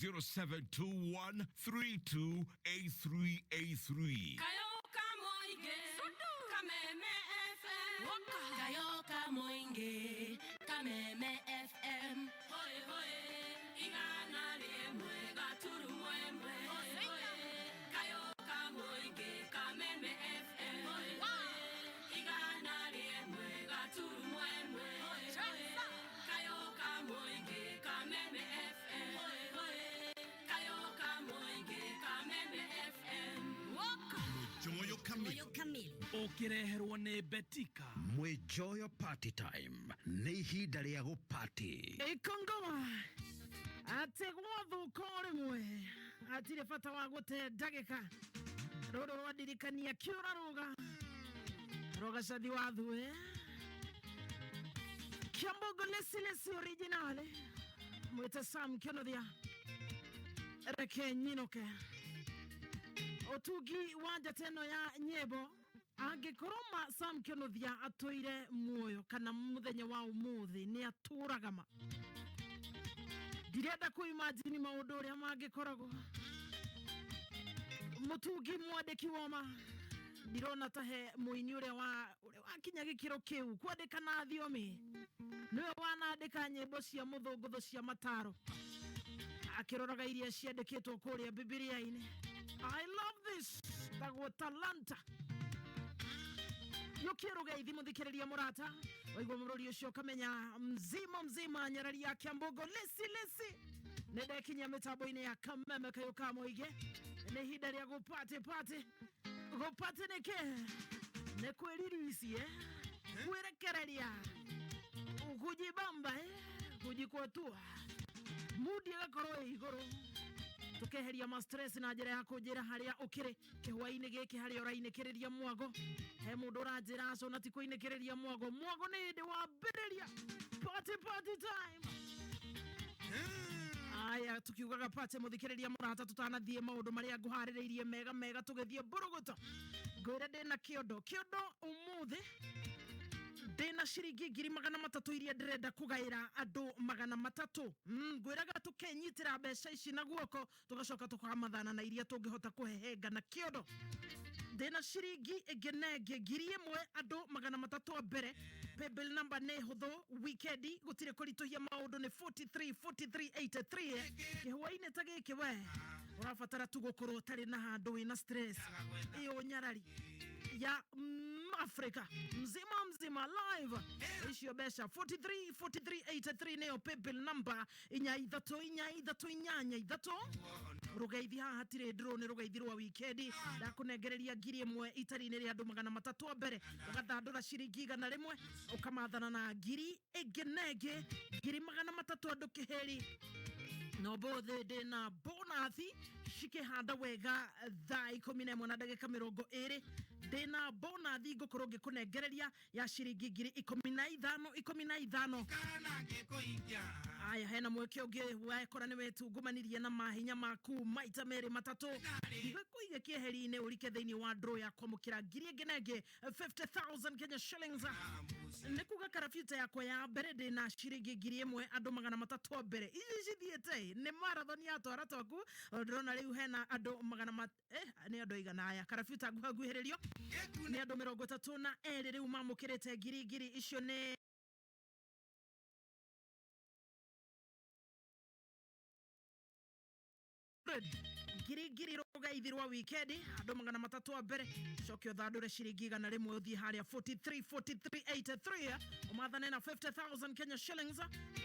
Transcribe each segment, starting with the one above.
0721 328383. Kayoka Moinge, Kameme FM. Kayoka Moinge, Kameme FM. Hoi hoi, igana rimwe gaturumo ĩmwe. Hoi hoi, Kayoka Moinge, Kameme FM. Hoi hoi, igana rimwe gaturumo ĩmwe. Hoi hoi, Kayoka Moinge, Kameme FM. Hoi hoi, Kayoka Moinge, Kameme FM. Joyo Kamili. Kamili. Ũkĩreherwo nĩ Betika. Mwijoyo party time nĩ ihinda rĩa gũpati. Ikongoma atä gwathuka o rĩmwe hatirĩ bata wa gũte ndagĩka rũrũ rwandirikania kĩũra rũga rũga cathi wa thue Kiambogo lesilesi originale mwĩte Sam Kĩonothia reke nyinũke ũtungi wa njata ĩno ya nyĩmbo angĩkorwo ma Sam Kĩonothia atũire muoyo kana mũthenya wa ũmũthĩ nĩ atũraga ma ndirenda kũimajini maũndũ ũrĩa mangĩkoragwo mũtungi mwandĩki woma ndirona ta he mũini ũrĩa wa ũrĩa wakinya gĩkĩro kĩu kwandĩka na thiomi nĩwe wanandĩka nyĩmbo cia mũthũngũthũ cia mataro akĩroraga iria ciandĩkĩtwo kũrĩa bibilia-inĩ. I love this tagwo talanta yũkie rũgeithi mũthikĩrĩria mũrata waigua mũrũri ũcio ũkamenya mzima mzima nyarari ya Kiambogo lesi lesi nĩ ndekinyia mĩtambo-inĩ ya Kameme kayũ ka mũingĩ nĩ ihinda rĩa gũpatĩ patĩ gũpatĩ nĩkĩ nĩ kwĩririci eh? Kwĩrekereria kujibamba eh? Kujikwatua mudi ĩgakorwo ĩ igũrũ tukeheria ma stress na njĩra ya kũnjĩra harĩa ũkĩrĩ kĩhwainĩ gĩkĩ harĩa ũrainĩkĩrĩria mwago he mũndũ ũranjĩra aco na ti kũinĩkĩrĩria mwago mwago nĩ hĩndĩ wambĩrĩria party party time. Aya tukiugaga pate muthikiriria murata tutanathie maundu maria nguhaririirie mega mega tugithie mburuguto ngwire ndina kiondo kiondo umuthi ndina ciringi 300,000 iria ndĩrenda kũgaĩra andũ 300. Ngwĩraga tũkenyitĩra mbeca ici na guoko tũgacoka tũkamathana na iria tũngĩhota kũhehenga na kĩondo ndĩna ciringi ĩngĩ na ĩngĩ 1,000 andũ 300 a mbere paybill number nĩ hũthũ wikendi gũtirĩ kũritũhia maũndũ nĩ 43 43 83 kĩhwainĩ ta gĩkĩ we ũrabatara tu gũkorwo ũtarĩ na handũ wĩna stress ĩyo nyarari ya Afrika mzima mzima live icio mbeca 43 43 83 nĩyo paybill number inya ithatũ inya ithatũ inyanya ithatũ rũgeithi haha hatirĩ ndũrũ nĩ rũgeithi rwa wikendi ndakũnengereria 1,000 itari-inĩ rĩa andũ 300 a mbere ũgathandũra ciringi 100 ũkamathana na ngiri ĩngĩ na ĩngĩ 300,000 andũ kĩheri no bothĩ ndĩna bonathi cikĩhanda wega thaa 11 na ndagĩka 20 ndĩna bonathi ngũkorwo ngĩkũnengereria ya ciringi 15,000 15. Aya hena mweke ũngĩ wekora nĩ wetungumanirie na mahinya maku maita merĩ matatũ ndigũkũige kĩeheri-inĩ ũrike thĩinĩ wa draw ya kwamũkĩra ngiri ĩngĩ na ĩngĩ 50,000 Kenya shillings nĩ kuga karabiuta yakwa ya mbere ndĩna ciringi 1,000 andũ 300 a mbere ici cithiĩte nĩ marathon ya twara twaku ndĩrona rĩu hena andũ magana nĩ andũ aigana aya karabiuta nguhaguhĩrĩrio nĩ andũ 32 rĩu mamũkĩrĩte ngiri ngiri icio nĩ ngiri ngiri rũgaithi rwa wikendi andũ 300 a mbere coke ũthandũre ciringi 100 ũthiĩ harĩa 43 43 83 ũmathane na 50,000 Kenya shillings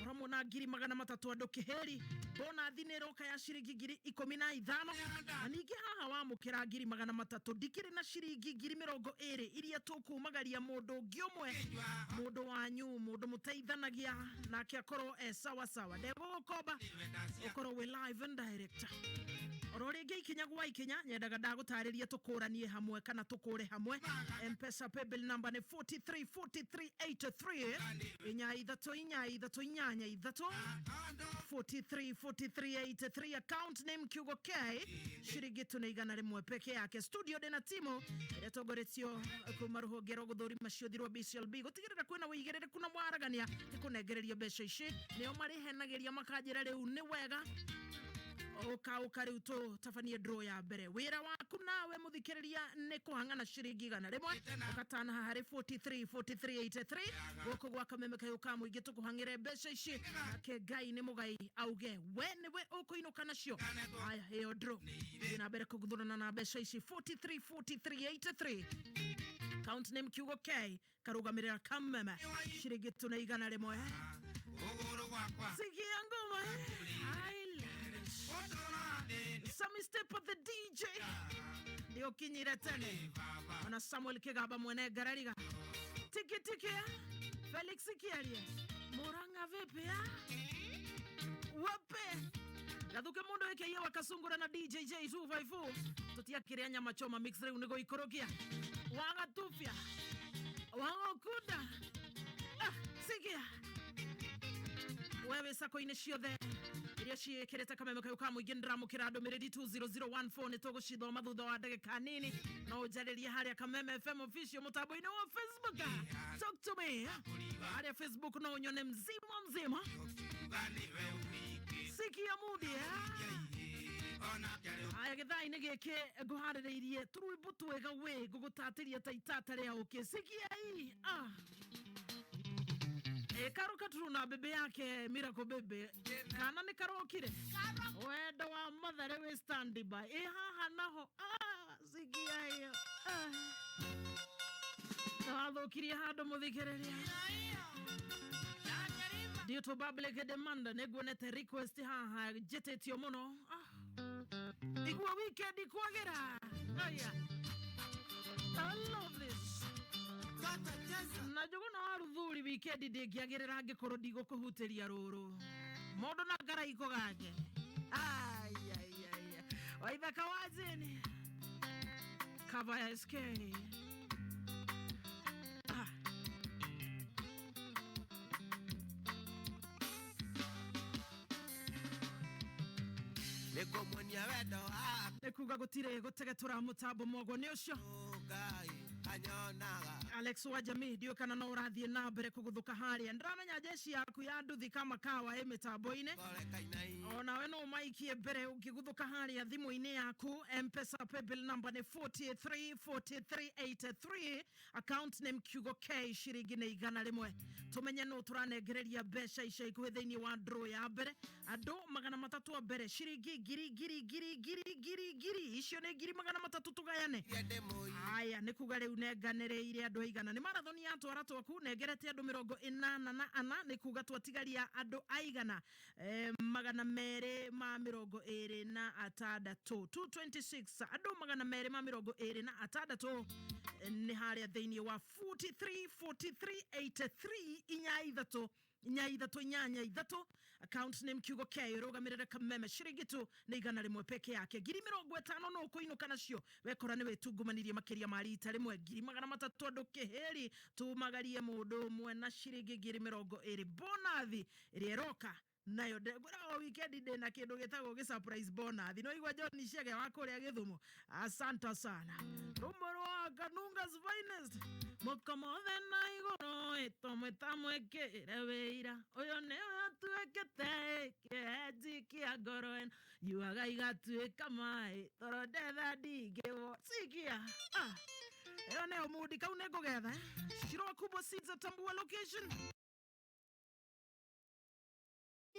ũramwe na 300,000 andũ kĩheri bonathi nĩ ĩroka ya ciringi 15,000 na ningĩ haha wamũkĩra 300,000 ndikĩrĩ na ciringi 20,000 iria tũkumagaria mũndũ ũngĩ ũmwe mũndũ wanyu mũndũ mũteithanagia nake akorwo e sawa sawa ndegũgũkomba ũkorwo wĩ live and direct oro rĩngĩ ikinya gwa ikinya nyendaga ndagũtarĩria tũkũranie hamwe kana tũkũre hamwe Mpesa paybill number nĩ 43 43 83 inya ithatũ inya ithatũ inyanya ithatũ 43 43 83 account name kiugo K ciringi tu nĩ 100 peke yake studio ndĩna timu ĩrĩa tongoretio kuma rũhonge rwa gũthũrima ciũthi rwa BCLB gũtigĩrĩra kwĩna wĩigĩrĩrĩku na mwaragania nĩ kũnengereria mbeca ici nĩo marĩhenagĩria makanjĩra rĩu nĩ wega Ũka ũka rĩu tũtabanie draw ya mbere. Wĩra waku nawe mũthikĩrĩria nĩ kũhang'ana ciringi 100 ũgatanaha harĩ 43 43 83 gũkũ gwa Kameme kayũ ka mũingĩ tũkũhang'ĩre mbeca ici, nake Ngai nĩ mũgai auge we nĩwe ũkũinũka nacio. Aya, ĩyo draw thiĩ na mbere kũguthũrana na mbeca ici 43 43 83, account name kiugo K, karũgamĩrĩra Kameme, ciringi tu nĩ 100. Sikia ngoma. I love it. Sammy Step the DJ ndio kinyire tene, ona Samuel Kigaba mwene ngarariga tiki tiki, Felix Kiarie Murang'a vipi ya wape gathuke mundu wikeiye wakasungura na DJ J254 tutiakiria nyama choma mix riu ni guikũrũkia wagatubia wagũkunda. Ah, sikia wewe sako-inĩ ciothe iria ciĩkĩrĩte Kameme kayũ ka mũingĩ, nĩndĩramũkĩra ndũmĩrĩri 20014, nĩ tũgũcithoma thutha wa ndagĩka nini. No ũnjarĩrie harĩa Kameme FM Official mũtambo-inĩ wa Facebook. Talk to me harĩa Facebook, no ũnyone mzima mzima. Sikia mudi. Aya, gĩthaa-inĩ gĩkĩ ngũharĩrĩirie tũrwĩmbo twega wĩ ngũgũtatĩria ta itata rĩa ũkĩ. Sikia hii. Ah. E, Karo Katru na bebe yake Miracle Bebe kana nĩ karokire wendo wa Mathare wĩ standby ĩ haha naho. Ah, sikia hiyo. Ah. Nĩwathũkirie handũ mũthikĩrĩria. Due to public demand, nĩnguonete request haha njĩtĩtio mũno. Ah. Igua weekend kwagĩra. Aya. I love this. Na Njũgũna wa Ruthuri, weekend ndĩngĩagĩrĩra angĩkorwo ndigũkũhutĩria rũrũ mũndũ na ngaraiko gake. Ai, ai, ai. Waithaka wa Jane, cover ya SK. Ah. Nĩngũmuonia wendo waku. Nĩ kuga gũtirĩ gũtegetũra mũtambo mwogwo nĩ ũcio. Ngai anyonaga. Alex wa Jamii, ndiũ kana no ũrathiĩ na mbere kũgũthũka harĩa. Ndĩramenya jeshi yaku ya nduthi kama kawa ĩ mĩtambo-inĩ. Ngore kainai. Onawe no maikie mbere ũkĩguthũka harĩa thimũ-inĩ yaku. Mpesa paybill number nĩ 43 43 83, account name kiugo K, ciringi nĩ 100. Tũmenye nũ tũranengereria mbeca ica ikuhĩ thĩinĩ wa draw ya mbere. Andũ 300 a mbere, ciringi ngiri ngiri ngiri ngiri ngiri ngiri, icio nĩ 300,000 tũgayane. Iria ndĩmũi. Aya, nĩ kuga rĩu nenganĩrĩire andũ aigana? Nĩ marathoni ya twara twaku, nengerete andũ 84, nĩ kuga twatigaria andũ aigana? 226, 226, andũ 226 nĩ harĩa thĩinĩ wa 43 43 83, inya ithatũ inya ithatũ inyanya ithatũ, account name kiugo K, rũgamĩrĩre Kameme, ciringi tu nĩ 100 peke yake. 50,000 no ũkũinũka nacio wekora nĩ wĩtungumanirie makĩria ma rita rĩmwe. 300,000 andũ kĩhĩri, tumagarie mũndũ ũmwe na ciringi 20,000. Bonathi ĩrĩa ĩroka nayo ngwĩra o weekend ndĩna kĩndũ gĩtagwo gĩ surprise bonathi. No igua John Chege wa kũrĩa Gĩthumo, asante sana. Rumbo rwa Kanunga's Finest, mũkomothe na igũrũ ĩtũmwe mwĩkĩre wĩira ũyũ nĩwe atuĩkĩte kĩenji kĩa ngoro ĩno yuaga igatuĩka maĩ toro ndetha ndingĩwo. Sikia. Ah. Ĩyo nĩyo mundi kau nĩ ngũgetha, eh? Shirwa Kubwa Seeds, tambua location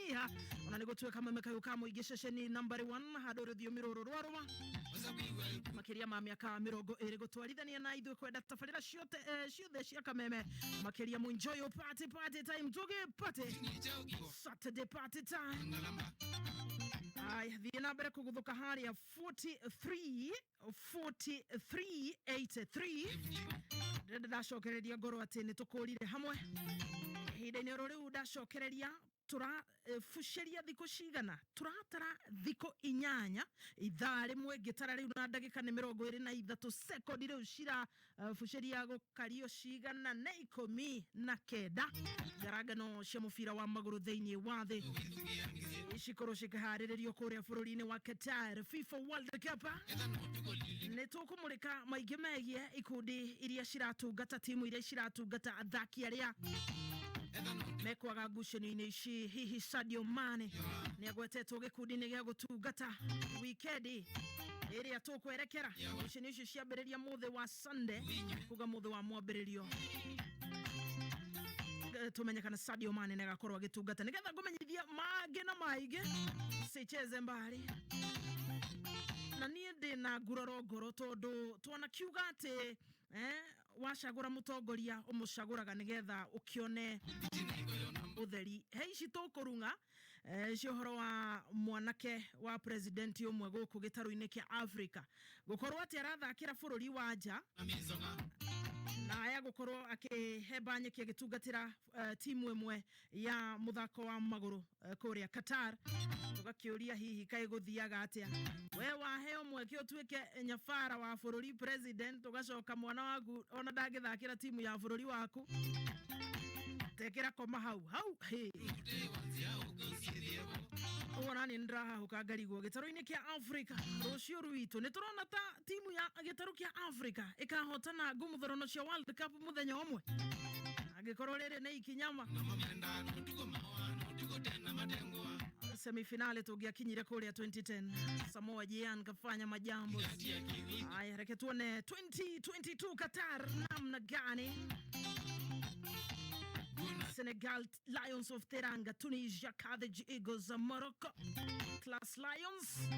iha ona nĩ gũtuĩka Kameme kayũ ka mũingĩ ceceni nambari 1 handũ rũthiomi rũrũ rwa rũma makĩria ma mĩaka 20 gũtwarithania na ithuĩ kwenda tabarĩra ciothe, ciothe cia Kameme, makĩria mũenjoy your party party time, tuge party Saturday party time. Aya, thiĩ na mbere kũguthũka harĩa 43 43 83. Ndĩrenda ndacokereria ngoro atĩ nĩ tũkũrire hamwe ihinda-inĩ oro rĩu. Ndacokereria tũrabucĩria thikũ cigana? Tũratara thikũ 8, ithaa rĩmwe ngĩtara rĩu na ndagĩka nĩ 23 sekondi rĩu cirabucĩria gũkario cigana? Nĩ 19. Ngarangano cia mũbira wa magũrũ thĩinĩ wa thĩ cikorwo cikĩharĩrĩrio kũrĩa bũrũri-inĩ wa Qatar, FIFA World Cup. Nĩ tũkũmũrĩka maingĩ megiĩ ikundi iria ciratungata, timu iria ciratungata athaki arĩa Mekwaga ngucanio-inĩ ici. Hihi Sadio Mane nĩ agwetetwo gĩkundi-inĩ gĩa gũtungata wikendi ĩrĩa tũkwerekera? Ngucanio icio ciambĩrĩria mũthĩ wa Sunday, kuga mũthĩ wa mwambĩrĩrio, tumenye kana Sadio Mane nĩ agakorwo agĩtungata. Nĩgetha ngũmenyithia mangĩ na maingĩ, sicheze mbali na niĩ ndĩ na nguraro ngoro tondũ twanakiuga atĩ wacagũra mũtongoria ũmũcagũraga nĩgetha ũkĩone ũtheri. He ici tũkũrung'a cio ũhoro wa mwanake wa president ũmwe gũkũ gĩtarũ-inĩ kĩa Africa gũkorwo atĩ arathakĩra bũrũri wa nja na aya gũkorwo akĩhemba nyeki agĩtungatĩra timu ĩmwe ya mũthako wa magũrũ kũrĩa Qatar. Tũgakĩũria hihi kaĩ gũthiaga atĩa, we waheo mweke ũtuĩke nyabara wa bũrũri, president, ũgacoka mwana waku ona ndangĩthakĩra timu ya bũrũri waku, tekĩra koma hau hau. Hĩ, ũguo nani nĩndĩrahahũka ngarigwo. Gĩtarũ-inĩ kĩa Africa rũciũ rwitũ nĩ tũrona ta timu ya gĩtarũ kĩa Africa ĩkahotana ngũmũthorono cia World Cup mũthenya ũmwe, angĩkorwo rĩrĩ nĩ ikinyama semifinale tũngĩakinyire kũrĩa 2010. Samoa Gyan kafanya majambo haya. Reke tuone 2022 Qatar namna gani. Senegal Lions of Teranga, Tunisia Carthage Eagles, Morocco Class Lions,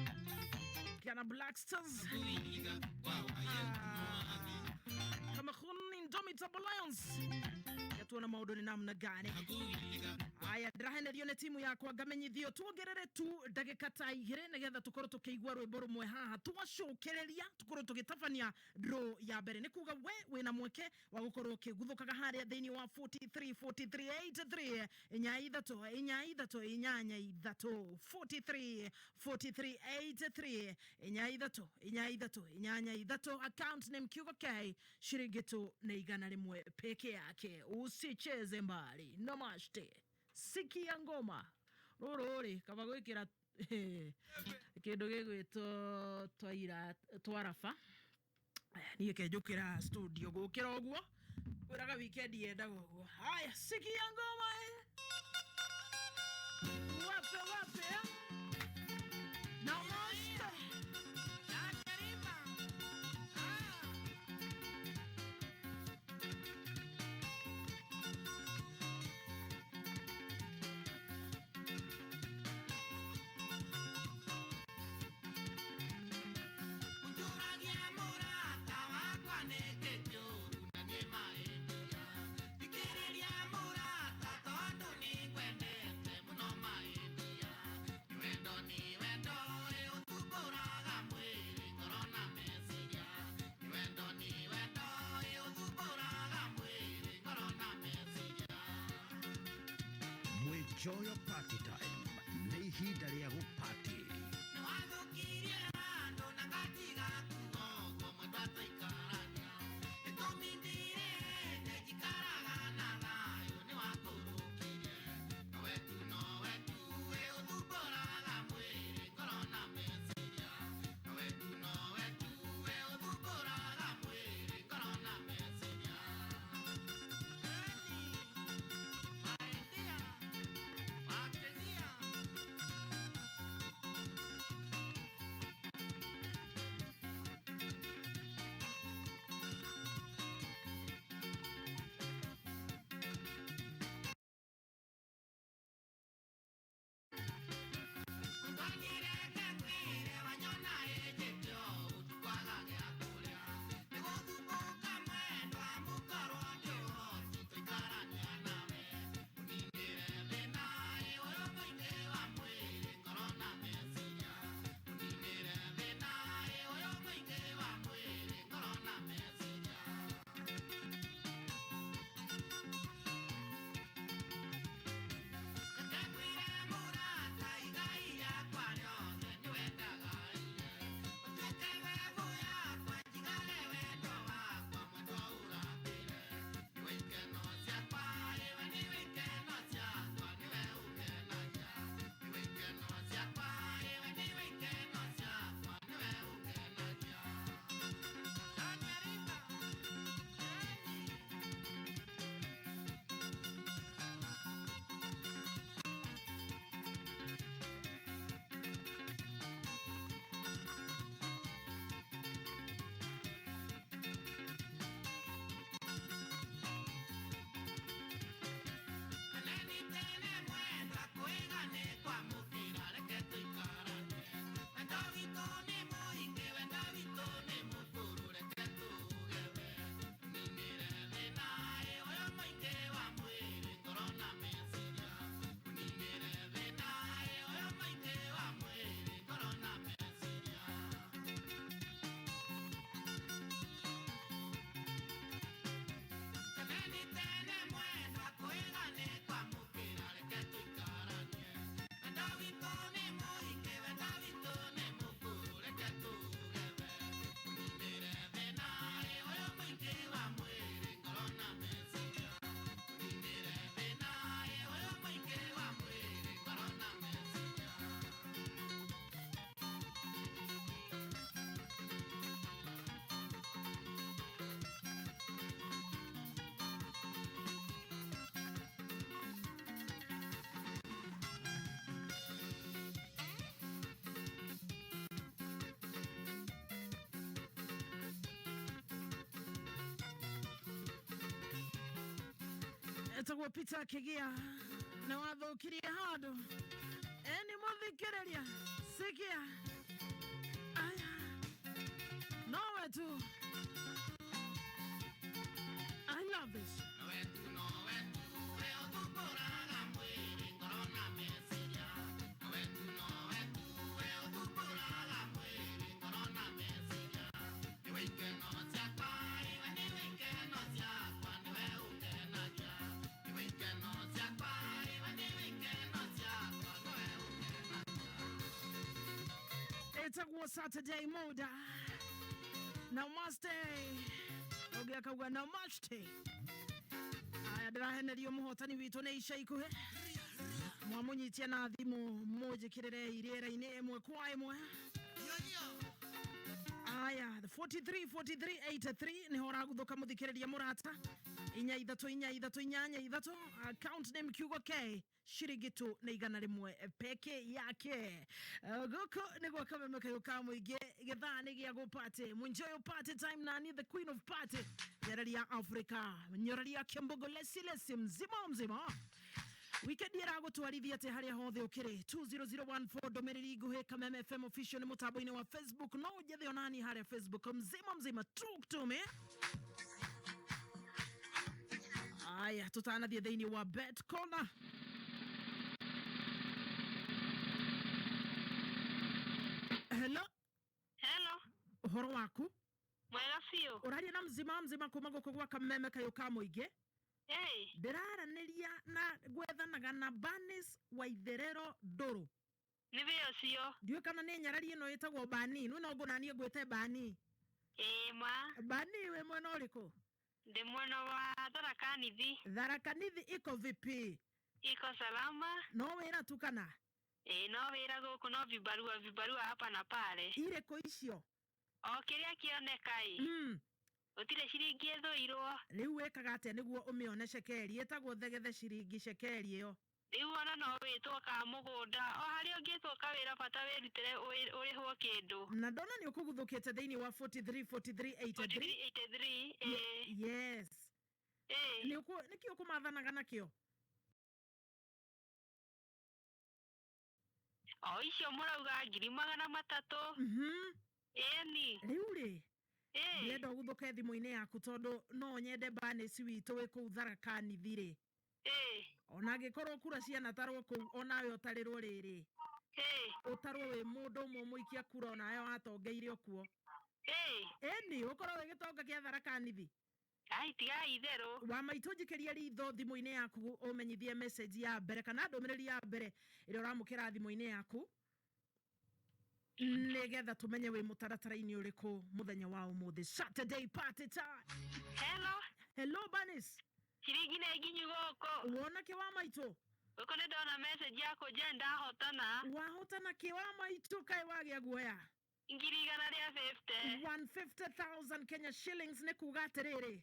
Ghana Black Stars, Cameroon Indomitable Lions. Tuona maũndũ nĩ namna gani. Haya, ndĩrahenerio nĩ timu yakwa ngamenyithio tuongerere tu ndagĩka ta igĩrĩ nĩgetha tũkorwo tũkĩigua rwĩmbo rũmwe haha, twacokereria tũkorwo tũgĩtabania draw ya mbere. Nĩ kuga we wĩna mweke wa gũkorwo ũkĩguthũkaga harĩa thĩinĩ wa 43 43 83 inya ithatũ inya ithatũ inyanya ithatũ, 43 43 83 inya ithatũ inya ithatũ inyanya ithatũ, account name kiugo K, shiringi tu nĩ 100 peke yake. Usicheze mbali. Namaste. Sikia ngoma rũrũ rĩ kaba gwĩkĩra kĩndũ gĩgwĩtwo twaira twaraba. Niĩ kenjũkĩra studio gũkĩra ũguo kwĩraga weekend yendaga ũguo. Haya, sikia ngoma eh. Wape wape eh? Namaste. Njũragia mũrata wakwa nĩkĩ kĩũru na nĩ mahĩtia. Thikĩrĩria mũrata tondũ nĩngwendete mũno mahĩtia. Nĩ wendo, nĩ wendo ĩ ũthumbũraga mwĩrĩ, ngoro na meciria. Nĩ wendo, nĩ wendo ĩ ũthumbũraga mwĩrĩ, ngoro na meciria. Mwijoyo Party Time nĩ ihinda rĩa gũpati. Nĩwathũkirie handũ na ngatiga kuga ũguo mwendwa tũikarania. Gĩtũmi ndirĩ hĩndĩ njikaraga na thayũ nĩwakũrũkirie. Nowe tu, nowe tu ĩ ũthumbũraga mwĩrĩ, ngoro na meciria. Nowe tu, nowe tu ĩ ũthumbũraga mwĩrĩ, ngoro na meciria. Eni, my dear, Wakenia. Etagwo Peter Kigia na wathukirie handu eni muthikiriria sikia aya nowe tu. I love this. Nowe tu, nowe tu, we ũthumbũraga mwĩrĩ, ngoro na meciria. Nowe tu, nowe tu, we ũthumbũraga mwĩrĩ, ngoro na meciria. Nĩwe ikeno ciakwa, iwe nĩwe ikeno ciakwa, nĩwe ũngenagia. Nĩwe ikeno ciakwa, iwe nĩwe ikeno ciakwa, nĩwe ũngenagia. Etagwo Saturday Moda. Namaste. Ũngĩ akauga namaste. Aya, ndĩrahenerio mũhotani witũ nĩ ica ikuhĩ. Mwamũnyitia na thimũ mũnjĩkĩrĩre rĩera-inĩ ĩmwe kwa ĩmwe. Aya, 43 43 83 nĩho ũraguthũka mũthikĩrĩria mũrata. 4 3 4 3 8 3, account name kiugo K, ciringi tu nĩ 100 peke yake. Gũkũ nĩ gwa Kameme Kayũ ka mũingĩ, gĩthaa nĩ gĩa gũparty. Munjoyo party time nani the queen of party, nyoreria Africa, nyoreria Kiambugo, lesi lesi mzima mzima. Wikendi ĩragũtwarithia atĩ harĩa hothe ũkĩrĩ? 20014 ndũmĩrĩri nguhĩ. Kameme FM official nĩ mũtambo-inĩ wa Facebook, no ũnjethe onani harĩa Facebook. Mzima mzima, talk to me. Aya, tũtanathiĩ thĩinĩ wa Bet Corner. Hello. Hello. Ũhoro waku? Mwega biũ. Ũraria na mzima mzima kuma gũkũ gwa Kameme Kayũ ka mũingĩ. Hey. Ndĩraranĩria na gwethanaga na Banis Waitherero Ndũrũ? Nĩ wĩ ũcio. Ndiũĩ kana nĩ nyarari ĩno ĩtagwo Bani nĩ no ngũnanie ngwĩte Bani. Ĩĩ ma. Bani, wĩ mwena ũrĩkũ? Ndĩ mwena wa Tharaka Nithi. Tharaka Nithi iko vipi? Iko salama. No wĩra tu kana? Ĩĩ, no wĩra gũkũ, no vibarua vibarua hapa na pale. Irĩkũ icio? O kĩrĩa kĩoneka ĩ. Gũtirĩ ciringi ĩthũirwo. Rĩu wĩkaga atĩa nĩguo ũmĩone cekeri ĩtagwo thegethe ciringi cekeri ĩyo? Rĩu ona no wĩtwo ka mũgũnda, o harĩa ũngĩtwo kawĩra, bata wĩrutĩre ũrĩhwo kĩndũ. Na ndona nĩ ũkũguthũkĩte thĩinĩ wa 43 43 83. 4383, ĩĩ. Yes. Ĩĩ. Nĩkĩ ũkũmathanaga nakĩo? O icio mũrauga 300,000. Ĩni. Rĩu rĩ, Ĩĩ. ndĩrenda ũguthũke thimũ-inĩ yaku tondũ no nyende Banesi witũ wĩ kũu Tharaka Nithi rĩ, ona angĩkorwo kura cianatarwo kũu, onawe ũtarĩrwo rĩrĩ, ũtarwo wĩ mũndũ ũmwe mũikia kura, onawe watongeire okuo. Ĩni, ũkorwo wĩ gĩtonga kĩa Tharaka Nithi. Ai, tigai itherũ. Wa maitũ, njikĩria ritho thimũ-inĩ yaku ũmenyithie message ya mbere kana ndũmĩrĩri ya mbere ĩrĩa ũramũkĩra thimũ-inĩ yaku nĩgetha tũmenye wĩ mũtaratara-inĩ ũrĩkũ mũthenya wa ũmũthĩ, Saturday party time. Hello. Hello, Banis. Ciringi nĩ nginyu gũkũ. Wona kĩ, wa maitũ? Gũkũ nĩ ndona message ya kũnjia ndahotana. Wahotana kĩ, wa maitũ? Kaĩ wagĩa guoya? 150,000. 150,000 Kenya shillings. Nĩ kuga atĩrĩrĩ,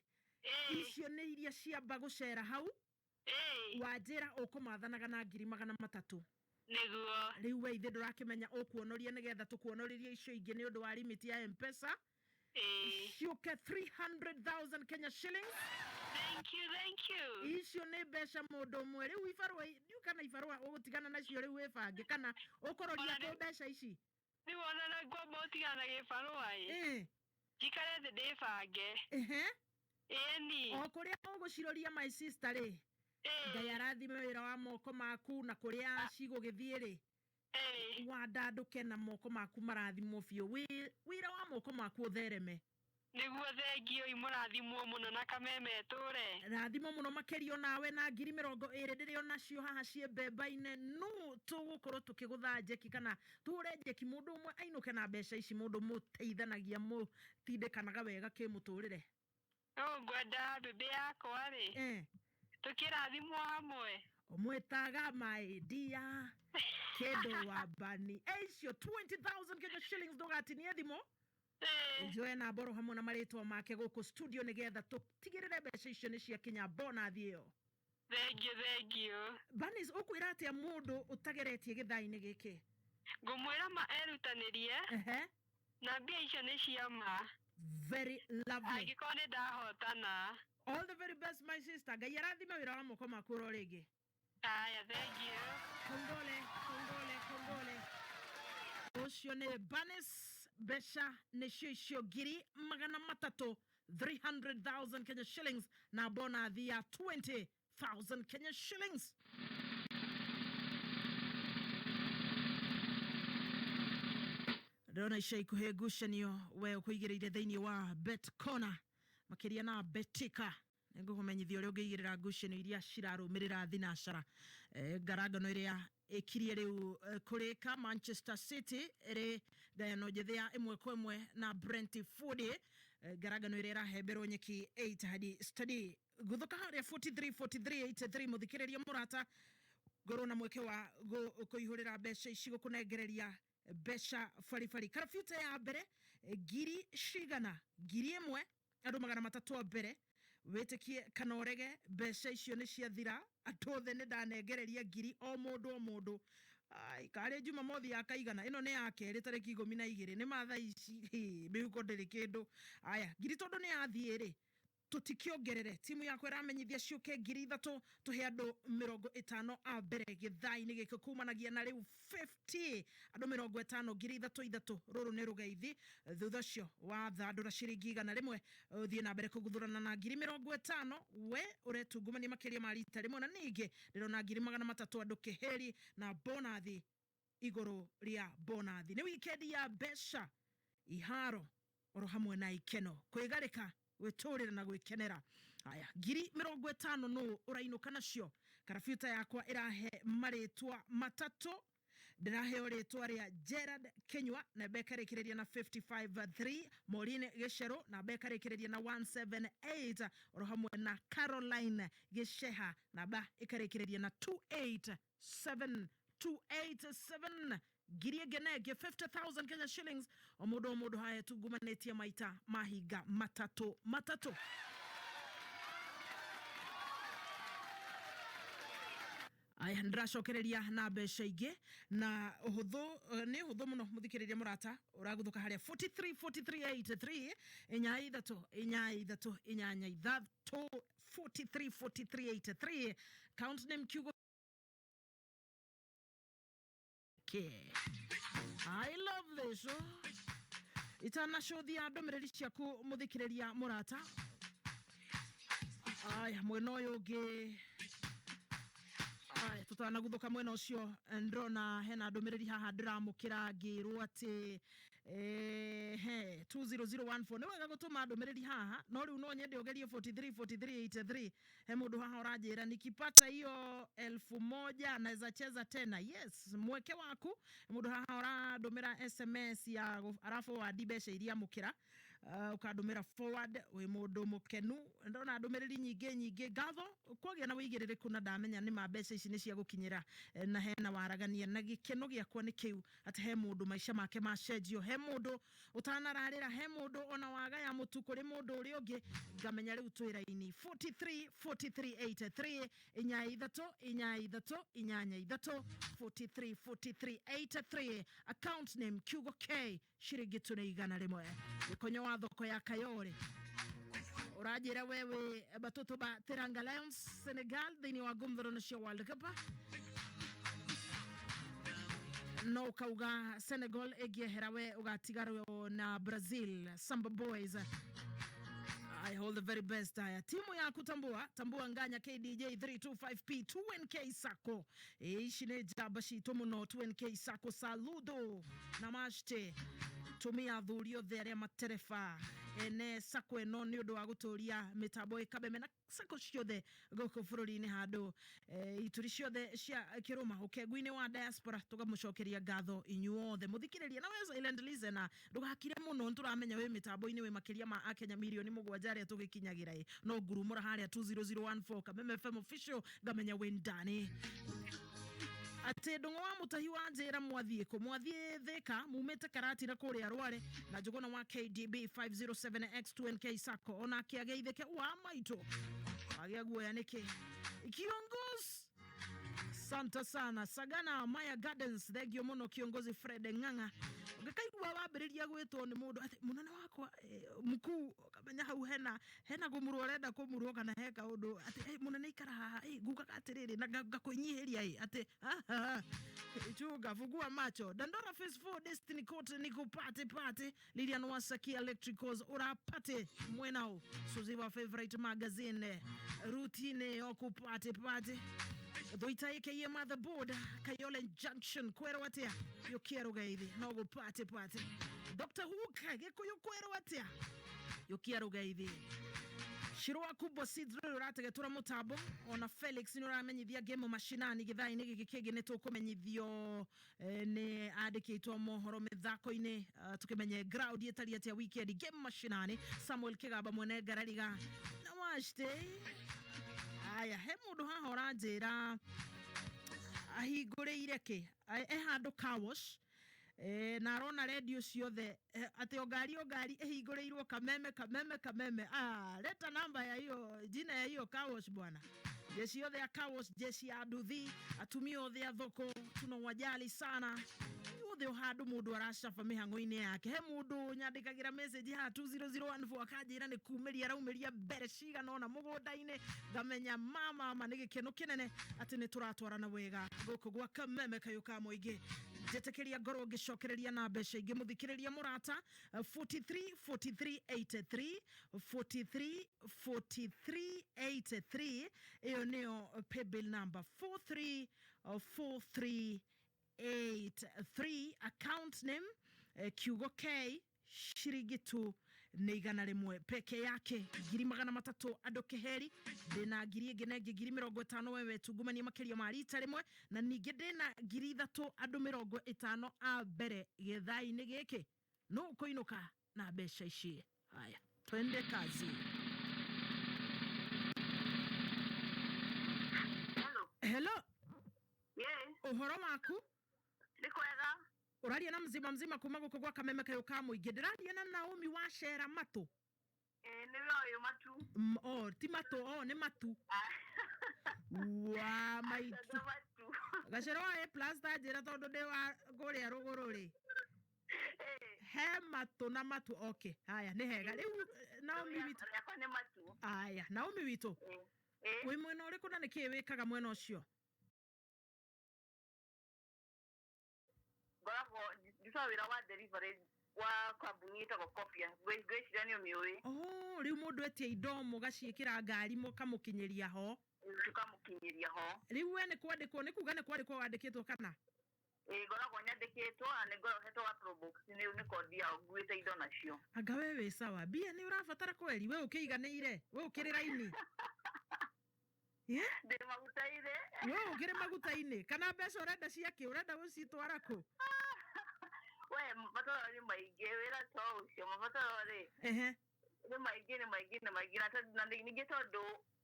icio nĩ iria ciamba gũcera hau. Wanjĩra ũkũmathanaga na 300,000. Nĩguo. Rĩu we ithe ndũrakĩmenya ũkuonoria nĩgetha tũkuonorerie icio ingĩ nĩ ũndũ wa limit ya Mpesa, ciũke 300,000 Kenya shillings. Thank you, thank you. Icio nĩ mbeca mũndũ ũmwe. Rĩu ibarũa ndiũ kana ibarũa ũgũtigana nacio rĩu wĩbange kana ũkũroria Ona kũ mbeca ici? Rĩu ona na ngwamba ũtigana na gĩbarũa ĩ. Njikare thĩ ndĩbange. Ĩni. O kũrĩa ũgũciroria, my sister rĩ, Ngai arathime wĩra wa moko maku na kũrĩa cigũgĩthiĩ rĩ, wandandũke na moko maku marathimwo biũ. Wĩra wa moko maku ũthereme. Nĩguo, thengio, imũrathimwo mũno na Kameme ĩtũre. Rathimo mũno makĩria onawe na 20,000 ndĩrĩ onacio haha ciĩ mbemba-inĩ. No tũgũkorwo tũkĩgũtha njeki kana tũhũre njeki mũndũ ũmwe ainũke na mbeca ici, mũndũ mũteithanagia, mũtindĩkanaga wega kĩmũtũrĩre. No ngwenda mbĩmbĩ yakwa rĩ, tũkĩrathimwo hamwe. Ũmwĩtaga maidia kĩndũ wa bani. Icio 20,000 Kenya shillings, ndũgatinie thimũ, njoe na mboro hamwe na marĩtwa make gũkũ studio nĩgetha tũtigĩrĩre mbeca icio nĩ ciakinya bonathi ĩyo. Thengio, thengio. Banis, ũkwĩra atĩa mũndũ ũtageretie gĩthaa-inĩ gĩkĩ? Ngũmwĩra ma erutanĩrie. Na mbia icio nĩ cia ma. Very lovely. Angĩkorwo nĩ ndahotana. All the very best, my sister. Ngai arathime wĩra wa moko maku oro rĩngĩ. Aya, thank you. Kongole, kongole, kongole. Ũcio nĩ Banis. Mbeca nĩcio icio, 300,000, 300,000 Kenya shillings, na bonathi ya 20,000 Kenya shillings. Ndĩrona ica ikuhĩ ngucanio we ũkũigĩrĩire thĩinĩ wa Bet Corner, makĩria na Betika. Nĩngũkũmenyithia ũrĩa ũngĩigĩrĩra ngucanio iria cirarũmĩrĩra thinacara. Ngarangano ĩrĩa ĩkirie rĩu kũrĩka, Manchester City ĩrĩ ngayano njĩthĩ ya 1-1 na Brentford. Ngarangano ĩrĩa ĩrahemberwo nyeki Etihad Stadium. Guthuka harĩa 43 43 83, mũthikĩrĩria mũrata, ngorwo na mweke wa kũihũrĩra mbeca ici, gũkũnengereria mbeca baribari. Karabuta ya mbere, ngiri cigana? 1,000, andũ 300 a mbere. Wĩtĩkie kana ũrege, mbeca icio nĩ ciathira. Andũ othe nĩ ndanengereria ngiri o mũndũ o mũndũ. Ai, karĩ Jumamothi ya kaigana ĩno nĩ ya kerĩ, tarĩki 12, nĩ mathaa ici. Hĩ, mĩhuko ndĩrĩ kĩndũ. Aya, ngiri tondũ nĩ yathiĩ rĩ, tutikiongerere. Timu yakwa ĩramenyithia ciũke 3,000, tũhe andũ 50 a mbere gĩthaa-inĩ gĩkĩ kumanagia na rĩu. 50, andũ 50, 3,000 ithatũ. Rũrũ nĩ rũgeithi. Thutha ũcio wathandũra ciringi 100, ũthiĩ na mbere kũguthũrana na 50,000 we ũretungumania makĩria ma rita rĩmwe. Na ningĩ ndĩrona 300,000 andũ kĩheri na bonathi igũrũ rĩa bonathi. Nĩ wikendi ya mbeca, iharo oro hamwe na ikeno, kwĩgarĩka, gwĩtũrĩra na gwĩkenera. Aya, 50,000 nũ ũrainũka nacio? Karabuta yakwa ĩrahe marĩtwa matatũ. Ndĩraheo rĩtwa rĩa Gerard Kenywa, namba ĩkarĩkĩrĩria na 553, Maureen Gĩcerũ, namba ĩkarĩkĩrĩria na 178, oro hamwe na Caroline Gĩceha, namba ĩkarĩkĩrĩria na 287, 287. Ngiri ĩngĩ na ĩngĩ, 50,000 Kenya shillings o mũndũ o mũndũ. Haya, tungumanĩtie maita mahinga matatũ matatũ. Aya, ndĩracokereria na mbeca ingĩ na ũhũthũ. Nĩ ũhũthũ mũno, mũthikĩrĩria mũrata. Ũraguthũka harĩa 43 43 83, inya ithatũ inya ithatũ inyanya ithatũ, 43 43 83, count name kiugo K. I love this, oh. Itanacũthia ndũmĩrĩri ciaku, mũthikĩrĩria mũrata. Aya, mwena ũyũ ũngĩ. Aya, tutanaguthũka mwena ũcio, ndĩrona hena ndũmĩrĩri haha ndĩramũkĩra ngĩrwo atĩ he 20014. Nĩ wega gũtũma ndũmĩrĩri haha, no rĩu no nyende ũgerie 43 43 83. He mũndũ haha ũranjĩra, "Nikipata hiyo 1,000 naweza cheza tena?" Yes, mweke waku. Mũndũ haha ũrandũmĩra SMS ya araforward mbeca iria amũkĩra, ukandũmĩra forward wĩ mũndũ mũkenu. Ndona ndũmĩrĩri nyingĩ nyingĩ. Ngatho kwagĩa na wĩigĩrĩrĩku, na ndamenya nĩ ma mbeca ici nĩ cia gũkinyĩra. Na hena waragania na gĩkeno gĩakwa nĩ kĩu atĩ he mũndũ maica make macenjio, he mũndũ ũtanararĩra, he mũndũ ona wagaya mũtu kũrĩ mũndũ ũrĩa ũngĩ. Ngamenya rĩu twĩ raini. 43 43 83, inya ithatũ inya ithatũ inyanya ithatũ, 43 43 83, account name kiugo K, ciringi tu nĩ 100. Gĩkonyo wa thoko ya Kayore ũranjĩra wewe batoto ba Teranga Lions, Senegal thĩinĩ wa ngumthorano cia World Cup, no ukauga Senegal ĩngĩehera we ũgatigarwo na Brazil Samba Boys. I hold the very best. Haya, timu yaku tambua tambua nganya KDJ 325P 2NK Sacco. Ici nĩ njamba citũ mũno, 2NK Sacco. Saludo na mashte tumia athuri othe arĩa matereba ene sacco ĩno nĩ ũndũ wa gũtũria mĩtambo ĩkabeme na sacco ciothe gũkũ bũrũri-inĩ, handũ ituri ciothe cia kĩrũma, ũkengu-inĩ wa diaspora. Tũkamũcokeria ngatho inyuothe mũthikĩrĩria. Na we silent listener, ndũgakire mũno, nĩtũramenya wĩ mĩtambo-inĩ, wĩ makĩria ma akenya 7 milioni arĩa tũgĩkinyagĩra. Ĩ no ngurumũra harĩa 20014 Kameme FM official, ngamenya wĩ ndani atĩ ndũng'o wa mũtahi wa njĩra. Mwathiĩ kũ? Mwathiĩ Thĩka, mumĩte Karatina kũrĩa Rware, na njũgũna wa KDB 507X2NK Sacco onake ageithĩke wa maitũ. Wagĩa guoya nĩkĩ, kiongozi? Asante sana Sagana Maya Gardens, thengio muno kiongozi Fred Ng'ang'a. Ũngĩkaigua wambĩrĩria gwĩtwo nĩ mũndũ atĩ mũnene wakwa, mkuu, ũkamenya hau hena kũmurwo ũrenda kũmurwo kana he kaũndũ atĩ mũnene ikara haha, ngugaga atĩrĩrĩ na ngakwĩnyihĩria atĩ ah, ah, chunga fungua macho. Dandora Phase 4 Destiny Court niko party party. Lilian Wasaki Electricals ura party mwenao. Suzy wa Favorite Magazine routine yoku party party. Thuita ĩkĩie motherboard Kayole Junction kwerwo atia yũkia rũgeithi no gũ party party. Dr. Hook Gĩkũyũ kwerwo atia yũkia rũgeithi. Shirwa Kubwa Seeds rĩrĩ ũrategetũra mũtambo ona Felix nĩ ũramenyithia game mashinani gĩthaa-inĩ gĩkĩ kĩngĩ nĩ tũkũmenyithio nĩ andĩkĩtwo mohoro mĩthako-inĩ, tũkĩmenye ground ĩtariĩ atĩa weekend game mashinani. Samuel Kĩgamba mwene ngarariga na washte. Aya, he mũndũ haha ũranjĩra ahingũrĩire kĩ e handũ car wash, na arona redio ciothe, atĩ o ngari ĩhingũrĩirwo Kameme Kameme Kameme. Ah, leta namba ya hiyo jina ya hiyo car wash bwana. Jeshi yothe ya car wash, jeshi ya nduthi, atumia othe a thoko tunawajali sana othe o handũ mũndũ aracaba mĩhang'o-inĩ yake. He mũndũ nyandĩkagĩra message haha 20014 akanjĩra nĩ kumĩria araumĩria mbere cigana ũna mũgũnda-inĩ, ngamenya mama ma nĩ gĩkeno kĩnene atĩ nĩ tũratwarana wega gũkũ gwa Kameme kayũ ka mũingĩ. Njĩtĩkĩria ngorwo ngĩcokereria na mbeca ingĩ mũthikĩrĩria mũrata, 43 43 83 43 43 83, ĩyo nĩyo paybill number, 43 43 83, account name kiugo K, shiringi tu nĩ 100 peke yake, 300,000 andũ kĩheri. Ndĩna ngiri ĩngĩ na ĩngĩ 50,000 wewe tungumania makĩria ma rita rĩmwe, na ningĩ ndĩna 3,000 andũ 50 a mbere gĩthaa-inĩ gĩkĩ no ũkũinũka na mbeca ici. Haya, twende kazi. Hello. Hello. Yes. Ũhoro waku? Nĩ kwega. Ũraria na mzima mzima kuma gũkũ gwa Kameme kayũ ka mũingĩ. Ndĩraria na Naomi wa Cera Matũ? Ĩĩ, nĩwe ũyũ Matu. Oh, ti Matũ, oh, nĩ Matu wa maitu. Nĩ Matu. Gacero wa A plus ta njĩra tondũ ndĩ wa kũrĩa rũgũrũ rĩ, he Matũ na Matu. Okay, haya nĩ hega rĩu, Naomi witũ. Rĩakwa nĩ Matu. Aya, Naomi witũ. Ĩĩ. Wĩ mwena ũrĩkũ na nĩkĩĩ wĩkaga mwena ũcio? Ngoragwo ndutaga wĩra wa delivery wa kambuni ĩtagwo Copia. Ngwĩciria nĩ ũmĩũĩ. Oh, rĩu mũndũ etia indo mũgaciĩkĩra ngari mũkamũkinyĩria ho. Tũkamũkinyĩria ho. Rĩu we nĩ kwandĩkwo, nĩ kuga nĩ kwandĩkwo wandĩkĩtwo kana? Ĩĩ, ngoragwo nyandĩkĩtwo na nĩ ngoragwo hetwo ga probox nĩ kondi yao nguĩte indo nacio. Anga we wĩ sawa, mbia nĩ ũrabatara kweri, we ũkĩiganĩire, we ũkĩrĩ raini? Yeah? Ndĩ maguta-inĩ. We ũkĩrĩ maguta-inĩ kana mbeca ũrenda ciakĩ, ũrenda gũcitwara kũ? We, mabataro nĩ maingĩ, wĩra to ũcio, mabataro rĩ nĩ maingĩ, nĩ maingĩ, nĩ maingĩ, na tondũ- na ningĩ tondũ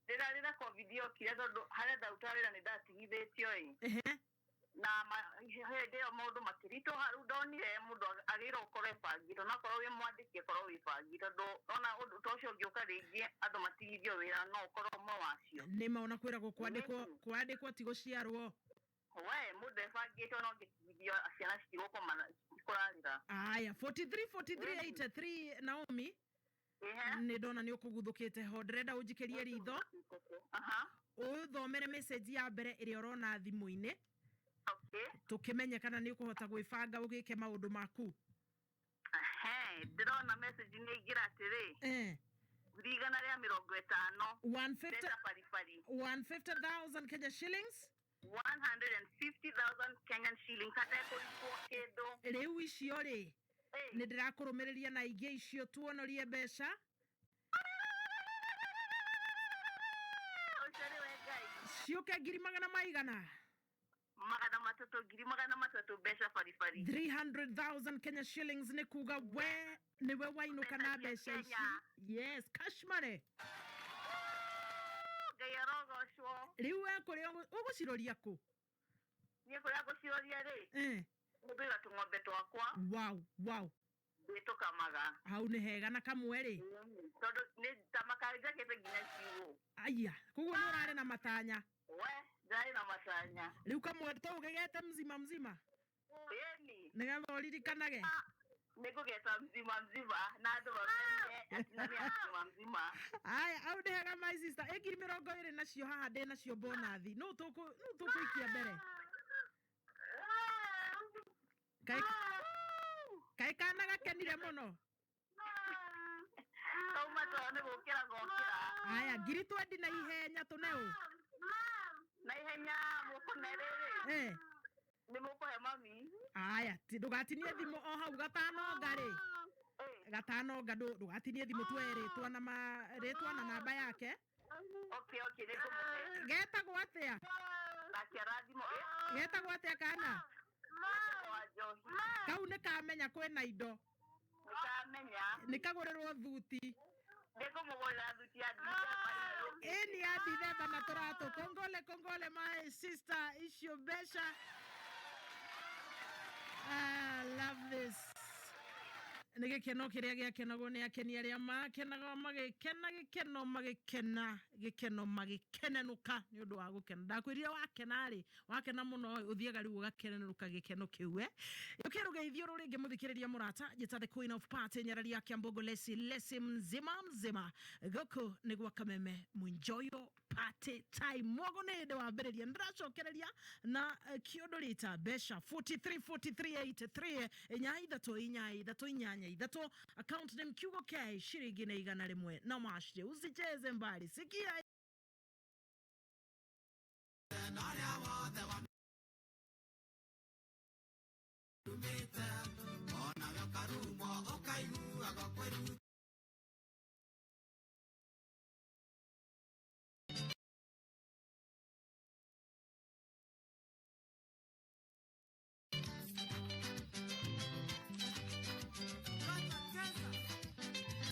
rĩrĩa COVID yokire, tondũ harĩa ndarutaga wĩra nĩ ndatigithĩtio ĩ, na hĩndĩ ĩyo maũndũ makĩritũha. Rĩu ndonire mũndũ agĩrĩirwo gũkorwo ebangĩte, onakorwo wĩ mwandĩki akorwo wĩbangĩte, tondũ ona ũndũ ta ũcio ũngĩũka rĩngĩ andũ matigithio wĩra no ũkorwo ũmwe wacio. Nĩ ma ona kwĩragwo kwandĩkwo kwandĩkwo ti gũciarwo. We mũndũ ebangĩte ona ũngĩtigithio ciana citigũkoma citikũrarĩra. Aya, 43 43 83, Naomi. Nĩ ndona nĩ ũkũguthũkĩte ho, ndĩrenda ũnjikĩrie ritho, ũthomere message ya mbere ĩrĩa ũrona thimũ-inĩ, tũkĩmenye kana nĩ ũkũhota gwĩbanga ũgĩke maũndũ maku. Ehe, ndĩrona message nĩ aingĩra atĩrĩ, 150,000. 150. Mbeca baribari. 150,000 Kenya shillings. 150,000 Kenyan shillings hatekũrutwo kĩndũ. Rĩu icio rĩ, nĩ ndĩrakũrũmĩrĩria na ingĩ icio tuonorie mbeca. Ũcio nĩwe Ngai. Ciũke ngiri magana maigana? 300, 300,000 mbeca baribari. 300,000 Kenya shillings, nĩ kuga we nĩwe wainũka na mbeca ici. Yes, cash money. Ngai arogocwo. Rĩu we kũrĩa ũgũciroria kũ? Niĩ kũrĩa ngũciroria rĩ, ngũiga tũng'ombe twakwa. Wow. Ndĩtũkamaga. Hau nĩ hega na kamwe rĩ? Tondũ nĩ ta makanjakĩte nginya kiugũ. Aya, koguo nĩ ũrarĩ na matanya. We. Ndĩrarĩ na matanya. Rĩu kamwe to ũgegete mzima mzima Ĩni. nĩgetha ũririkanage. Nĩngũgeta mzima mzima na andũ mamenye atĩ nĩ ya mzima mzima. Aya, au ndĩhega my sister. Ĩ 20,000 nacio haha ndĩ nacio bonathi. Nũ tũkũikia mbere? Kaĩ kaĩ kana gakenire mũno. Kauma toro nĩ gũkĩra gokĩra. Aya, 20,000 na ihenya tũne ũ. Na ihenya mũkũne rĩrĩ. Eh. Nĩ mũkũhe mami. Aya, ndũgatinie thimũ o hau gatano nga rĩ. Gatano nga ndũgatinie thimũ tuoe rĩtwa na rĩtwa na namba yake. Okay, okay, nĩ ngũmũhe. Getagwo atĩa? Nake arathimwo. Getagwo atĩa kana? Getagwo Wanjohi. Kau nĩ kamenya kwĩna indo. Nĩ kamenya. Nĩ kagũrĩrwo thuti. Nĩ ngũmũgũrĩra thuti ya Dithemba. Ĩni ya Dithemba na tũratũ. Kongole kongole my sister icio mbeca. I love this. Nĩ gĩkeno kĩrĩa gĩakenagwo nĩ akeni arĩa makenaga magĩkena gĩkeno magĩkena gĩkeno magĩkenenũka nĩ ũndũ wa gũkena. Ndakwĩrire wakena rĩ, wakena mũno ũthiaga rĩu ũgakenenũka gĩkeno kĩu. Yũke rũgeithio rũrĩngĩ mũthikĩrĩria mũrata njĩta the queen of party nyarari ya Kiambogo Lesi Lesi mzima mzima. Gũkũ nĩ gwa Kameme Mwinjoyo party time. Mwogo nĩ hĩndĩ wambĩrĩria ndĩracokereria na kĩũndũ rita mbeca 43 43 83 inya ithatũ inya ithatũ inyanya ithatũ account name kiugo K shiringi na 100 na mashire usicheze mbali sikia.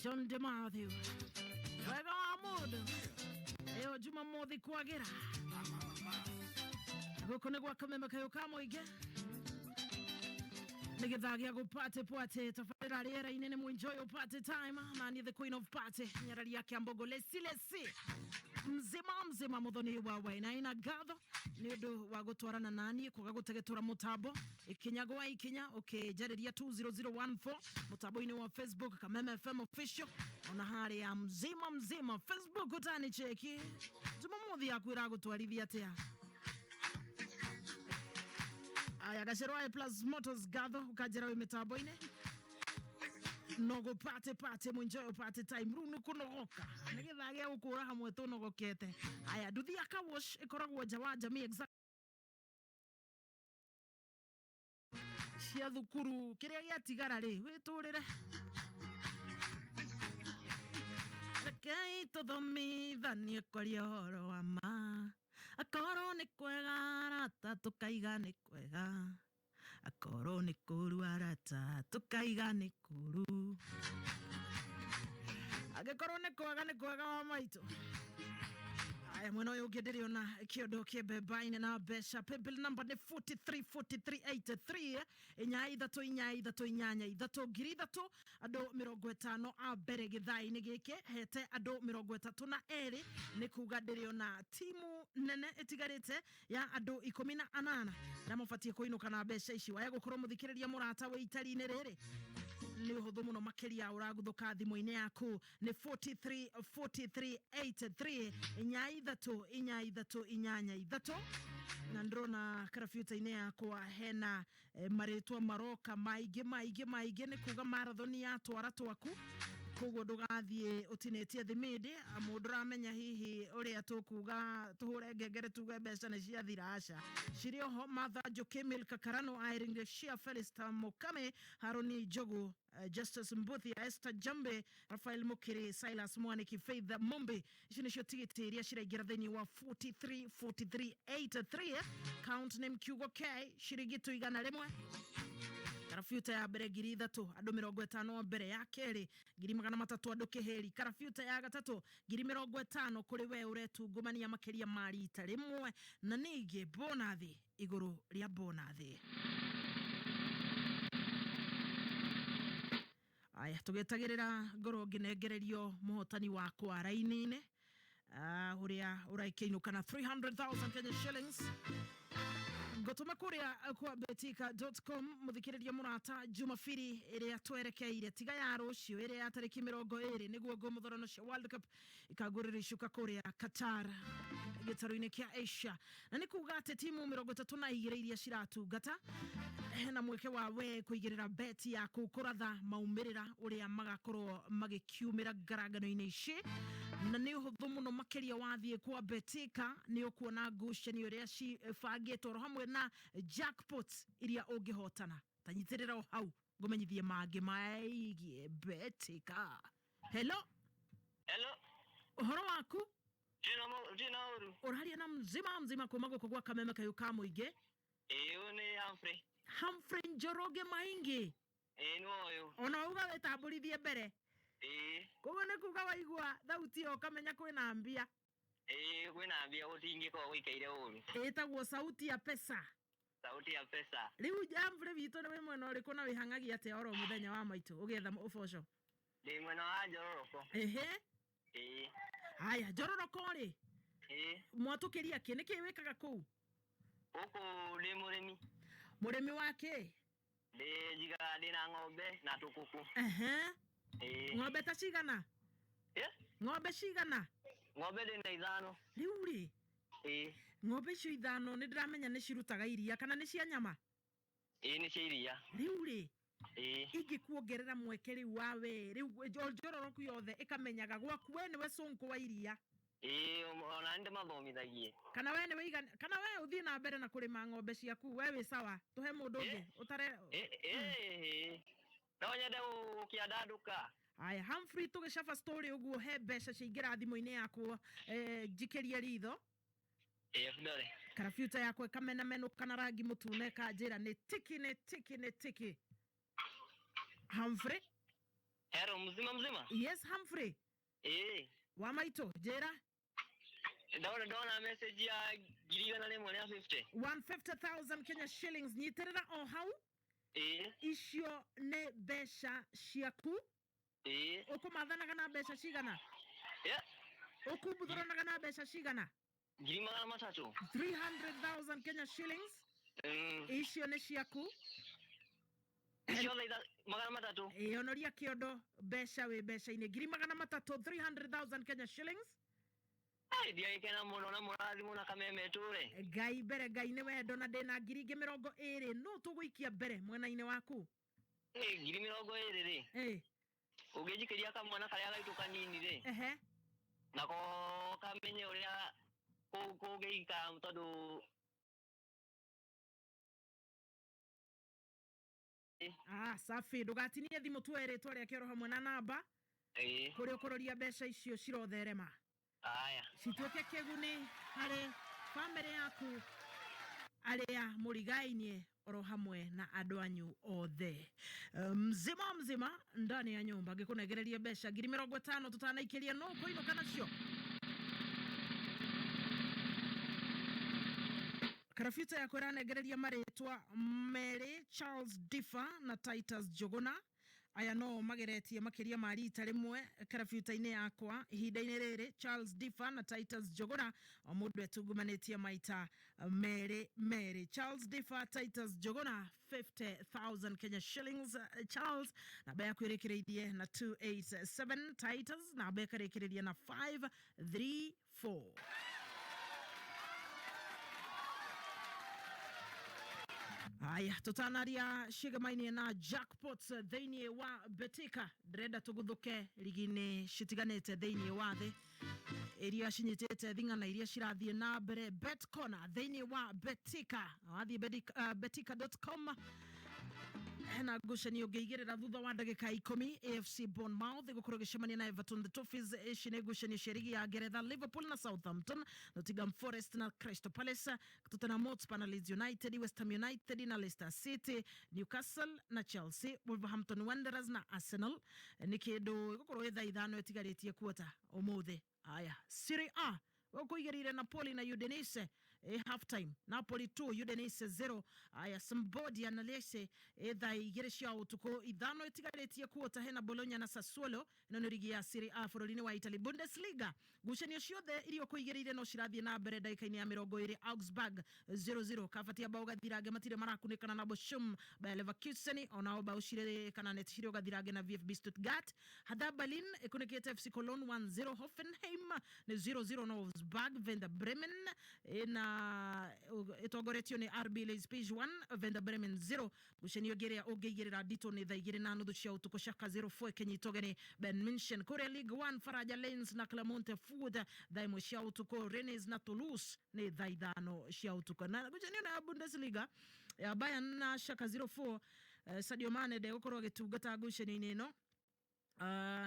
John de Matthew wega wa mũndũ ĩyo Jumamothi kwagĩra gũkũ nĩ gwa Kameme kayũ ka mũingĩ nĩ gĩthaa gĩa gũpate pwate tabarĩra rĩera-inĩ nĩ Mwinjoyo party time na niĩ the queen of party nyarari ya Kiambogo Lesi Lesi mzima mzima muthoni wa Wainaina ngatho nĩ ũndũ wa gũtwarana naniĩ kwaga gũtegetũra mũtambo ikinya gwa ikinya ũkĩnjarĩria 20014 mũtambo-inĩ wa Facebook Kameme FM official ona harĩa mzima mzima Facebook ũtanicheki Jumamothi yaku ĩragũtwarithia atĩa. Aya gacero A Plus Motors gatho ũkanjĩra wĩ mĩtambo-inĩ nogo pate pate Mwinjoyo party time rĩu nĩ kũnogoka nĩ gĩthaa gĩa gũkũra hamwe tũnogokete. Aya nduthi ya car wash ĩkoragwo nja wa jamii exact cia thukuru kĩrĩa gĩatigara rĩ wĩtũrĩre. Rekei tũthomithanie kwaria ũhoro wa ma akorwo nĩ kwega arata tũkaiga nĩ kwega akorwo nĩ kũru arata tũkaiga nĩ kũru angĩkorwo nĩ kwega nĩ kwega wa maitũ. Aya mwena ũyũ ũngĩ ndĩrĩona kĩondo kĩ mbemba-inĩ na mbeca paybill number nĩ 43 43 83 inya ithatũ inya ithatũ inyanya ithatũ 3,000 andũ 50 a mbere gĩthaa-inĩ gĩkĩ hete andũ 32 nĩ kuga ndĩrĩona timu nene ĩtigarĩte ya andũ 18 arĩa mabatiĩ kũinũka na mbeca ici. Waya gũkorwo mũthikĩrĩria mũrata wĩ itari-inĩ rĩrĩ nĩ ũhũthũ mũno makĩria ũraguthũka thimũ-inĩ yaku nĩ 43 43 83 inya ithatũ inya ithatũ inyanya ithatũ na ndĩrona karabiuta-inĩ yakwa hena marĩtwa maroka maingĩ maingĩ maingĩ nĩ kuga marathoni ya twara twaku koguo ndũgathiĩ ũtinĩtie thimindi mũndũ ũramenya hihi ũrĩa tũkuga tũhũre ngengere tuge mbeca nĩ ciathira aca cirĩ oho Martha Njoki Milka Karano Irene Gashia Felista Mukame Haroni Njogu Justice Mbuthi Esther Jambe Rafael Mukiri Silas Mwaniki Faith Mumbi icio nĩcio tigiti iria ciraingĩra thĩinĩ wa 43 43 83 count name kiugo K ciringi tu 100 karabiuta ya mbere 3,000 andũ 50 a mbere ya kerĩ 300,000 andũ kĩhĩri karabiuta ya gatatũ 50,000 kũrĩ we ũretungumania makĩria ma rita rĩmwe na ningĩ bonathi igũrũ rĩa bonathi. Aya tũgĩetagĩrĩra ngorwo ngĩnengererio mũhotani wakwa raini-inĩ Uria ũraikĩinũka na 300,000 Kenya shillings. Ngũtũma kũrĩa kwa betika.com. Mũthikĩrĩria mũrata, Jumabiri ĩrĩa twerekeire, tiga ya rũciũ, ĩrĩa ya tarĩki 20, nĩguo ngũmũthorano cia World Cup ikagũrĩra icuka kũrĩa Qatar, gĩtarũ-inĩ kĩa Asia, na nĩ kuga atĩ timu 32 iria ciratungata hena mweke wa we kũigĩrĩra bet yaku kũratha maumĩrĩra ũrĩa magakorwo magĩkiumĩra ngarangano-inĩ ici. Na nĩ ũhũthũ mũno makĩria, wathiĩ kwa Betika nĩ ũkuona ngucanio ũrĩa cibangĩtwo oro hamwe na jackpot iria ũngĩhotana. Tanyitĩrĩra o hau ngũmenyithie mangĩ maigie Betika. Hello. Hello. Ũhoro waku? Ndina ũru. Ũraria na mzima mzima kuma gũkũ gwa Kameme kayũ ka mũingĩ. Ĩĩ, ũyũ nĩ Humphrey. Humphrey Njoroge Maingi. Ĩĩ, nĩ ũyũ. Ona wauga wĩtambũrithie mbere. Ĩĩ. Koguo nĩ kuga waigua thauti ĩyo ũkamenya kwĩna mbia. Ĩĩ, kwĩna mbia, gũtingĩkorwo gũikaire ũru. Ĩtagwo Sauti ya Pesa. Sauti ya Pesa. Rĩu Humphrey witũ, nĩ wĩ mwena ũrĩkũ na wĩhang'agia atĩa oro mũthenya wa maitũ ũgĩetha ũboco? Ndĩ mwena wa Njororoko. Ehe. Ĩĩ. Haya, Njororoko rĩ, Ĩĩ. mwatũkĩria kĩ? Nĩkĩ wĩkaga kũu? Gũkũ ndĩ mũrĩmi. Mũrĩmi wa kĩ? Ndĩ njigaga, ndĩ na ng'ombe na tũkũkũ. Ehe. Ĩĩ. Ng'ombe ta cigana? Ĩ? Ng'ombe cigana? Ng'ombe ndĩ na ithano. Rĩu rĩ, Ĩĩ. ng'ombe icio ithano nĩ ndĩramenya nĩ cirutaga iria kana nĩ cia nyama? Ĩĩ, nĩ cia iria. Rĩu rĩ, Ĩĩ. ingĩkuongerera mweke rĩu wa we rĩu Njororoku yothe ĩkamenyaga gwaku we nĩwe cũnkũ wa iria. Ĩĩ, ona nĩ ndĩmathomithagie. Kana we nĩwe igana, kana we ũthiĩ na mbere na kũrĩma ng'ombe ciaku, we wĩ sawa, tũhe mũndũ ũngĩ ũtare? Ĩĩ, ĩĩ. No nyende gũkĩandandũka. Aya, Humphrey, tũgĩcaba story ũguo, he mbeca ciaingĩra thimũ-inĩ yakwa, njikĩrie ritho. Ĩĩ, ndore. Karabiuta yakwa ĩkamenamenũka na rangi mũtune, kanjĩra nĩ tiki, nĩ tiki, nĩ tiki. Humphrey. Hello, mzima mzima? Yes, Humphrey. Ĩĩ. Wa maitũ, njĩra. Ndona message ya 150,000. 150,000 Kenya shillings, nyitĩrĩra o hau. Ĩĩ. Icio nĩ mbeca ciaku. Ĩĩ. Ũkũmathanaga na mbeca cigana? Yeah. Ũkumbuthũranaga na mbeca cigana? 300,000. 300,000 Kenya shillings. Icio nĩ ciaku. Ciothe 300. Ĩĩ, onoria kĩondo mbeca, wĩ mbeca-inĩ, 300,000, 300,000 Kenya shillings. Ai, ndiagĩkena mũno na mũrathimwo na Kameme tũre. Ngai mbere, Ngai nĩ wendo. Na ndĩna 20,000, no tũgũikia mbere mwena-inĩ waku. Ĩ, 20,000 rĩ, ĩ, ũngĩnjikĩria kamwana karĩa gaitũ kanini rĩ, ehe, nako kamenye ũrĩa kũngĩikara tondũ Ah, safi, ndũgatinie thimũ, tuoe rĩtwa rĩake oro hamwe na namba Ĩĩ. kũrĩa ũkũroria mbeca icio cirotherema. Aya. Cituĩke kĩguni harĩ bamĩrĩ yaku, arĩa mũrigainie oro hamwe na andũ anyu othe. Mzima mzima ndani ya nyumba, ngĩkũnengereria mbeca 50,000 tũtanaikĩria, no kũinũka nacio. Karabuta yakwa ĩranengereria marĩtwa merĩ, Charles Differ na Titus Njuguna. Aya no mageretie makĩria ma rita rĩmwe karabuta-inĩ yakwa ihinda-inĩ rĩrĩ. Charles Differ na Titus Njuguna, o mũndũ etungumanĩtie maita merĩ merĩ. Charles Differ, Titus Njuguna, 50,000 Kenya shillings. Charles, namba yaku ĩrĩkĩrĩirie na 287, Titus namba ĩkarĩkĩrĩria na 534. Haya, tutanaria cigemainie na jackpots thĩinĩ wa Betika, ndĩrenda tũguthũke rigi-inĩ citiganĩte thĩinĩ wa thĩ iria cinyitĩte thing'ana iria cirathiĩ na mbere. Bet Corner thĩinĩ wa Betika, wathiĩ betika.com, hena ngucanio ũngĩigĩrĩra thutha wa ndagĩka 10. AFC Bournemouth ĩgũkorwo ĩgĩcemania na Everton the Toffees. Ici nĩ ngucanio cia rigi ya Ngeretha. Liverpool na Southampton, Nottingham Forest na Crystal Palace, Tottenham Hotspur na Leeds United, West Ham United na Leicester City, Newcastle na Chelsea, Wolverhampton Wanderers na Arsenal. Nĩ kĩndũ ĩgũkorwo ĩ thaa 5 ĩtigarĩtie kuota ũmũthĩ. Aya, Serie A, ũkũigĩrĩire Napoli na Udinese. Half time Napoli 2 Udinese 0. Aya, Sampdoria na Lecce thaa 2 cia utuku, 5 itigarĩtie kuota hena Bologna na Sassuolo. Ĩno nĩ rigi ya Serie A bũrũri-inĩ wa Italy. Bundesliga, ngucanio ciothe iria ũkũigĩrĩire no cirathiĩ na mbere. Ndagĩka-inĩ ya 20, Augsburg 0-0, kabatia bao gathirange matirĩ marakunĩkana na Bochum. Bayer Leverkusen onao bao cirĩ kana net cirĩ gathirange na VfB Stuttgart. Hertha Berlin ĩkunĩkĩte FC Cologne 1-0. Hoffenheim nĩ 0-0 na Wolfsburg. Werder Bremen ĩna ĩtongoretio nĩ RB Leipzig 1, Werder Bremen 0. Ngucanio ĩngĩ ĩrĩa ũngĩigĩrĩra nditũ nĩ thaa 2:30 cia ũtukũ, Schalke 04 ĩkĩnyitwo ũgeni Bayern Munchen. Kũrĩa Ligue 1, Faraja Lens na Clermont Foot thaa 1 cia ũtukũ, Rennes na Toulouse nĩ thaa 5 cia ũtukũ. Na ngucanio na ya Bundesliga ya Bayern na Schalke 04, Sadio Mane ndegũkorwo agĩtungata ngucanio-inĩ ĩno.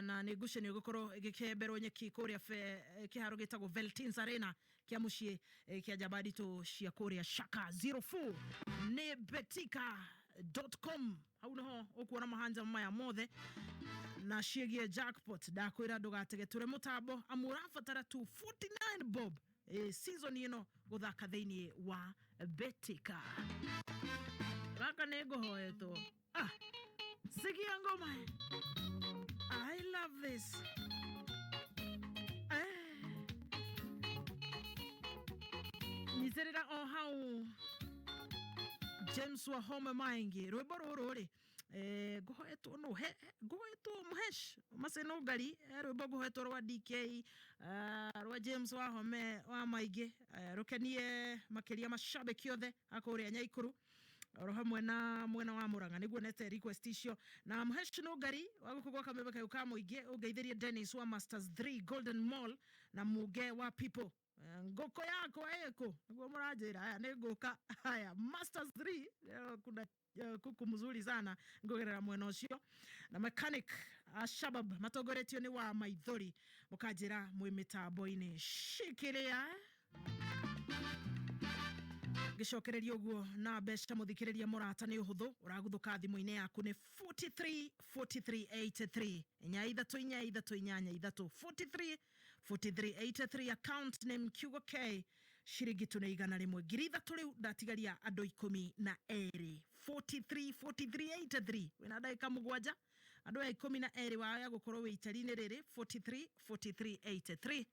Na nĩ ngucanio ĩgũkorwo ĩgĩkemberwo nyeki kũrĩa kĩharo gĩtagwo Veltins Arena kĩa mũciĩ kĩa njamba nditũ cia kũrĩa Schalke 04. Nĩ betika.com, hau niho ũkuona mahanja maya mothe na ciĩgiĩ jackpot. Ndakwĩra ndũgategetũre mũtambo, amu ũrabatara tu 49 bob season ĩno gũthaka thĩinĩ wa Betika. Gaka nĩ ngũhoetwo. Ah, sikia ngoma. I love this. Nyitĩrĩra o hau James Wahome Maingi, rwĩmbo rũrũ rĩ ngũhoetwo no he ngũhoetwo Mũhesh Maceno Ngari, rwĩmbo ngũhoetwo rwa DK, rwa James Wahome wa Maingi, rũkenie makĩria mashabiki othe a kũrĩa Nyaikuru oro hamwe na mwena wa Murang'a, nĩguo nete request icio. Na Mũhesh Nũngari wa gũkũ gwa kameme kayũ ka mũingĩ, ũngeithĩrie Dennis wa Masters 3 Golden Mall na Muge wa People. Ngũkũ yakwa ĩkũ nĩguo mũranjĩra? Haya, nĩ ngũka. Haya, Masters 3, kuna kuku mzuri sana ngũgerera mwena ũcio. Na mechanic Shabab matongoretio nĩ wa maithori, mũkanjĩra mwĩ mĩtambo-inĩ. Shikiria gĩcokereria ũguo na mbeca. Mũthikĩrĩria mũrata, nĩ ũhũthũ, ũraguthũka thimũ-inĩ yaku nĩ 43 43 83, 4 3 4 3 8 3, 43 43 83, account name kiugo K, ciringi tu nĩ 100, 3,000. Rĩu ndatigaria andũ 12. 43 43 83, wĩna ndagĩka 7. Andũ aya 12 waya gũkorwo wĩ itari-inĩ rĩrĩ, 43 43 83,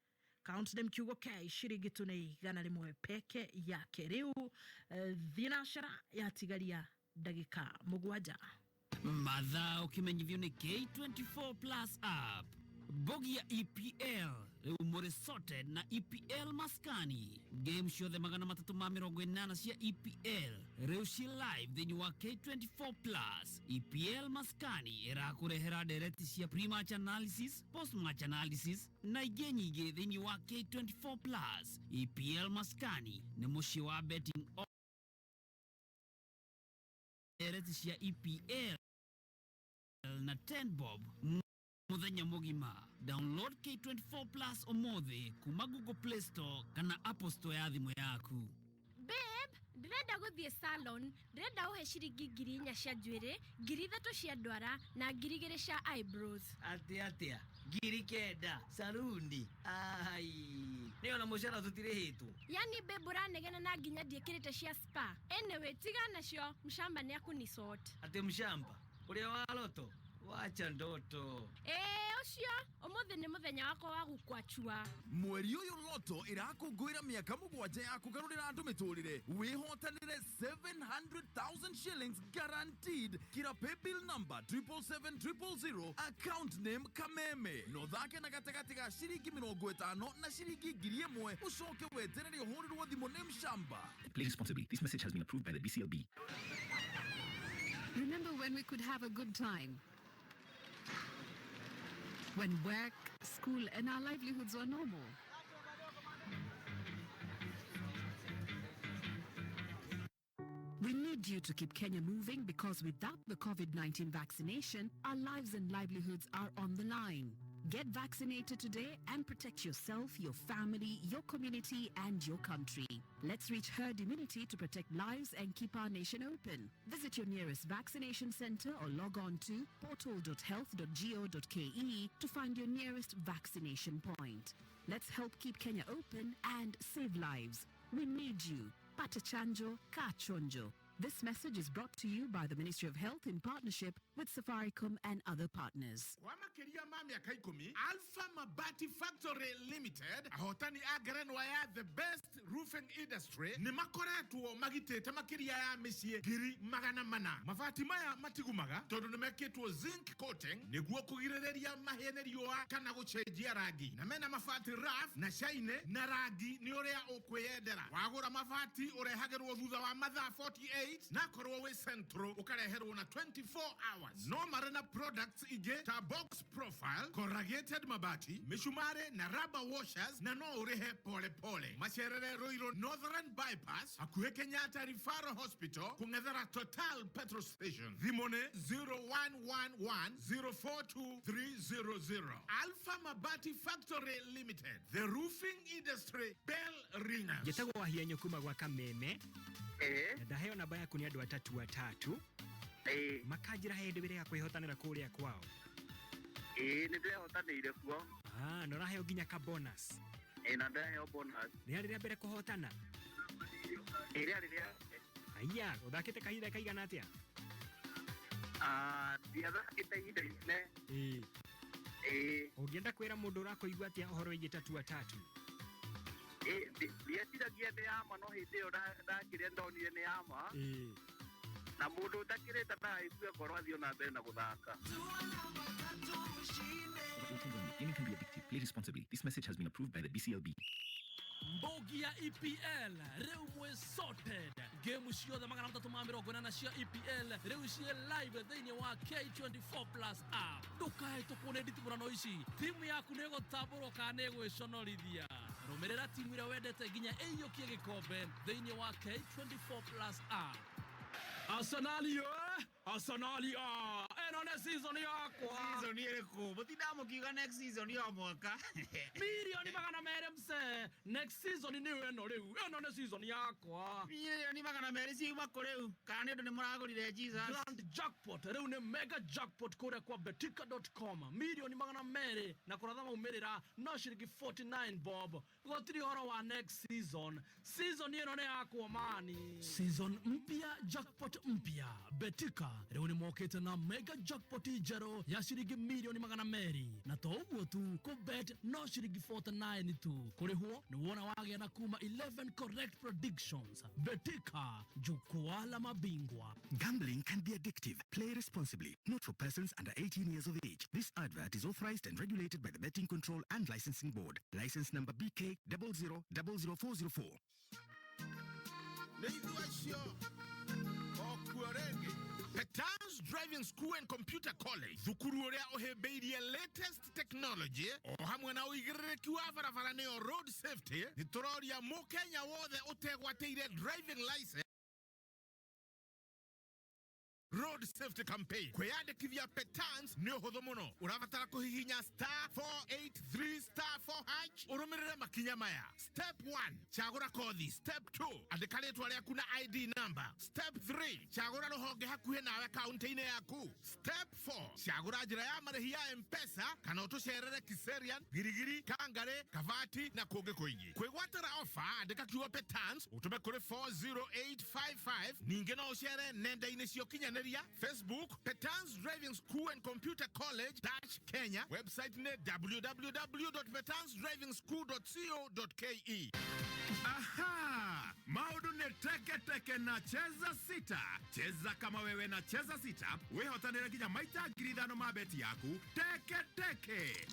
account name kiugo K, ciringi tu nĩ 100 peke yake. Rĩu thinacara yatigaria ndagĩka 7. Mathaa ũkĩmenyithio nĩ K24 Plus app, bogi ya EPL rĩu mũrĩ sorted na EPL maskani. Game ciothe 380 cia EPL rĩu ci live thĩinĩ wa K24 Plus. EPL maskani ĩrakũrehera ndereti cia pre-match analysis, post-match analysis na ingĩ nyingĩ thĩinĩ wa K24 Plus. EPL maskani nĩ mũciĩ wa betting, ndereti cia EPL na 10 bob muthenya mugima. Download K24 Plus umuthi kuma Google Play Store kana Apple Store ya thimũ yaku. Babe, ndĩrenda gũthiĩ salon, ndĩrenda ũhe ciringi 4,000 cia njuĩrĩ, 3,000 cia ndwara na 2,000 cia eyebrows. Atä atä, 9,000 saruni? Ai, nä ona må cara tå tirä hä two. Yani babe, ũranegena na nginya ndiĩkĩrĩte cia spa. Anyway, tiga nacio, mshamba nĩ akũnisort. Atä mshamba å rä a wa loto? Wacha ndoto. Ĩĩ ũcio, ũmũthĩ nĩ mũthenya wakwa wa gũkwachua. Mweri ũyũ Loto ĩrakũngũĩra mĩaka 7 ya kũgarũrĩra andũ mĩtũrĩre. Wĩhotanĩre 700,000 shillings guaranteed kira paybill number 777,000, account name Kameme. No thake na gatagatĩ ga ciringi 50 na ciringi 1,000, ũcoke weterere ũhũrĩrwo thimũ nĩ mshamba. Play responsibly. This message has been approved by the BCLB. Remember when we could have a good time? When work, school, and our livelihoods were normal. We need you to keep Kenya moving because without the COVID-19 vaccination, our lives and livelihoods are on the line. Get vaccinated today and protect yourself, your family, your community, and your country. Let's reach herd immunity to protect lives and keep our nation open. Visit your nearest vaccination center or log on to portal.health.go.ke to find your nearest vaccination point. Let's help keep Kenya open and save lives. We need you. Pata chanjo, ka chonjo. This message is brought to you by the Ministry of Health in partnership with Safaricom and other partners. Kwa makĩria ma mĩaka 10, Alpha Mabati Factory Limited, ahotani a ngerenwa ya the best roofing industry, nĩ makoretwo magitĩte makĩria ya mĩciĩ 400,000. Mabati maya matigumaga tondũ nĩ mekĩtwo zinc coating nĩguo kũgirĩrĩria mahĩe nĩ riũa kana gũcenjia rangi, na mena mabati rough na shine na rangi nĩ ũrĩa ũkwĩyendera. Wagũra mabati ũrehagĩrwo thutha wa mathaa 48, na korwo wĩ central ũkareherwo na 24 hours. No marĩ na products ingĩ ta box profile, corrugated mabati, mĩcumarĩ na rubber washers, na no ũrĩhe pole pole. Macerere Ruiru Northern Bypass, hakuhĩ Kenyatta Referral Hospital, kũng'ethera Total petrol station. Thimũ nĩ 0111 042 300. Alpha Mabati Factory Limited, the roofing industry bell ringers. Njĩtagwo Wahianyo kuma gwa Kameme na ndaheo namba yaku nĩ andũ atatu atatu makanjĩra he hĩndĩ wĩrĩga kwĩhotanĩra kũrĩa kwao. Ĩĩ, nĩ ndĩrehotanĩire kuo. Ah, na ũraheo nginya ka bonus. Ĩĩ, na ndaheo bonus. Nĩ rĩrĩa mbere kũhotana? Ĩĩ, rĩarĩ rĩa Aya, ũthakĩte kahinda kaigana atĩa? Ah, ndiathakĩte ihinda inene. Ĩĩ. Ĩĩ. Ũngĩenda kwĩra mũndũ ũrakũigua atĩa ũhoro wĩgiĩ tatu atatu? Ĩĩ, ndieciragia nĩ yama, no hĩndĩ ĩyo ndakĩrĩa ndonire nĩ yama. Na mũndũ ũtakĩrĩte ndagaigue ngoro, athiĩ ona mbere na gũthaka. Over 18 only. Gaming can be addictive. Play responsibly. This message has been approved by the BCLB. Mbogi ya EPL rĩu mwĩ sorted. Game ciothe 380 cia EPL rĩu ciĩ live thĩinĩ wa K24 Plus app. Ndũkahĩtũkwo nĩ nditimũrano ici. Timu yaku nĩ ĩgũtambũrwo kana nĩ ĩgwĩconorithia. Rũmĩrĩra timu ĩrĩa wendete nginya ĩiyũkie gĩkombe thĩinĩ wa K24 Plus app. Arsenal yo, Arsenal yo, ĩno nĩ season yakwa. Season ĩrĩkũ? Mũtindaga mũkiuga next season ya mwaka. 200,000,000 mse. Next season nĩ ĩno rĩu, ĩno nĩ season yakwa. 200,000,000 ciuma kũ rĩu? Kana nĩ ũndũ nĩ mũragũrire Jesus? Grand jackpot rĩu nĩ mega jackpot kũrĩa kwa betika.com, 200,000,000, na kũratha maumĩrĩra no ciringi 49 bob. Gũtirĩ ũhoro wa next season, season ĩno nĩ yakwa mani. Season mpya, jackpot mpya. Betika rĩu nĩ mokĩte na mega jackpot njerũ ya ciringi 200,000,000, na to ũguo tu, kũbet no ciringi 49 tu. Kũrĩhwo nĩ wona wagĩa na kuma 11 correct predictions. Betika, jukwaa la mabingwa. Gambling can be addictive. Play responsibly. Not for persons under 18 years of age. This advert is authorized and regulated by the Betting Control and Licensing Board. License number BK 0000404. Nĩ ithuĩ acio okuo rĩngĩ. Petans Driving School and Computer College, thukuru ũrĩa ũhĩmbĩirie latest technology o hamwe na ũigĩrĩrĩki wa barabara, nĩyo road safety. Nĩ tũroria mũkenya wothe ũtegwatĩire driving license road safety campaign. Kwĩyandĩkithia Petans nĩ ũhũthũ mũno. Ũrabatara kũhihinya *483*4#, ũrũmĩrĩre makinya maya: step 1, cagũra kothi; step 2, andĩka rĩtwa rĩaku na ID number; step 3, cagũra rũhonge hakuhĩ nawe kaunti-inĩ yaku; step 4, cagũra njĩra ya marĩhi ya Mpesa, kana ũtũcerere Kiserian, Girigiri, Kangare, Kavati na kũngĩ kũingĩ. Kwĩgwatĩra ofa, andĩka kiugo Petans ũtũme kũrĩ 40855. Ningĩ no ũcere nenda-inĩ cia ũkinyanĩria: Facebook, Petans Driving School and Computer College dash Kenya, website nĩ www.petansdrivingschool.co.ke. Aha! Maũndũ nĩ teke teke na Cheza Sita. Cheza kama wewe na Cheza Sita, wĩhotanĩre nginya maita 5,000 ma beti yaku teke teke.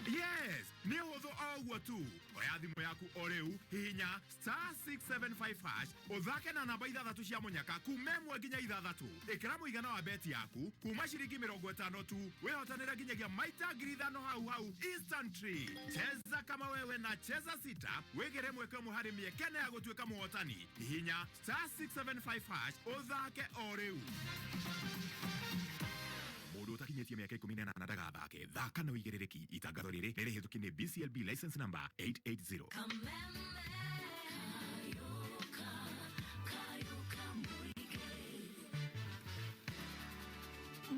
Yes, nĩ ũhũthũ o ũguo tu. Oya thimũ yaku o rĩu, hihinya *675#, ũthake na namba ithathatũ cia mũnyaka kuma 1 nginya 6. Ĩkĩra mũigana wa beti yaku kuma ciringi 50 tu, wĩhotanĩre nginyagia maita 5,000 hau hau instantly. Cheza kama wewe na Cheza Sita, wĩgĩre mweke ũmwe harĩ mĩeke ya gũtuĩka mũhotani. Hihinya *675# ũthake o rĩu. Mũndũ ũtakinyĩtie mĩaka 18 ndagathake. Thaka na ũigĩrĩrĩki. Itangatho rĩrĩ nĩ rĩhĩtũkie nĩ BCLB license number 880.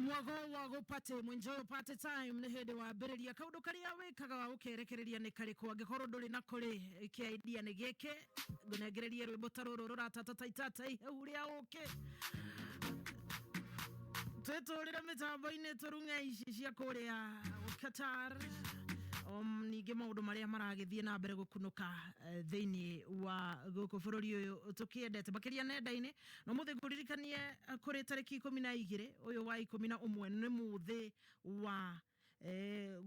Mwago wa gũpate mwenjoyo party time nĩ hĩndĩ wambĩrĩria kaũndũ karĩa wĩkaga ũkerekereria nĩ karĩkũ angĩkorwo ndũrĩ nako rĩ kĩa idea nĩ gĩkĩ ngũnengererie rwĩmbo ta rũrũ rũratata ta itata ihehu rĩa ũkĩ twĩtũrĩre mĩtambo-inĩ tũrung'e ici cia kũrĩa Qatar. Ningĩ maũndũ marĩa maragĩthiĩ na mbere gũkunũka thĩinĩ wa gũkũ bũrũri ũyũ tũkĩendete makĩria nenda-inĩ no mũthĩ ngũririkanie kũrĩ tarĩki 12 ũyũ wa 11 nĩ mũthĩ wa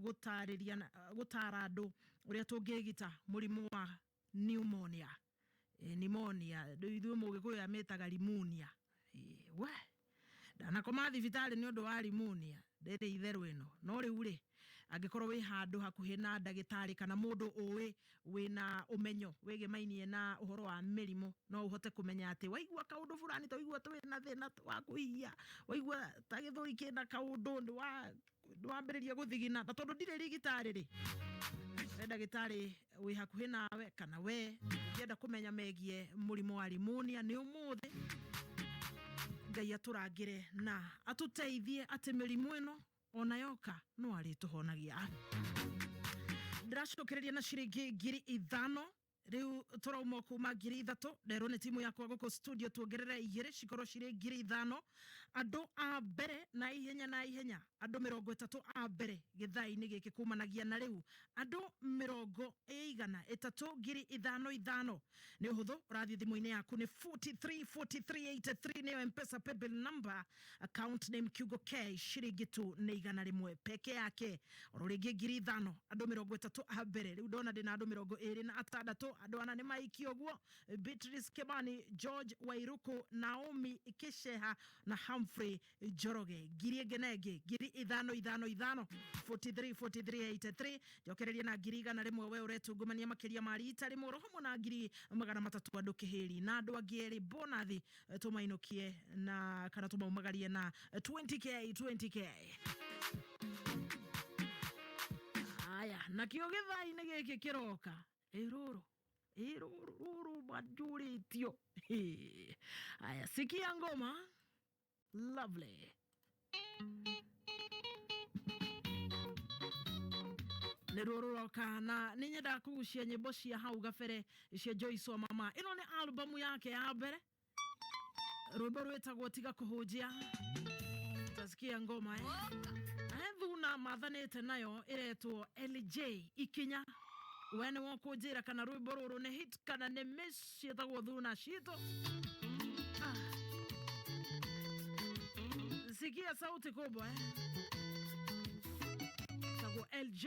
gũtarĩria gũtara andũ ũrĩa tũngĩgita mũrimũ wa pneumonia. Pneumonia ithuĩ mũgĩkũyũ amĩtaga rimunia. We ndanakoma thibitarĩ nĩ ũndũ wa rimunia ndĩrĩ itherũ ĩno no rĩu rĩ angĩkorwo wĩ handũ hakuhĩ na ndagĩtarĩ kana mũndũ ũĩ wĩna ũmenyo wĩgĩmainie na ũhoro wa mĩrimũ no ũhote kũmenya atĩ waigua kaũndũ fulani ta waigua twĩna thĩna wa kũhihia waigua ta gĩthũri kĩna kaũndũ nĩwambĩrĩria gũthigina na tondũ ndirĩ rigitari rĩ we ndagĩtarĩ wĩ hakuhĩ nawe kana we ũngĩenda kũmenya megiĩ mũrimũ wa rimunia nĩ ũmũthĩ Ngai atũrangĩre na atũteithie atĩ mĩrimũ ĩno ona yoka no arĩtũhonagia. Ndĩracokereria na ciringi 5,000 rĩu tũrauma kuma 3,000 nderwo nĩ timu yakwa gũkũ studio tuongerere igĩrĩ cikorwo cirĩ 5,000 andũ a mbere na ihenya na ihenya andũ 30 a mbere gĩthaa-inĩ gĩkĩ kumanagia na rĩu andũ 300 5,000 nĩ ũhũthũ ũrathiĩ thimũ-inĩ yaku nĩ 43 43 83 nĩyo Mpesa paybill number account name Kiugo K ciringi tu nĩ 100 peke yake oro rĩngĩ 5,000 andũ 30 a mbere rĩu ndona ndĩna andũ 26 andũ ana nĩ maikio ũguo Beatrice Kimani, George Wairuku, Naomi Kisheha na Humphrey Njoroge ngiri ĩngĩ na ĩngĩ 5,000 5 5 43 43 83 njokereria na 100,000 we ũretungumania makĩria ma rita rĩmwe oro hamwe na 300,000 andũ kĩhĩri na andũ angĩ erĩ bonathi tũmainũkie na kana tũmaumagarie na 20K 20K. Aya nakĩo gĩthaa-inĩ gĩkĩ kĩroka ĩrũrũ ĩrũrũ rũrũ manjũrĩtio. Aya sikia ngoma lovely nĩ ruo rũroka na nĩ nyendaga kũgucia nyĩmbo cia hau gabere cia Joyce wa Mama. Ĩno nĩ albamu yake ya mbere rwĩmbo rwĩtagwo Tiga Kũhunjia. Tasikia ngoma thuna mathanĩte nayo ĩretwo LJ Ikinya. We nĩ wokũnjĩra kana rwĩmbo rũrũ nĩ hit kana nĩ miss ciĩtagwo thuna citũ. Sikia sauti kubwa tagwo LJ.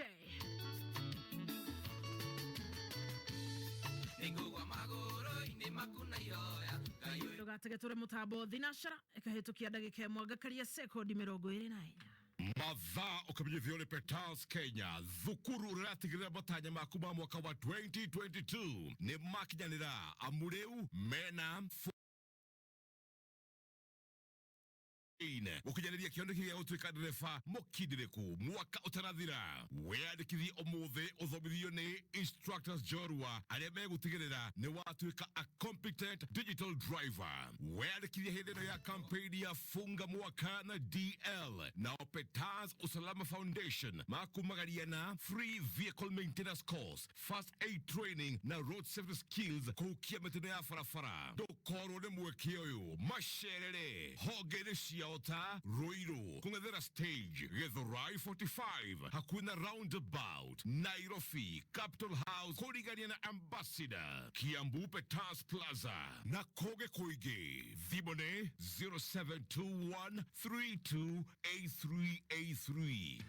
Ndũgatege tũre mũtambo thinacara ĩkahĩtũkia ndagĩka ĩmwe ngakaria sekondi 24. Mathaa ũkamenyithio nĩ Petals Kenya thukuru ũratigĩrĩra matanya maku ma mwaka wa 2022 nĩ makinyanĩra amu rĩu mena gũkinyanĩria kĩoneki gĩa gũtuĩka ndereba mũkindĩrĩku mwaka ũtanathira. Wĩyandĩkithie ũmũthĩ ũthomithio nĩ instructors njorua arĩa megũtigĩrĩra nĩ watuĩka a competent digital driver. Wĩyandĩkithie hĩndĩ ĩno ya campaign ya funga mwaka na DL nao Petals Usalama Foundation makumagaria na free vehicle maintenance course, first aid training na road safety skills kũhukia mĩtino ya barabara. Ndũkorwo nĩ mweke ũyũ macerere honge-inĩ cia ota Ruiru kũng'ethera stage Githurai 45 hakuhĩ na roundabout Nairobi Capital House kũrigania na Ambassador Kiambu Petals Plaza na kũngĩ kũingĩ. Thimũ nĩ 0721 328383.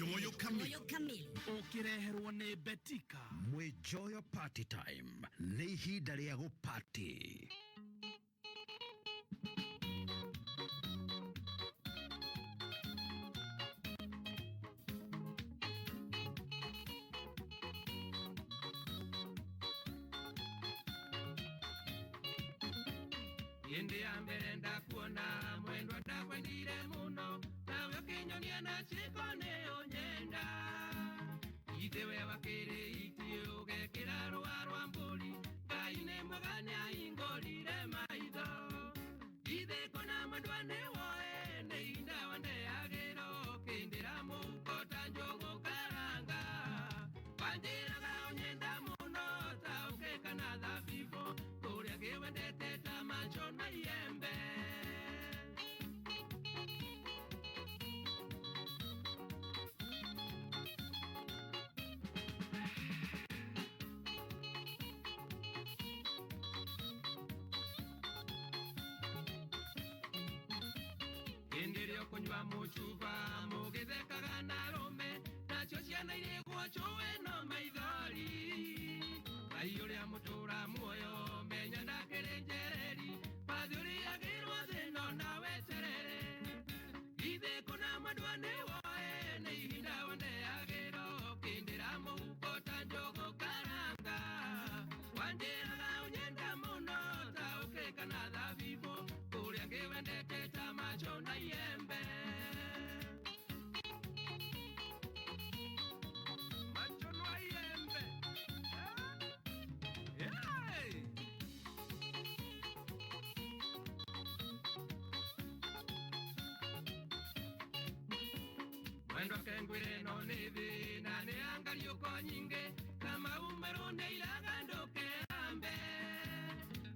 Mwijoyo kamili ũkĩreherwo nĩ Betika. Mwijoyo party time nĩ ihinda rĩa gũparty. Hĩndĩ ya mbere ndakuona mwendwa ndakwendire mũno, nawe ũkĩnyonia na ciĩko nĩ ũnyenda. Ithe we wakĩrĩ iti ũgekĩra rũa rwa mbũri, Ngai nĩ mwega nĩahingũrire maitho. Ithe kona mwendwa nĩ woe nĩ ihinda wandeagĩra, ũkĩndĩra mũhuko ta njũgũ karanga. Wanjĩraga ũnyenda mũno ta ũkeka na thabibũ, kũrĩa ngĩwendete ta macho na iembe. Hĩndĩ ĩrĩa ũkũnyua mũcuba mũgĩthekaga na arũme, nacio ciana irĩgwo cũĩ no maithori. Ngai ũrĩa mũtũra muoyo menya ndakĩrĩ njereri, bathi ũrĩagĩrwo thĩna ona weterere. Githĩ kũna mwendwa nĩ woe nĩ ihinda wandeagĩra, ũkĩndĩra mũhuko ta njũgũ karanga. Wanjĩraga ũnyenda mũno ta ũkeka na thabibũ, kũrĩa ngĩwendete ta macho na iembe. Macho na iembe. Hey! Mwendwa kengwire no nĩ thĩna nĩ angariũko nyingĩ, na maumĩrwo nĩ iraga ndũkeambe.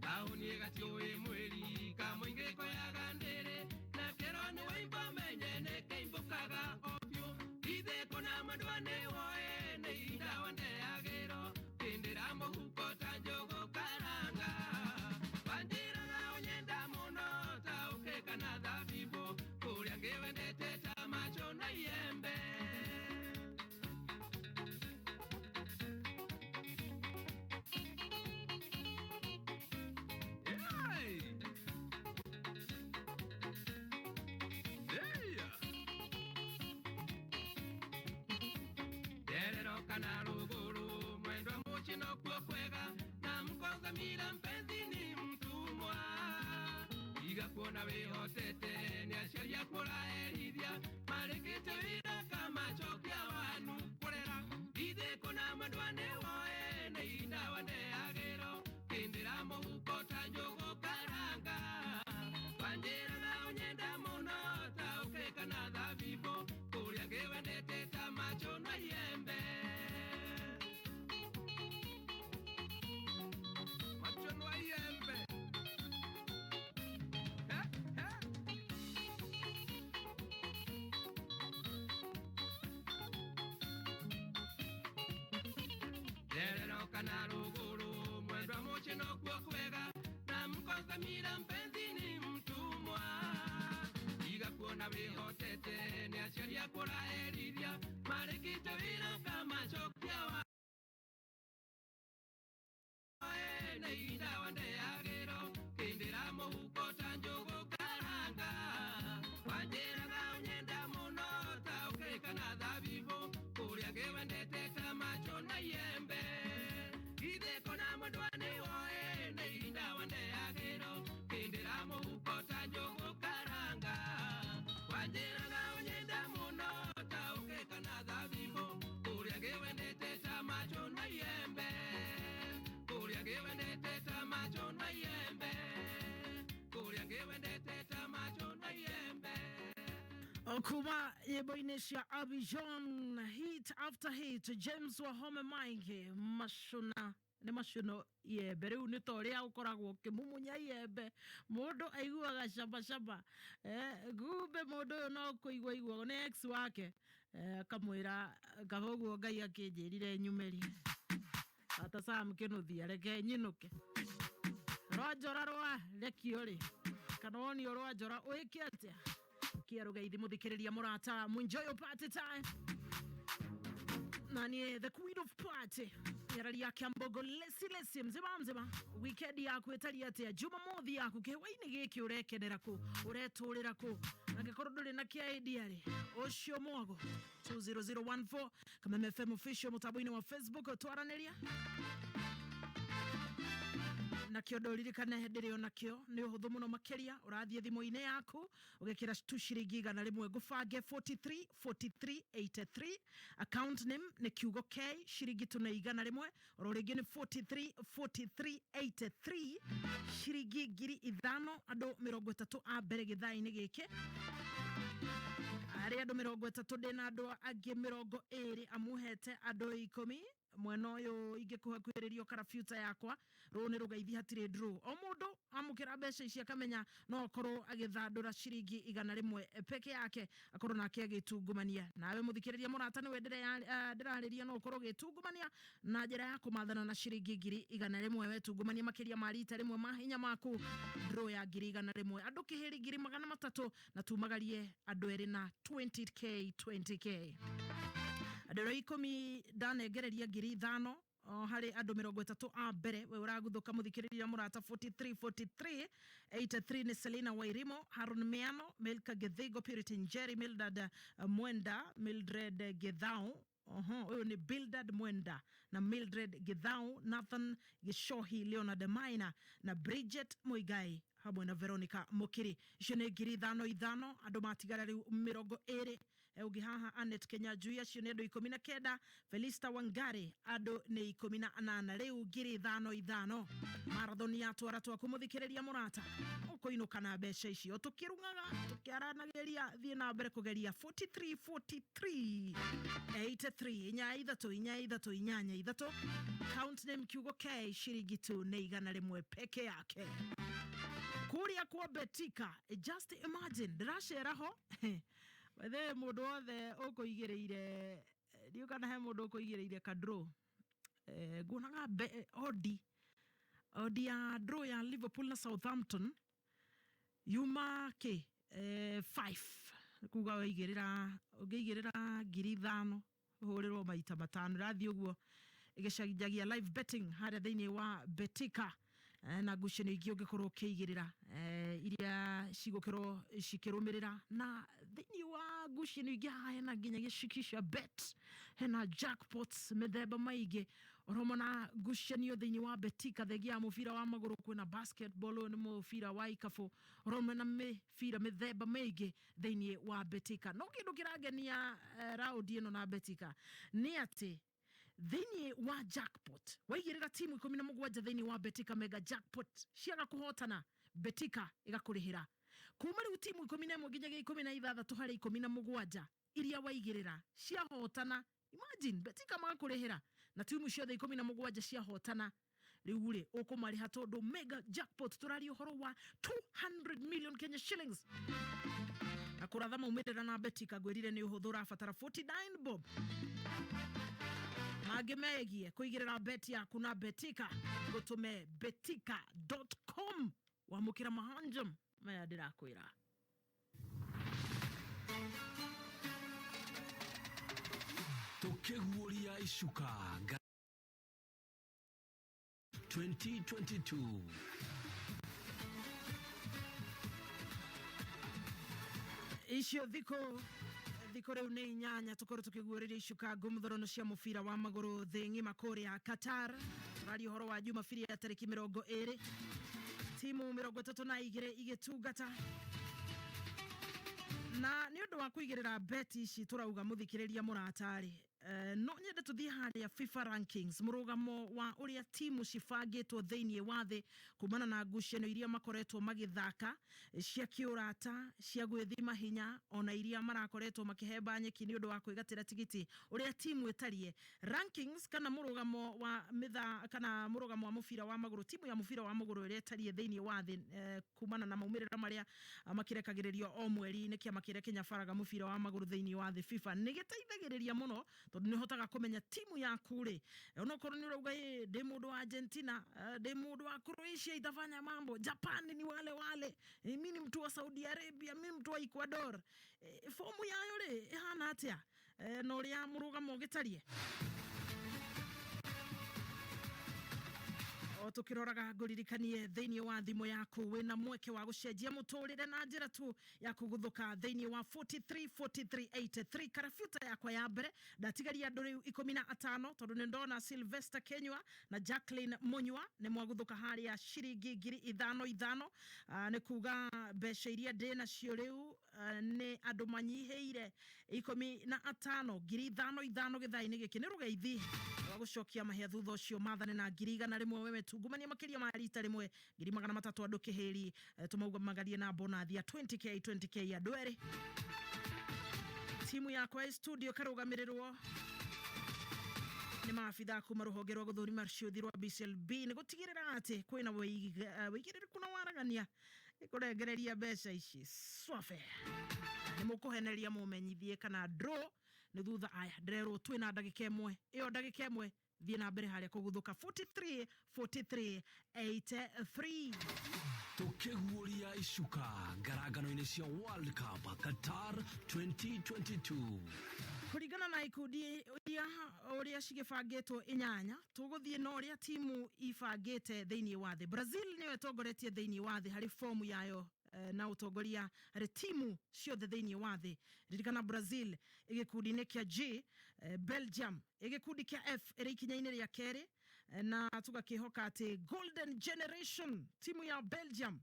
Taũni ĩgatiũĩ mwĩri kamũingĩ koyaga ndĩrĩ, na kĩro nĩ wĩimbo menye nĩ kĩimbũkaga o biũ. Githĩ kũna mwendwa nĩ woe nĩ ihinda wandeagĩrwo, kĩndĩra mũhuko ta njũgũ karanga. Wanjĩraga ũnyenda mũno ta ũkeka na thabibũ, kũrĩa ngĩwendete ta macho na iembe. Hey! Yeah! Terero kana rũgũrũ mwendwa mũciĩ nokuo kwega, na mkongamira mpenzi ni mtumwa. Iga kuona wĩhotete nĩ aciari aku ũraherithia, marĩkĩte wĩra kamacokia wanu kũrera. Githĩ kũna mwendwa nĩ woe nĩ ihinda wandeagĩrwo, kĩndĩra mũhuko ta njũgũ karanga. Wanjĩraga ũnyenda mũno ta ũkeka na thabibũ, kũrĩa ngĩwendete ta macho na iembe. Macho na iembe. Terero kana rũgũrũ mwendwa mũciĩ nokuo kwega, na mkongamira mpenzi ni mtumwa. Iga kuona wĩhotete nĩ aciari aku ũraherithia, marĩkĩte wĩra ũkamacokia wae nĩ ihinda wandeagĩrwo, kĩndĩra mũhuko ta njũgũ karanga. Wanjĩraga ũnyenda mũno ta ũkeka na thabibũ, kũrĩa ngĩwendete ta macho na iembe. Githĩ kũna mwendwa nĩ woe nĩ ihinda wandeagĩrwo, kĩndĩra mũhuko ta njũgũ karanga. Wanjĩraga ũnyenda mũno ta ũkeka na thabibũ, kũrĩa ngĩwendete ta macho na iembe. Kũrĩa ngĩwendete ta macho na iembe. Kũrĩa ngĩwendete ta macho na iembe. Kuma nyimbo-inĩ cia Abidjan, hit after hit, James Wahome Maingi macuna nĩ macuno iembe rĩu nĩ ta ũrĩa ũkoragwo ũkĩmumunya iembe mũndũ aiguaga caba caba, kumbe mũndũ ũyũ no kũigua aiguaga nĩ ex wake, akamwĩra kaba ũguo Ngai akĩnjĩrire nyumĩrie tata Sam Kĩnuthia reke nyinũke rwanjora rwa rekio rĩ kana wonio rwanjora wĩke atĩa kĩarũgeithi mũthikĩrĩria mũrata enjoy your party time na niĩ the queen of party yararia Kiambogo lesi lesi mzima mzima weekend yaku ĩtariĩ atĩa jumamothi yaku kĩhwainĩ gĩkĩ ũrekenera kũ ũretũrĩra kũ angĩkorwo ndũrĩ na kĩa rĩ ũcio mwago 20014 Kameme FM official mũtambo-inĩ wa Facebook twaranĩria. Na kĩondo ririkane ndĩrĩ o nakĩo, nĩ ũhũthũ mũno makĩria. Ũrathiĩ thimũ-inĩ yaku ũgekĩra tu ciringi 100, ngũbange 43 43 83, account name nĩ kiugo K, ciringi tu nĩ 100. Oro rĩngĩ nĩ 43 43 83, ciringi 5,000, andũ 30 a mbere gĩthaa-inĩ gĩkĩ. Arĩ andũ 30, ndĩna andũ angĩ 20 amuhete andũ 10 mwena ũyũ. Ingĩkũhakuhĩrĩrio karabuta yakwa rũũ nĩ rũgaithi, hatirĩ draw. O mũndũ amũkĩra mbeca ici akamenya no akorwo agĩthandũra ciringi 100 peke yake, akorwo nake agĩtungumania. Nawe mũthikĩrĩria mũrata nĩwe ndĩrarĩria, no ũkorwo ũgĩtungumania na njĩra ya kũmathana na ciringi 100,000. Wetungumania makĩria ma rita rĩmwe mahinya maku, draw ya 100,000, andũ kĩhĩri 300,000, na tumagarie andũ erĩ na 20K 20K. Andũ arĩa 10 ndanengereria 5,000 o harĩ andũ 30 a mbere. We ũraguthũka mũthikĩrĩria mũrata, 43 43 83 nĩ Selina Wairimo, Haron Miano, Milka Githigo, Purity Njeri, Mildred Mwenda, Mildred Githau. Oho, ũyũ nĩ Bildad Mwenda na Mildred Githau, Nathan Gishohi, Leonard Maina na Bridget Muigai hamwe na Veronica Mukiri. Icio nĩ 5,000 5, andũ matigara rĩu 20. Ũngĩ haha Anet Kenyanjui, acio nĩ andũ 19. Felista Wangari, andũ nĩ 18 rĩu, 5,000 5. Marathon ya twara twaku mũthikĩrĩria mũrata, ũkũinũka na mbeca icio tũkĩrung'aga tũkĩaranagĩria. Thiĩ na mbere kũgeria 43 43 83, 4 3 4 3 8 3, account name kiugo K, ciringi tu nĩ 100 peke yake kũrĩa kwa Betika. Just imagine, ndĩracera ho wethe mũndũ wothe ũkũigĩrĩire, ndiũ kana he mũndũ ũkũigĩrĩire kadraw. Nguonaga odi ya draw ya Liverpool na Southampton yuma kĩ 5, kuga waigĩrĩra, ũngĩigĩrĩra 5,000 ũhũrĩrwo maita matano. Ĩrathiĩ ũguo ĩgĩcenjagia live betting harĩa thĩinĩ wa Betika, na ngucanio ingĩ ũngĩkorwo ũkĩigĩrĩra, iria cigũkorwo cikĩrũmĩrĩra. Na thĩinĩ wa ngucanio ingĩ haha hena nginyagia Shikisha Bet, hena jackpots mĩthemba maingĩ oromo na ngucanio thĩinĩ wa Betika. Thengia ya mũbira wa magũrũ, kwĩna basketball, ũyũ nĩ mũbira wa ikabũ, oromo na mĩbira mĩthemba mĩingĩ thĩinĩ wa Betika. No kĩndũ kĩrangenia raundi ĩno na Betika nĩ atĩ thĩinĩ wa jackpot waigĩrĩra timu 17 thĩinĩ wa Betika Mega Jackpot, ciaga kũhotana, Betika ĩgakũrĩhĩra kuma rĩu timu 11 nginyagia 16 harĩ 17 iria waigĩrĩra ciahotana. Imagine, Betika magakũrĩhĩra na timu ciothe 17 ciahotana. Rĩu rĩ ũkũmarĩha tondũ mega jackpot tũraria ũhoro wa 200 million Kenya shillings. Na kũratha maumĩrĩra na Betika, ngwĩrire nĩ ũhũthũ, ũrabatara 49 bob. Mangĩ megie kũigĩrĩra bet yaku na Betika, gũtũme betika.com wamũkĩra mahanjam maya ndĩrakwĩra. Tukiguoria icuka 2022. Icio thikũ thikũ rĩu nĩ 8 tũkorwo tũkĩguũrĩria icuka ngũmũthorono cia mũbira wa magũrũ thĩ ng'ima kũrĩa Qatar. Tũraria ũhoro wa Jumabiri ya tarĩki 20, timu 32 igĩtungata. Na nĩ ũndũ wa kũigĩrĩra beti ici tũrauga, mũthikĩrĩria mũratarĩ, no nyende tũthiĩ harĩa FIFA rankings, mũrũgamo wa ũrĩa timu cibangĩtwo thĩinĩ wa thĩ kumana na ngucanio iria makoretwo magĩthaka cia kĩũrata, cia gwĩthima hinya, ona iria marakoretwo makĩhemba nyeki nĩ ũndũ wa kwĩgatĩra tigiti, ũrĩa timu ĩtariĩ, rankings kana mũrũgamo wa mĩtha kana mũrũgamo wa mũbira wa magũrũ, timu ya mũbira wa magũrũ ĩrĩa ĩtariĩ thĩinĩ wa thĩ, kumana na maumĩrĩra marĩa makĩrekagĩrĩrio o mweri nĩ kĩama kĩrĩa kĩnyabaraga mũbira wa magũrũ thĩinĩ wa thĩ, FIFA. Nĩ gĩteithagĩrĩria mũno tondũ nĩ ũhotaga kũmenya timu yaku rĩ, onokorwo nĩ ũrauga ĩ ndĩ mũndũ wa Argentina, ndĩ mũndũ wa Croatia, itafanya mambo, Japan ni wale wale, mi ni mtu wa Saudi Arabia, mi mtu wa Ecuador, fomu yayo rĩ ĩhana atĩa, na ũrĩa mũrũgamo ũgĩtariĩ. O tũkĩroraga ngũririkanie thĩinĩ wa thimũ yaku wĩna mweke wa gũcenjia mũtũrĩre na njĩra tu ya kũguthũka thĩinĩ wa 43 43 83 karabuta yakwa ya mbere. Ndatigaria andũ rĩu 15 tondũ nĩ ndona Sylvester Kenyua na Jacqueline Munyua nĩ mwaguthuka harĩa ciringi 5000 ithano. Nĩ kuga mbeca iria ndĩ nacio rĩu nĩ andũ manyihĩire 15, 5000 ithano gĩthaa-inĩ gĩkĩ. Nĩ rũgeithi rwa gũcokia mahĩa, thutha ũcio mathane na 100,000. Wewe tungumania makĩria ma rita rĩmwe 300,000 andũ kĩhĩri, tũmaumagarie na bonathi ya 20K 20K andũ erĩ. Timu yakwa ĩ studio karũgamĩrĩrwo nĩ maabitha kuma rũhonge rwa gũthũrima ciũthi rwa BCLB nĩ gũtigĩrĩra atĩ kwĩna wĩigĩrĩrĩku na waragania kũrengereria mbeca ici swafe. Nĩ mũkũheneria mũmenyithie kana draw nĩ thutha. Aya, ndĩrerwo twĩna ndagĩka ĩmwe. Ĩyo ndagĩka ĩmwe, thiĩ na mbere harĩa kũguthũka 43 43 83. Tukĩguũria icuka ngarangano-inĩ cia World Cup Qatar 2022. Kũringana na ikundi iria ũrĩa cigĩbangĩtwo inyanya, tũgũthiĩ na ũrĩa timu ibangĩte thĩinĩ wa thĩ. Brazil nĩyo ĩtongoretie thĩinĩ wa thĩ harĩ fomu yayo na ũtongoria harĩ timu ciothe thĩinĩ wa thĩ. Ririkana Brazil ĩgĩkundi-inĩ kĩa G, Belgium ĩgĩkundi kĩa F ĩrĩ ikinya-inĩ rĩa kerĩ, na tũgakĩhoka atĩ Golden Generation, timu ya Belgium,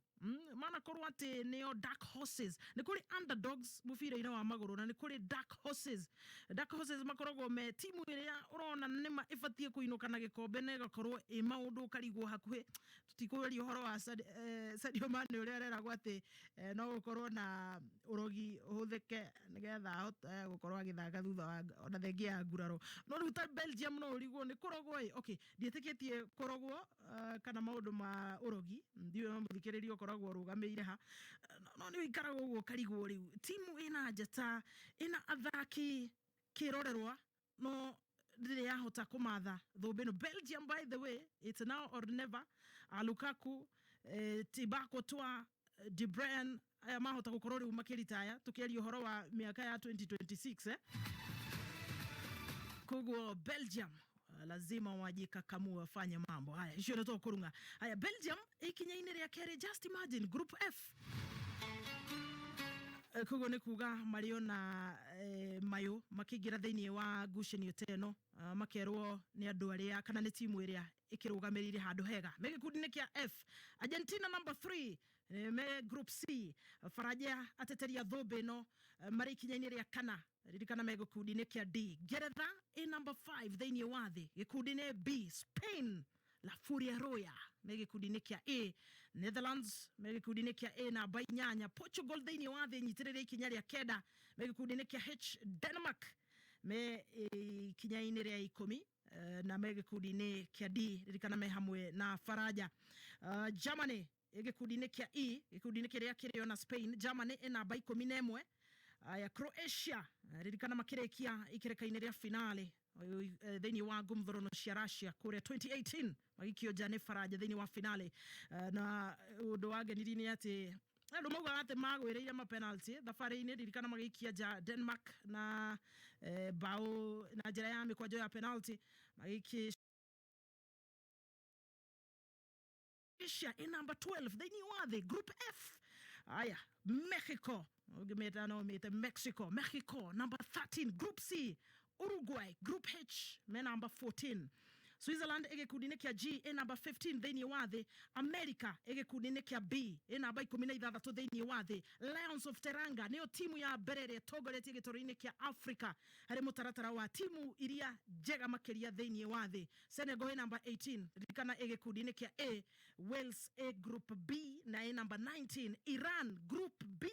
manakorwo atĩ nĩo dark horses. Nĩ kũrĩ underdogs mũbira-inĩ wa magũrũ na nĩ kũrĩ dark horses. Dark horses makoragwo me timu ĩrĩa ũrona nĩma ĩbatiĩ kũinũka na gĩkombe na ĩgakorwo ĩ maũndũ ũkarigwo hakuhĩ. Tũtikũgeria ũhoro wa Sadio Mane ũrĩa areragwo atĩ no gũkorwo na ũrogi ũhũthĩke nĩgetha ahote gũkorwo agĩthaka thutha wa ona thengia ya nguraro. No rĩu ta Belgium no ũrigwo nĩ kũrogwo ĩ. Okay, ndiĩtĩkĩtie kũrogwo kana maũndũ ma ũrogi, ndiũĩ no mũthikĩrĩria ũkoragwo ũrũgamĩire ha, no nĩ ũikaraga ũguo ũkarigwo rĩu timu ĩna njata, ĩna athaki kĩrorerwa, no ndĩrĩ yahota kũmatha thũmbĩ ĩno. Belgium, by the way, it's now or never. Lukaku, Thibaut Courtois, De Bruyne, aya mahota gũkorwo rĩu makĩritaya tũkĩaria ũhoro wa mĩaka ya 2026. Koguo Belgium lazima wajikakamue, wafanye mambo haya. Icio nĩ tũkũrung'a. Haya, Belgium ikinya-inĩ rĩa kerĩ, just imagine, group F. Koguo nĩ kuga marĩ ona mayũ makĩingĩra thĩinĩ wa ngucanio ta ĩno, makerwo nĩ andũ arĩa kana nĩ timu ĩrĩa ĩkĩrũgamĩrĩire handũ hega. Me gĩkundi-inĩ kĩa F, Argentina number 3, me group C. Faranja ateteri a thũmbĩ ĩno marĩ ikinya-inĩ rĩa kana, ririkana me gĩkundi-inĩ kĩa D. Ngeretha ĩ number 5 thĩinĩ wa thĩ gĩkundi-inĩ B. Spain, La Furia Roya, me gĩkundi-inĩ kĩa A. Netherlands me gĩkundi-inĩ kĩa A namba 8. Portugal thĩinĩ wa thĩ nyitĩrĩre ikinya rĩa 9, me gĩkundi-inĩ kĩa H. Denmark me ikinya-inĩ rĩa 10 na me gĩkundi-inĩ kĩa D, ririkana me hamwe na Faranja. Germany gĩkundi-inĩ kĩa E, gĩkundi-inĩ kĩrĩa kĩrĩ ona Spain. Germany ĩ namba 11. Aya, Croatia, ririkana makĩrĩkia ikereka-inĩ rĩa finale thĩinĩ wa ngumthũrũno cia Russia kũrĩa 2018, magĩikio nja nĩ Faranja thĩinĩ wa finale. Na ũndũ wangenirie nĩ atĩ andũ maugaga atĩ magwĩrĩire ma penalty thabarĩ-inĩ, ririkana magĩikia nja Denmark na bao na njĩra ya mĩkwanjo ya penalty magĩikia. Asia ĩ number 12 thĩinĩ wa thĩ, group F. Aya, Mexico, ũngĩmĩta no ũmĩte Mexico, Mexico number 13, group C. Uruguay, group H, me number 14. Switzerland ĩ gĩkundi-inĩ kĩa G, ĩ number 15 thĩinĩ wa thĩ. America ĩ gĩkundi-inĩ kĩa B, ĩ namba 16 thĩinĩ wa thĩ. Lions of Teranga nĩyo timu ya mbere ĩrĩa ĩtongoretie gĩtoro-inĩ kĩa Africa harĩ mũtaratara wa timu iria njega makĩria thĩinĩ wa thĩ. Senegal ĩ namba 18, ririkana ĩ gĩkundi-inĩ kĩa A. Wales ĩ group B na ĩ namba 19. Iran, group B,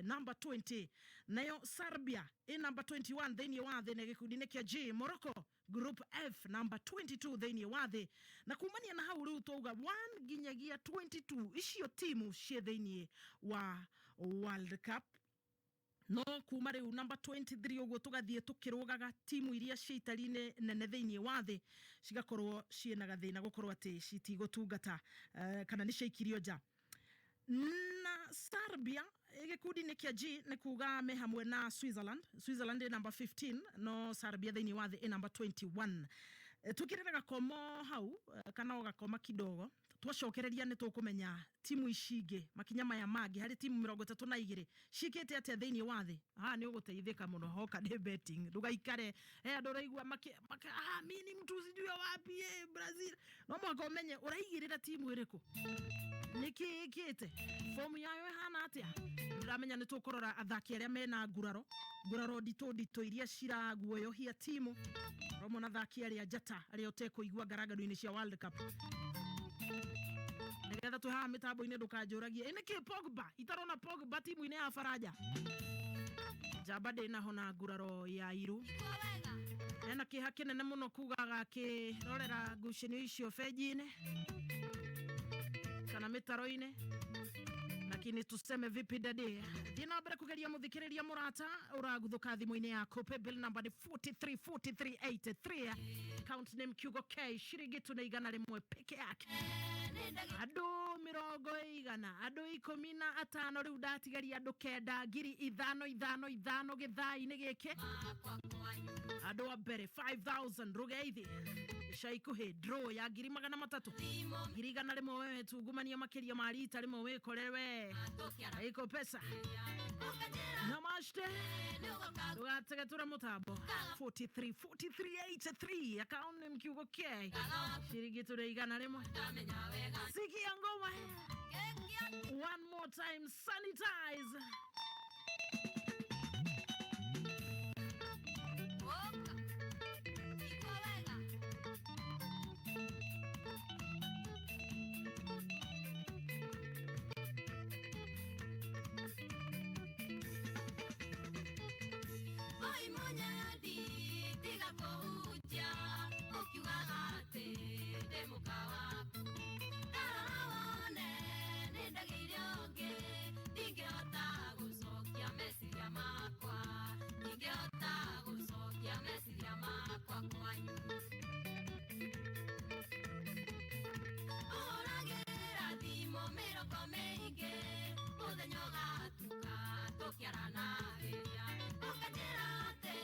number 20. Nayo Serbia ĩ number 21 thĩinĩ wa thĩ na gĩkundi-inĩ kĩa G. Morocco, group F, number 22 thĩinĩ wa thĩ. Na kumania na hau rĩu twauga 1 nginyagia 22, icio timu ciĩ thĩinĩ wa World Cup. No kuma rĩu namba 23 ũguo tũgathiĩ tũkĩrũgaga, timu iria cia itari-inĩ nene thĩinĩ wa thĩ cigakorwo ciĩna gathĩna gũkorwo atĩ citigũtungata kana nĩ ciaikirio nja. Na Serbia gĩkundi-inĩ kĩa G nĩ kuga me hamwe na Switzerland. Switzerland ĩ namba 15, no Serbia thĩinĩ wa thĩ ĩ namba 21. Tukirere gakomo hau kana o gakoma kidogo twacokereria nĩ tũkũmenya timu ici ingĩ makinya maya mangĩ harĩ timu 32 ciĩkĩte atĩa thĩinĩ wa thĩ. Haha nĩ ũgũteithĩka mũno hoka nĩ betting, ndũgaikare andũ ũraigua ah, mi ni mtu sijui wapi Brazil. No mũhaka ũmenye ũraigĩrĩra timu ĩrĩkũ, nĩkĩ ĩkĩte, fomu yayo ĩhana atĩa. Ndĩramenya nĩ tũkũrora athaki arĩa mena nguraro nguraro nditũ nditũ iria ciraguoyohia timu romwe na athaki arĩa njata arĩa ũtekũigua ngarangano-inĩ cia World Cup, nigetha twĩ haha mĩtambo-inĩ ndũkanjũragie ĩ nĩkĩ Pogba itarona Pogba timu-inĩ ya Faranja. Njamba ndĩnahona nguraro ya iru, ena kĩeha kĩnene mũno kugaga akĩrorera ngucanio icio benji-inĩ kana mĩtaro-inĩ, lakini tuseme vipi dadi. Thiĩ na mbere kugeria muthikiriria murata uraguthuka thimu-inĩ yaku. Paybill number ni 434383, account name Kiugo K, shiringi tu na 100 peke yake. Andũ 90, andũ 15, rĩu ndatigaria andũ 9, 5,000 5 5 gĩthaa-inĩ gĩkĩ. Andũ a mbere 5000 rũgeithi ica ikuhĩ, draw ya 300,000, 100,000 wewe tungumania makĩria ma rita rĩmwe wĩkore we iko pesa. Namaste, ndũgategetũre mũtambo. 43 43 83, account name Kiugo K, shiringi tũrĩ 100. Sikia ngoma one more time, sanitize. Oi munyadi tiga kũhunjia ũkiugaga atĩ ndĩ mũka waku, ndarora wone nĩ ndagĩire ũngĩ, ndingĩhota gũcokia meciria makwa, ndingĩhota gũcokia meciria makwa kwanyu. Ũhũragĩra thimũ mĩroko mĩingĩ, mũthenya ũgatuka tũkĩaranagĩria, ũkanjĩra atĩ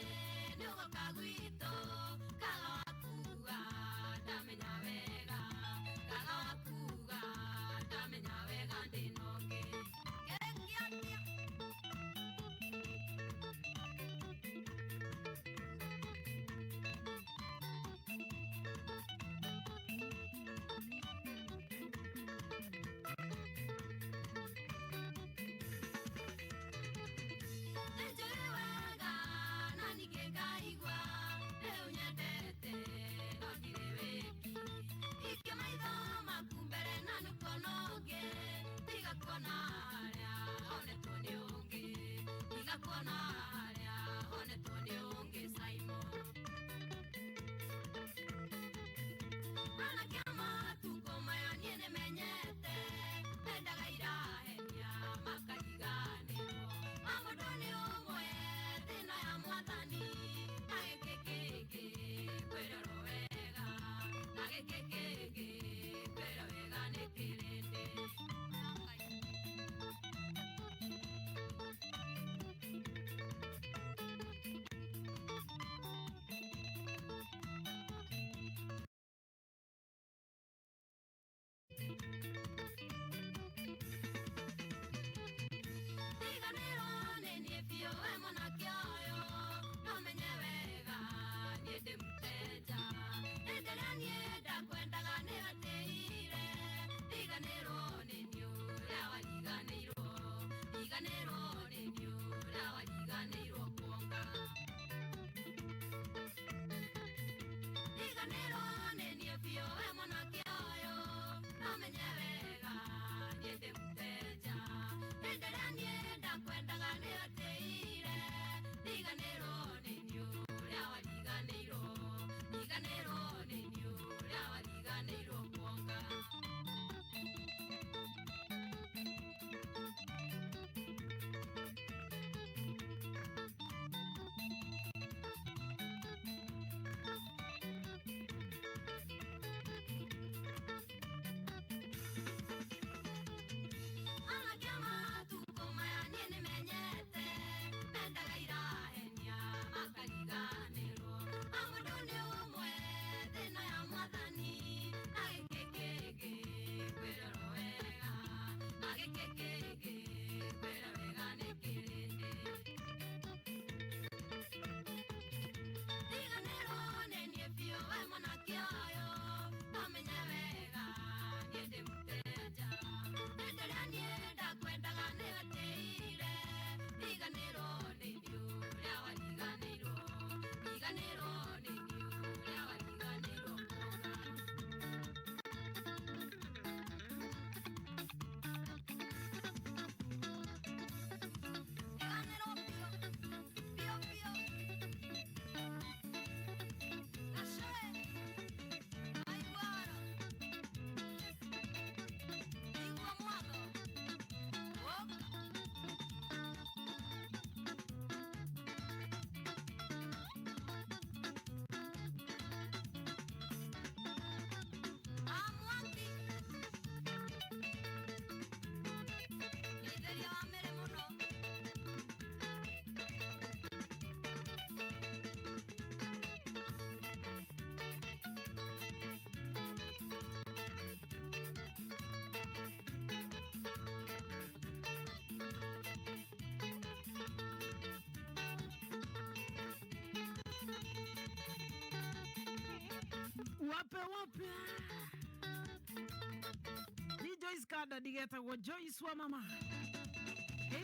Kadadi getagwo Joyce wa mama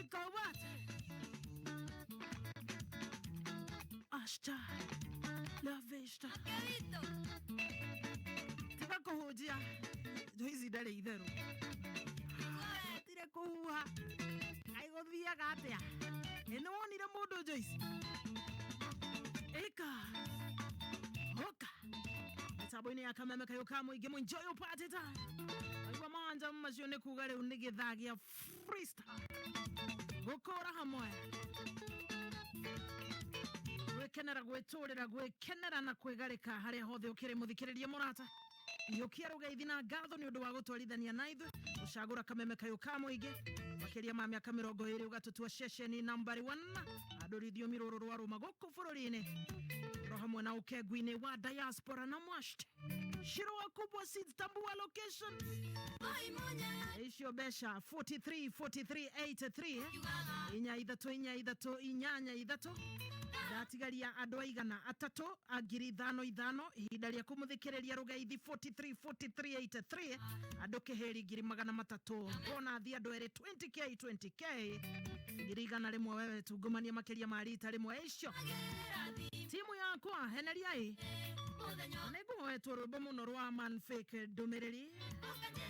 ikauga Hasta la vista. Tiga kũhunjia Joyce ndarĩ itherũ tire kũhuha kaĩ gũthiaga atĩa ĩ nĩ wonire mũndũ Joyce ĩka hoka mĩtambo-inĩ ya kameme kayũ ka mũingĩ mũenjoy party time waigua mawanja macio nĩ kuga rĩu nĩ gĩthaa gĩa freestyle gũkũra hamwe gwikenera gwitũrĩra gwikenera na kwigarĩka harĩa hothe ũkĩrĩ mũthikĩrĩria mũrata iyũkia rũgeithi na ngatho nĩ ũndũ wa gũtwarithania na ithuĩ gũcagũra kameme kayũ ka mũingĩ makĩria ma mĩaka mĩrongo ĩrĩ ũgatũtua ceceni nambari 1 andũ rithiomi rũrũ rwa rũma gũkũ bũrũri-inĩ ro hamwe na ũkengu-inĩ wa diaspora na mwasht shirwa kubwa seeds tambua location icio mbeca 43 43 83 inya ithatũ inya ithatũ inyanya ithatũ ndatigaria andũ aigana atatũ a ngiri ithano ithano ihinda rĩa kũmũthikĩrĩria rũgeithi 43 43 83 andũ kĩhĩri ngiri magana matatũ bonathi andũ erĩ 20k 20k ngiri igana rĩmwe wewe tungumania makĩria ma rita rĩmwe icio timu yakwa heneriai nĩ ngũhoetwo rwĩmbo mũno rwa manfake ndũmĩrĩri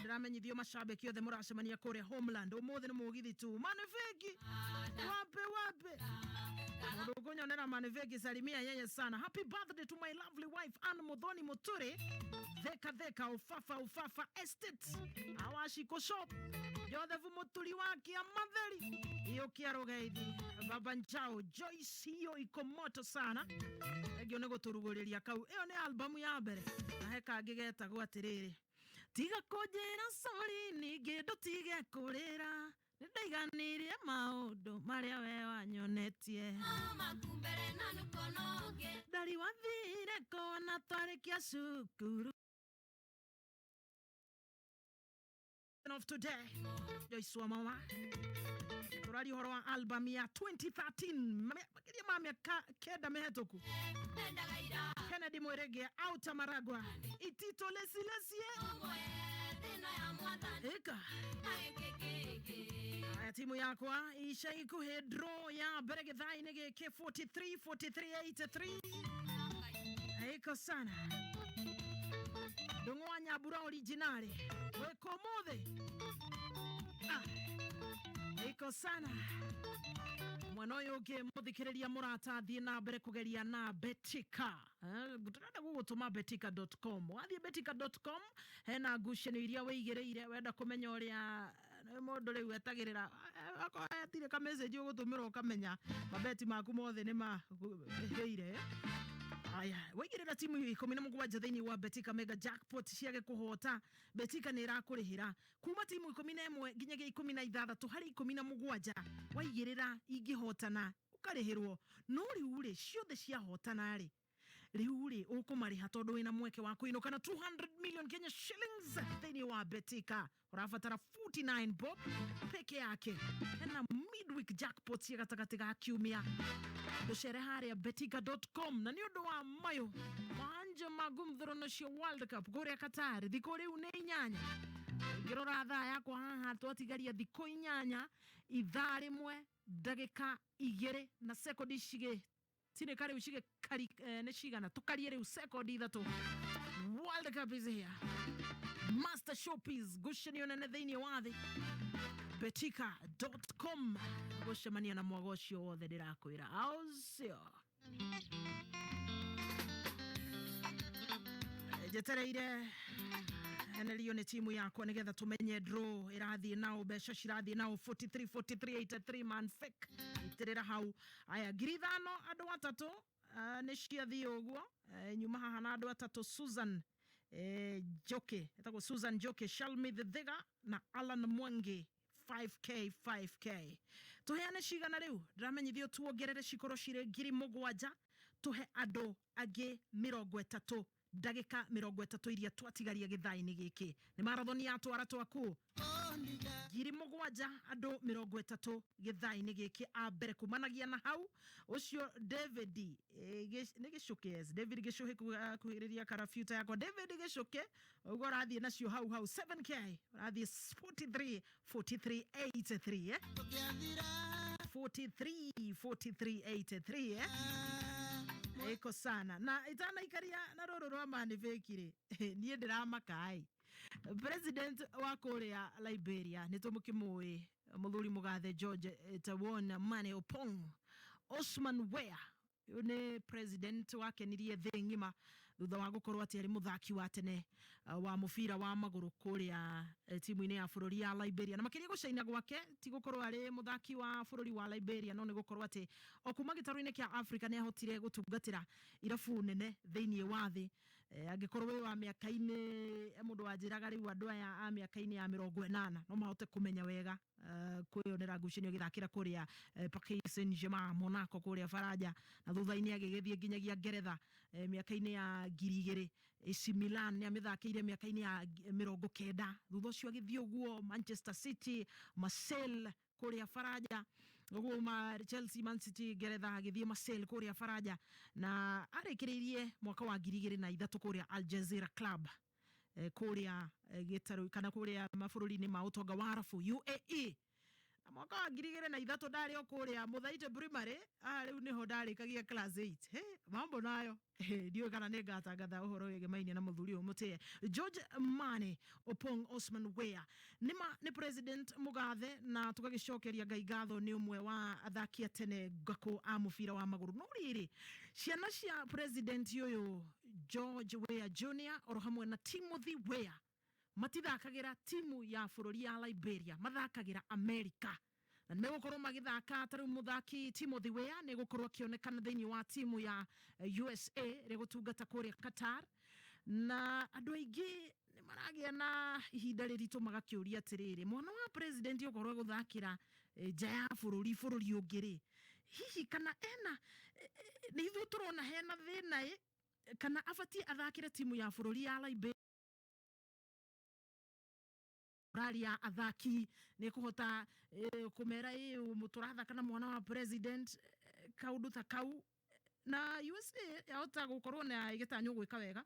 ndĩramenyithio macambĩki othe mũracemania kũrĩa homeland ũmũthĩ nĩ mũgithi tu manfake wape wape mundu ukunyonera manivegi salimia yeye sana happy birthday to my lovely wife Ann Muthoni Muturi theka theka ufafa ufafa estate awashiko shop Joseph Muturi wa Kiamatheri iyo kia rugeithi baba njao Joyce hiyo iko moto sana egio nĩ gũtũrugũrĩria kau ĩyo nĩ albamu ya mbere na he kangĩ getagwo atĩrĩrĩ tiga kũnjĩra sorry ningĩ ndũtige kũrĩra nĩ ndaiganirie maũndũ marĩa we wanyonetie ndari wathire kona twarĩkia cukuru of today Joyce wa mama tũraria ũhoro wa album ya 2013 makĩria ma mĩaka kenda mĩhetũku Kennedy Mwerege Auta Maragwa Itito Lesilesie ĩka Aya timu yakwa ica ikuhĩ draw ya mbere gĩthaa-inĩ gĩkĩ 43 43 83 ĩko sana ndũng'ũ wa nyambura originale wĩka ũmũthĩ Ah, ĩko sana mwena ũyũ ũngĩ mũthikĩrĩria mũrata thiĩ na mbere kũgeria na betika ndĩrenda gũgũtũma betika.com wathiĩ betika.com hena ngucanio iria wĩigĩrĩire wenda kũmenya ũrĩa nĩ mũndũ rĩu etagĩrĩra akorwo hatirĩ ka message ũgũtũmĩrwo ũkamenya mabeti maku mothe nĩ mahĩire aya waigĩrĩra timu ikũmi na mũgwanja thĩinĩ wa betika mega jackpot ciage kũhota betika nĩ ĩrakũrĩhĩra kuma timu ikũmi na ĩmwe nginyagia ikũmi na ithathatũ harĩ ikũmi na mũgwanja waigĩrĩra ingĩhotana ũkarĩhĩrwo no rĩu rĩ ciothe ciahotana rĩ rĩu rĩ ũkũmarĩha tondũ wĩna mweke wa kũinũka na 200 million Kenya shillings thĩinĩ wa betika ũrabatara 49 bob peke yake hena midweek jackpot cia gatagatĩ ga kiumia ndũcere harĩa betika.com na nĩ ũndũ wa mayo mawanja magumthũrano cia world cup kũrĩa Qatar thikũ rĩu nĩ inyanya ngĩrora thaa yakwa haha twatigaria thikũ inyanya ithaa rĩmwe ndagĩka igĩrĩ na sekondi cigĩ tinĩka rĩu cigĩkari nĩ cigana tũkarie rĩu sekondi ithatũ world cup is here master showpiece ngucanio nene thĩinĩ wa thĩ betika.com gũcemania na mwago ũcio wothe ndĩrakwĩra aucio njetereire henerio nĩ timu yakwa nĩgetha tũmenye draw ĩrathiĩ nao mbeca cirathiĩ nao 43 43 83 man fake itĩrĩra hau aya ngiri ithano andũ atatũ nĩ ciathiĩ ũguo nyuma haha na andũ atatũ Susan Njoki etagwo Susan Njoki Shalmith Thiga na Alan Mwangi 5k 5k tuheane cigana rĩu ndĩramenyithio tuongerere cikorwo cirĩ ngiri mũgwanja tuhe andũ angĩ mĩrongo ĩtatũ ndagĩka mĩrongo ĩtatũ iria twatigaria gĩthaa-inĩ gĩkĩ nĩ marathoni ya twara twaku 7,000 andũ 30 gĩthaa-inĩ gĩkĩ a mbere kumanagia na hau ũcio David nĩ Gĩcũkĩ, yes, David Gĩcũhĩ kuhĩrĩria karabiuta yakwa. David Gĩcũkĩ ũguo ũrathiĩ nacio hau hau 7K, ũrathiĩ 43 43 83, eh? 43 43 83, eh? Iko sana na itanaikaria na rũrũ rwa manibĩki rĩ, niĩ ndĩramaka president wa kũrĩa Liberia, nĩ tũmũkĩmũĩ mũthuri mũgathe George Tawon Mane Opong Osman Weah. Ũyũ nĩ president wakenirie thĩ ng'ima thutha wa gũkorwo atĩ arĩ mũthaki wa tene wa mũbira wa magũrũ kũrĩa timu-inĩ ya bũrũri ya Liberia, na makĩria gũcaina gwake ti gũkorwo arĩ mũthaki wa bũrũri wa Liberia, no nĩ gũkorwo atĩ o kuma gĩtarũ-inĩ kĩa Africa nĩ ahotire gũtungatĩra irabu nene thĩinĩ wa thĩ. Angĩkorwo wĩ wa mĩaka-inĩ, mũndũ wanjĩraga rĩu andũ aya a mĩaka-inĩ ya 80 no mahote kũmenya wega, kwĩyonera ngucanio gĩthakĩra kũrĩa Paris Saint-Germain, Monaco kũrĩa Faranja, na thutha-inĩ agĩgĩthiĩ nginyagia Ngeretha mĩaka-inĩ ya 2000. AC Milan nĩ amĩthakĩire mĩaka-inĩ ya 90. Thutha ũcio agĩthiĩ ũguo Manchester City, Marseille kũrĩa Faranja, ũguo ma Chelsea, Man City Ngeretha, agĩthiĩ Marseille kũrĩa Faranja, na arĩkĩrĩirie mwaka wa 2003 kũrĩa Al Jazeera Club, kũrĩa gĩtarũ kana kũrĩa mabũrũri-inĩ ma ũtonga wa Arabu, UAE. Na mwaka wa 2003 ndarĩ o kũrĩa Mũthaite Primary, ah, rĩu nĩho ndarĩkagia class 8. He, mambo nayo ndiũĩ kana nĩ ngatangatha ũhoro wĩgemainie na mũthuri ũyũ mũtĩe George Mane Opong Osman Weah. Nĩma nĩ president mũgathe, na tũgagĩcokeria Ngai ngatho nĩ ũmwe wa athaki a tene ngakũ a mũbira wa magũrũ. No rĩrĩ, ciana cia president ũyũ George Weah Jr oro hamwe na Timothy Weah matithakagĩra timu ya bũrũri ya Liberia, mathakagĩra America, na nĩ megũkorwo magĩthaka. Ta rĩu mũthaki Timothy Weah nĩ gũkorwo akĩonekana thĩinĩ wa timu ya USA ĩrĩa gũtungata kũrĩa Qatar, na andũ aingĩ nĩ maragĩa na ihinda rĩritũ magakĩũria atĩrĩrĩ, mwana wa president okorwo egũthakĩra nja ya bũrũri, bũrũri ũngĩ rĩ, hihi kana ena nĩ ithuĩ tũrona hena thĩna ĩ, kana abatiĩ athakĩre timu ya bũrũri ya Liberia? Raria athaki nĩ kũhota kũmera ĩ tũrathaka na mwana wa president, kaũndũ ta kau. Na USA yahota gũkorwo na ĩgĩtanywo gwĩka wega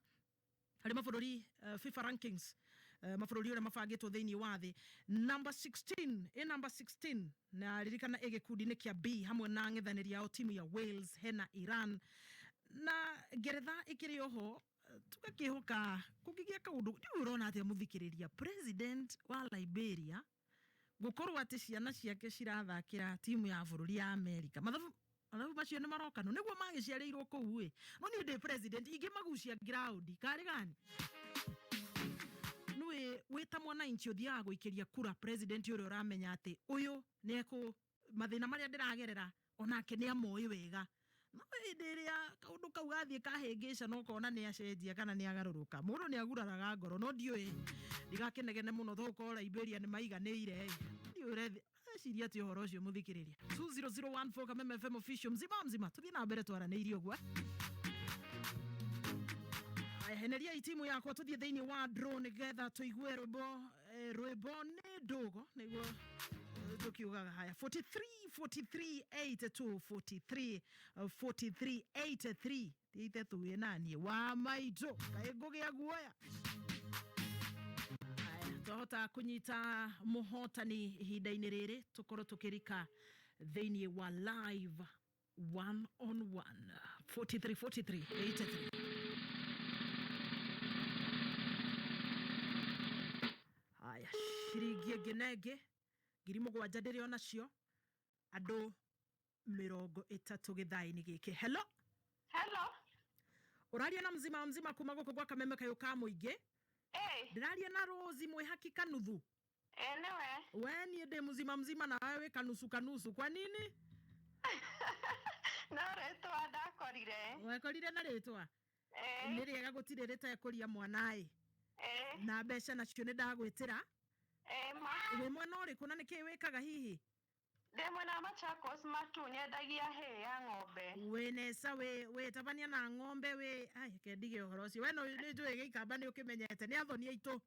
harĩ mabũrũri, FIFA rankings, mabũrũri ũrĩa mabangĩtwo thĩinĩ wa thĩ, number 16, ĩ number 16. Na ririkana ĩ gĩkundi-inĩ kĩa B hamwe na ng'ethanĩri yao timu ya Wales, hena Iran na Ngeretha ĩkĩrĩ oho. Tũgakĩhoka kũngĩgĩa kaũndũ. Ndiũĩ ũrona atĩa mũthikĩrĩria, president wa Liberia gũkorwo atĩ ciana ciake cirathakĩra timu ya bũrũri ya America? Mathabu macio nĩ marokano nĩguo magĩciarĩirwo kũu ĩ, no niĩ ndĩ president ingĩmagucia ground karĩ gani? Nĩwĩ wĩ ta mwananchi ũthiaga gũikĩria kura president ũrĩa ũramenya atĩ ũyũ nĩ ekũ mathĩna marĩa ndĩragerera onake nĩ amoĩ wega. No hĩndĩ ĩrĩa kaũndũ kau gathiĩ kahĩngĩca na ũkona nĩ acenjia kana nĩ agarũrũka, mũndũ nĩ aguraraga ngoro. No ndiũĩ, ndigakĩnegene mũno tũgũkorwo Liberia nĩ maiganĩire ĩ. Ndiũĩ ũreciria atĩ ũhoro ũcio mũthikĩrĩria. 20014 Kameme FM official, mzima mzima, tũthiĩ na mbere twaranĩirie ũguo. Aya, heneria timu yakwa tũthiĩ thĩinĩ wa draw nĩgetha tũigue rwĩmbo, rwĩmbo nĩ ndũgo nĩguo tukiugaga. Haya, 43 43 82, 43 43 83. Thiĩte tuĩ naniĩ wa maitũ kaĩ ngũgĩa guoya. Haya, twahota kũnyita mũhotani ihinda-inĩ rĩrĩ, tũkorwo tũkĩrika thĩinĩ wa live one on one. 43 43 83. Haya, ciringi ĩngĩ na ĩngĩ 7,000 ndĩrĩ onacio, andũ 30 gĩthaa-inĩ gĩkĩ. Hello. Hello. Ũraria na mzima mzima kuma gũkũ gwa Kameme kayũ ka mũingĩ. Ndĩraria na Rose Mwĩhaki Kanuthu? Eh, nĩwe. We niĩ ndĩ mzima mzima nawe wĩ kanusu kanusu, kwa nini? No rĩtwa ndakorire. Wekorire na rĩtwa nĩ rĩega, gũtirĩ rĩtekũria mwanaĩ. Na mbeca nacio nĩ ndagwĩtĩra. Ma. Wĩ mwena ũrĩkũ na nĩkĩĩ wĩkaga hihi? Ndĩ mwena wa Machakos Matu, nyendagia hay ya ng'ombe. Wĩ nesa, wĩ tabania na ng'ombe wĩ ai kendige ũhoro ũcio. We no nĩ njũĩ gĩikamba nĩ ũkĩmenyete nĩ athoni aitũ.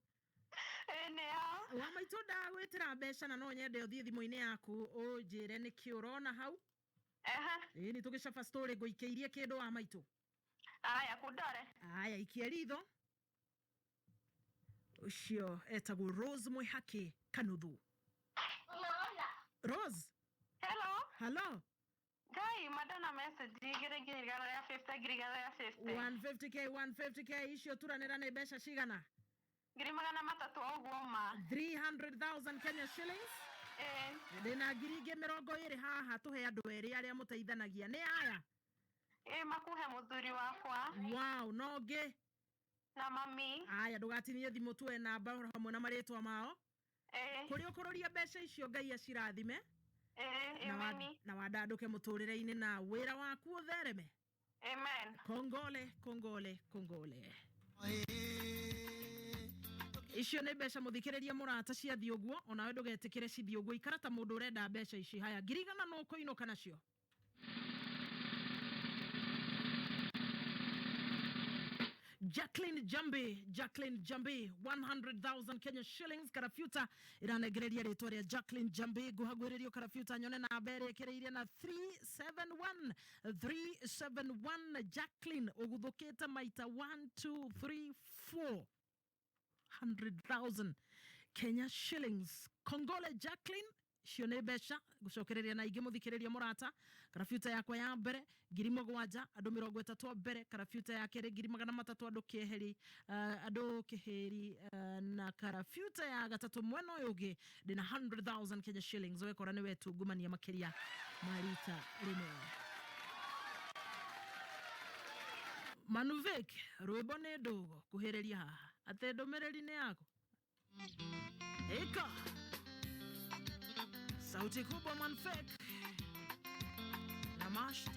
Ĩĩ nĩyo. Wa maitũ ndagwĩtĩra mbeca na no nyende ũthiĩ thimũ-inĩ yaku ũnjĩre nĩkĩ ũrona hau. Ehe. Ĩĩ nĩ tũgĩcaba story ngũikĩirie kĩndũ wa maitũ. Aya kundore. Aya ikia ritho. Ũcio etagwo Rose Mwĩhaki Kanuthu. Rose. Hello. Hello. Ngai madona message igĩrĩ ngiri igana rĩa 50 ngiri igana rĩa 50. 150K 150K icio turanĩra nĩ mbeca cigana? Ngiri magana matatũ o ũguo ma. 300,000 Kenya shillings. Ĩĩ. Ndĩna ngiri ingĩ mĩrongo ĩrĩ haha tũhe andũ erĩ arĩa mũteithanagia. Nĩ aya? Ĩĩ makuhe mũthuri wakwa. Wow, no ngĩ. Na mami. Aya ndũgatinie thimũ tuoe namba hamwe na marĩtwa mao. Ĩĩ. Kũrĩa ũkũrũria mbeca icio Ngai acirathime. Ĩĩ, Na wa- ameni. na wandandũke mũtũrĩre-inĩ na wĩra waku ũthereme. Amen. Kongole, kongole, kongole. Icio nĩ mbeca mũthikĩrĩria mũrata ciathiĩ ũguo onawe ndũgetĩkĩre cithiĩ ũguo ikara ta mũndũ ũrenda mbeca ici haya ngiri igana no ũkũinũka nacio. Jacqueline Jambi, Jacqueline Jambi, 100,000 Kenya shillings karafuta iranengereria ritwa ria Jacqueline Jambi nguhagwiririo karafuta nyone namba ĩrĩa ĩkĩrĩirie na 371 371 Jacqueline ũguthũkĩte maita 1 2 3 4 100,000 Kenya shillings. Kongole Jacqueline icio nĩ mbeca ngũcokereria na ingĩ mũthikĩrĩria mũrata karabuta yakwa ya mbere ngiri mũgwanja andũ mĩrongo ĩtatũ a mbere karabuta ya kerĩ ngiri magana matatũ andũ kĩeheri andũ kĩhĩri na karabuta ya gatatũ mwena ũyũ ũngĩ ndĩna 100,000 Kenya shillings wekora nĩ wetungumania makĩria ma rita rĩmwe. Manuvik rwĩmbo nĩ ndũgo kuhĩrĩria haha atĩ ndũmĩrĩri nĩ yaku ĩka sauti kubwa Manfek na Mashte.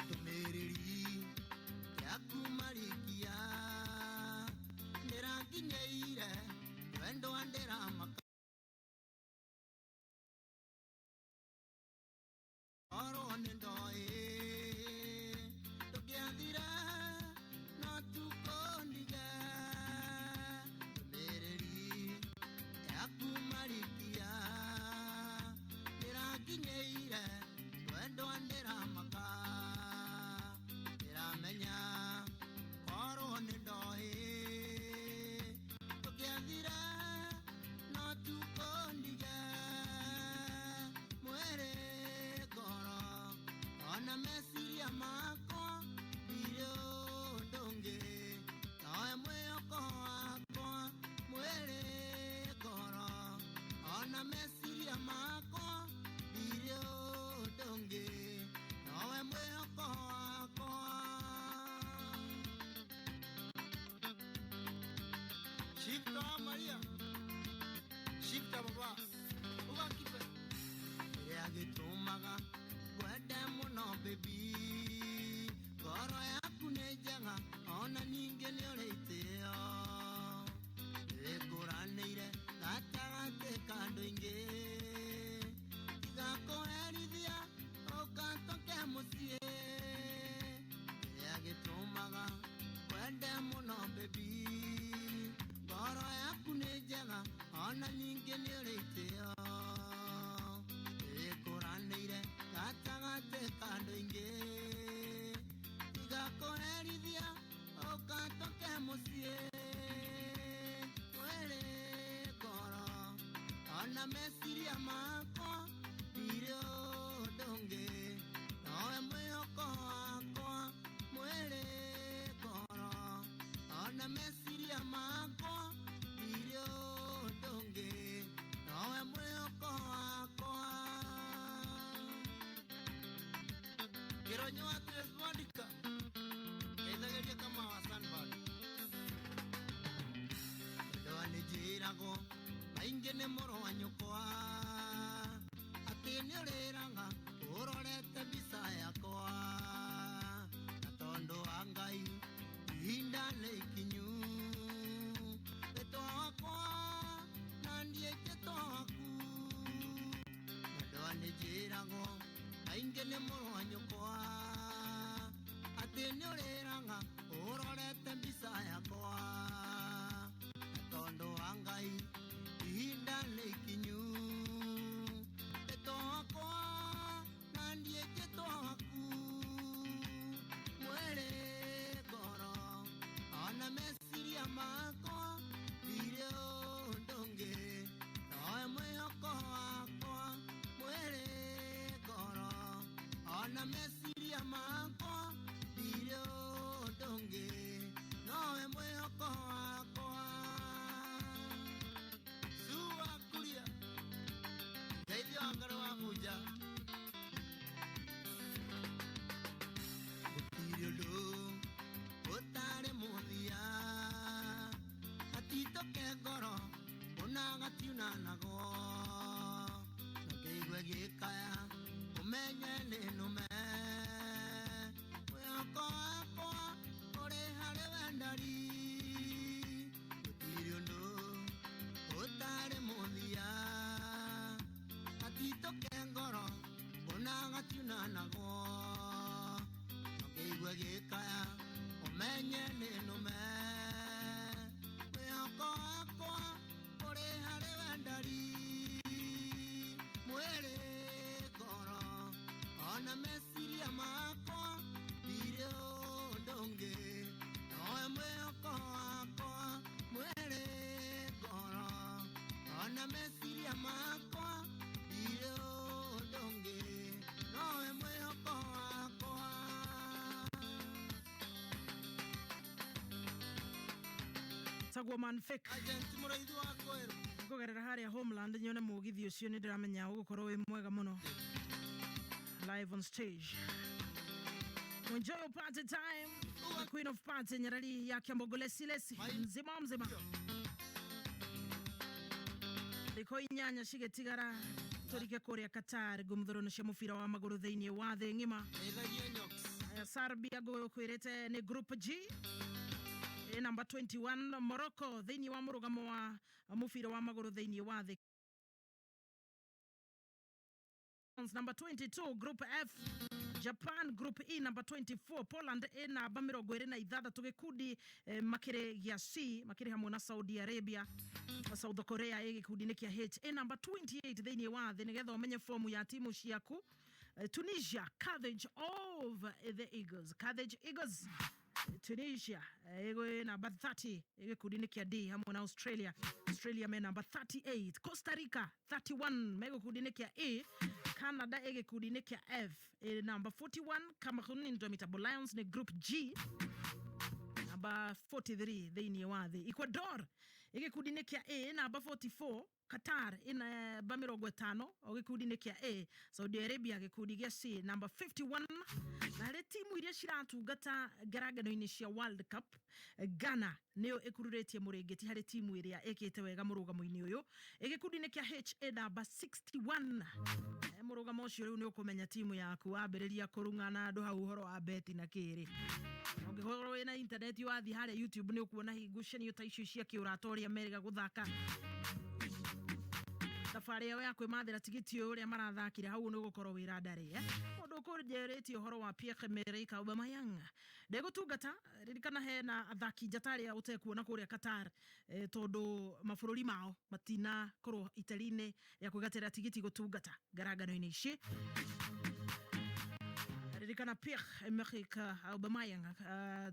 Ndũmĩrĩri yaku marikia ndĩranginyĩire wendo wa ndĩramaka orwo nĩ ndoĩ ndũngĩathire no tukũndige ndũmĩrĩri yaku marikia ndĩranginyĩire wendo wa ndĩramaka ndĩramenya korwo nĩ ndoĩ ndũngĩathire no tukũndige mwĩrĩ ngoro ona meciria makwa ndirĩ ũndũ ũngĩ nowe mwĩhoko wakwa mwĩrĩ ngoro ona meciria makwa ndirĩ ũndũ ũngĩ nowe mwĩhoko wakwa. Shifta wa Maria, shifta baba, ugakipe kĩrĩa gĩtũmaga ngwende mũno baby ngoro yaku nĩ njega ona ningĩ nĩ ũrĩ itĩo nĩwĩkũranĩire gatagatĩ ka andũ aingĩ tiga kũherithia ũkatoke mũciĩ kĩrĩa gĩtũmaga ngwende mũno baby ngoro yaku nĩ njega ona ningĩ nĩ ũrĩ itĩo nĩwĩkũranĩire gatagatĩ ka andũ aingĩ tiga kũherithia ũkatoke mũciĩ mwĩrĩ ngoro ona meciria makwa ndirĩ ũndũ ũngĩ nowe mwĩhoko wakwa mwĩrĩ ngoro ona meciria makwa ndirĩ ũndũ ũngĩ nowe mwĩhoko wakwa. Kĩronyo wa Grace Mwandika ngeithagĩria kama wa Sunbird tondũ nĩnjĩragwo maingĩ nĩ mũrũ wa nyũkwa atĩ nĩũrĩraga ũrorete mbica yakwa na tondũ wa Ngai ihinda nĩ ikinyu wĩtwa wakwa na ndiĩtĩtwo waku. mbica yakwa na tondũ wa Ngai ihinda nĩ ikinyu Njĩtwo wakwa na niĩ njĩtwo waku mwĩrĩ ngoro ona meciria makwa ndirĩ ũndũ ũngĩ nowe mwĩhoko wakwa mwĩrĩ ngoro ona meciria makwa ndirĩ ũndũ ũngĩ nowe mwĩhoko wakwa Sua kuria ndeithio wa ngoro wa bunja gũtirĩ ũndũ ũtarĩ mũthia gatitũke ngoro ona gatiunanagwo na kĩigue gĩkaya ũmenye nĩ nũme mwĩhoko wakwa ũrĩ harĩ wendari gũtirĩ ũndũ ũtarĩ mũthia gatitũke ngoro ona gatiunanagwo na kĩigue gĩkaya ũmenye nĩ nũme mwĩhoko wakwa ũrĩ harĩ wendari mwĩrĩ ngoro ona meciria makwa ndirĩ ũndũ ũngĩ nowe mwĩhoko wakwa mwĩrĩ ngoro ona meciria makwa ndirĩ ũndũ ũngĩ nowe mwĩhoko wakwa. Tagwo man fake ngũgerera harĩa homeland nyone mũgithi ũcio nĩ ndĩramenya ũgũkorwo wĩ mwega mũno live on stage. Enjoy your party time. The queen of party Nyarari ya Kiambogo Lesi Lesi mzima mzima thikũ inyanya cigĩtigara tũrike kũrĩa Qatar ngũmũthũrano cia mũbira wa magũrũ thĩinĩ wa thĩ ng'ima. Aya, Serbia ngũkwĩrĩte nĩ group G ĩ namba 21, Morocco thĩinĩ wa mũrũgamo wa mũbira wa magũrũ thĩinĩ wa thĩ number 22, group F Japan, group E number 24 Poland ĩ namba 26 gĩkundi makĩrĩ gĩa C makĩrĩ hamwe na Saudi Arabia. South Korea ĩ gĩkundi-inĩ kĩa H ĩ namba 28 thĩinĩ wa thĩ nĩgetha ũmenye fomu ya timu ciaku. Tunisia, Carthage of the Eagles, Carthage Eagles Tunisia ĩgwĩ namba 30 gĩkundi-inĩ kĩa D hamwe na Australia. Australia me namba 38, Costa Rica 31 me gĩkundi-inĩ kĩa A, Canada ĩ gĩkundi-inĩ kĩa F ĩ namba 41, Cameroon Indomitable Lions nĩ group G namba 43 thĩinĩ wa thĩ, Ecuador ĩ gĩkundi-inĩ kĩa A namba 44, Qatar ĩ namba 50 o gĩkundi-inĩ kĩa A, Saudi Arabia gĩkundi gĩa C namba 51. Na harĩ timu iria ciratungata ngarangano-inĩ cia World Cup, Ghana nĩyo ĩkururĩtie mũrĩngĩti harĩ timu ĩrĩa ĩkĩte wega mũrũgamo-inĩ ũyũ ĩ gĩkundi-inĩ kĩa H ĩ namba 61. Mũrũgamo ũcio rĩu nĩ ũkũmenya timu yaku wambĩrĩria kũrung'a na andũ hau ũhoro wa beti na kĩrĩ ũngĩkorwo wĩna intaneti wathiĩ harĩa YouTube nĩ ũkuona hingucanio ta icio cia kĩũrata ũrĩa merĩga gũthaka thabarĩ yao ya kwĩmathĩra tigiti ũyũ ũrĩa marathakire hau nĩ ũgũkorwo wĩ randarĩ mũndũ ũkũnjerĩtie ũhoro wa Pierre Emerick Aubameyang ndegũtungata ririkana hena athaki njata arĩa ũtekuona kũrĩa Qatar tondũ mabũrũri mao matinakorwo itari-inĩ rĩa kwĩgatĩra tigiti gũtungata ngarangano-inĩ ici. Ririkana Pierre Emerick Aubameyang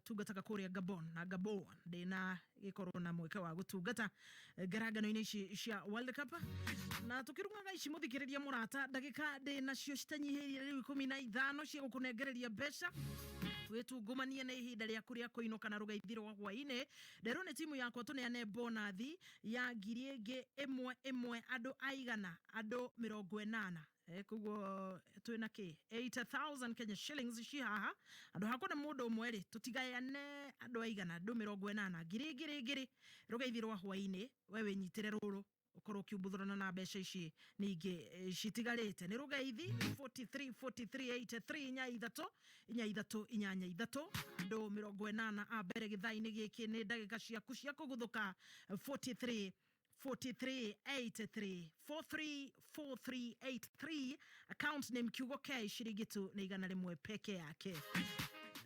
tungataga kũrĩa Gabon na Gabon ndĩna gĩkorwo na mweke wa gũtungata ngarangano-inĩ ici cia World Cup. Na tũkĩrung'aga ici mũthikĩrĩria mũrata ndagĩka ndĩ nacio citanyihĩire rĩu 15 cia gũkũnengereria mbeca wĩtungumanie nĩ ihinda rĩaku rĩa kũinũka na rũgeithi rwa hwainĩ nderwo nĩ timu yakwa tũneane bonathi ya ngiri ĩngĩ ĩmwe ĩmwe andũ aigana andũ 80 koguo twĩna kĩ 8000 Kenya shillings ci haha andũ hakwa nĩ mũndũ ũmwe rĩ tũtigayane andũ aigana andũ 80 ngiri ngiri ngiri rũgeithi rwa hwainĩ we wĩnyitĩre rũrũ ũkorwo ũkiumbuthũrana na mbeca ici ningĩ citigarĩte nĩ rũgeithi 43 43 83 inya ithatũ inya ithatũ inyanya ithatũ andũ 80 a mbere gĩthaa-inĩ gĩkĩ nĩ ndagĩka ciaku cia kũguthũka 43 43 83 43 43 83 account name kiugo K shiringi tu nĩ 100 peke yake.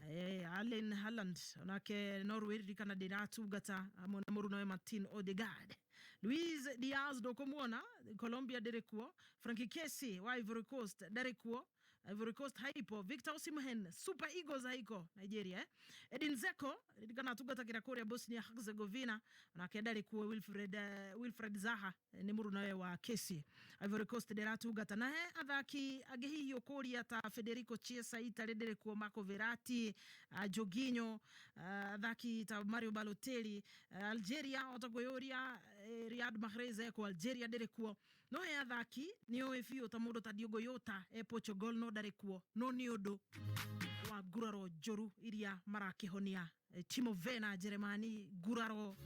Erling Haaland onake Norway ririkana ndĩratungata hamwe na mũrunawe Martin Odegaard. Luis Diaz ndũkũmuona, Colombia ndĩrĩ kuo. Frankie Kessié wa Ivory Coast ndarĩ kuo, Ivory Coast haipo. Victor Osimhen, Super Eagles haiko, Nigeria, eh? Edin Dzeko ririkana atungatagĩra kũrĩa Bosnia Herzegovina, onake ndarĩ kuo. Wilfred Zaha nĩ mũrunawe wa Kessié, Ivory Coast ndĩratungata. Na he athaki angĩ hihi ũkũria ta Federico Chiesa, Italy ndĩrĩ kuo, Marco Verratti, Jorginho, athaki ta Mario Balotelli, Algeria otakwĩyũria Riyad Mahrez eko Algeria ndĩrĩ kuo. No he athaki nĩ ũĩ biũ ta mũndũ ta Diogo Jota e Portugal no ndarĩ kuo, no nĩ ũndũ wa nguraro njũru iria marakĩhonia. Timo Werner, Jeremani, nguraro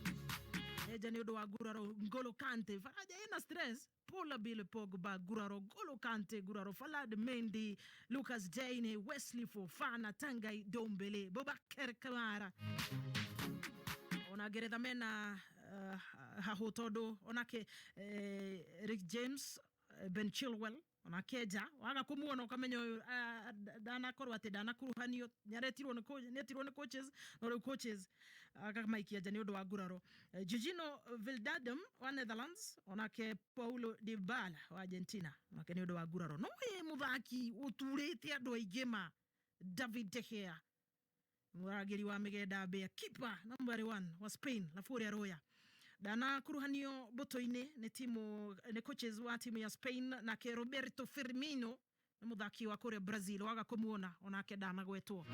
eja nĩ ũndũ wa nguraro. Ngolo Kante faraja ina stress. Paul Labile Pogba nguraro, Ngolo Kante nguraro, Ferland Mendy, Lucas Digne, Wesley Fofana, Tanguy Ndombele, Boubacar Kamara. Ona Ngeretha mena hahũ tondũ onake Rick James, Ben Chilwell onake nja waga kũmuona ũkamenya ũyũ ndanakorwo atĩ ndanakuruhanio, nĩaretirwo nĩ nĩetirwo nĩ coaches no rĩu coaches akamaikia nja nĩ ũndũ wa nguraro. Georginio Wijnaldum wa Netherlands, onake Paulo Dybala wa Argentina, onake nĩ ũndũ wa nguraro. No ĩ mũthaki ũturĩte andũ aingĩ ma David De Gea, mũrangĩri wa mĩgenda mbĩa, keeper number one wa Spain La Furia Roya, ndanakuruhanio mbũtũ-inĩ nĩ timu nĩ coaches wa timu ya Spain. Nake Roberto Firmino nĩ mũthaki wa kũrĩa Brazil, waga kũmuona onake ndanagwetwo.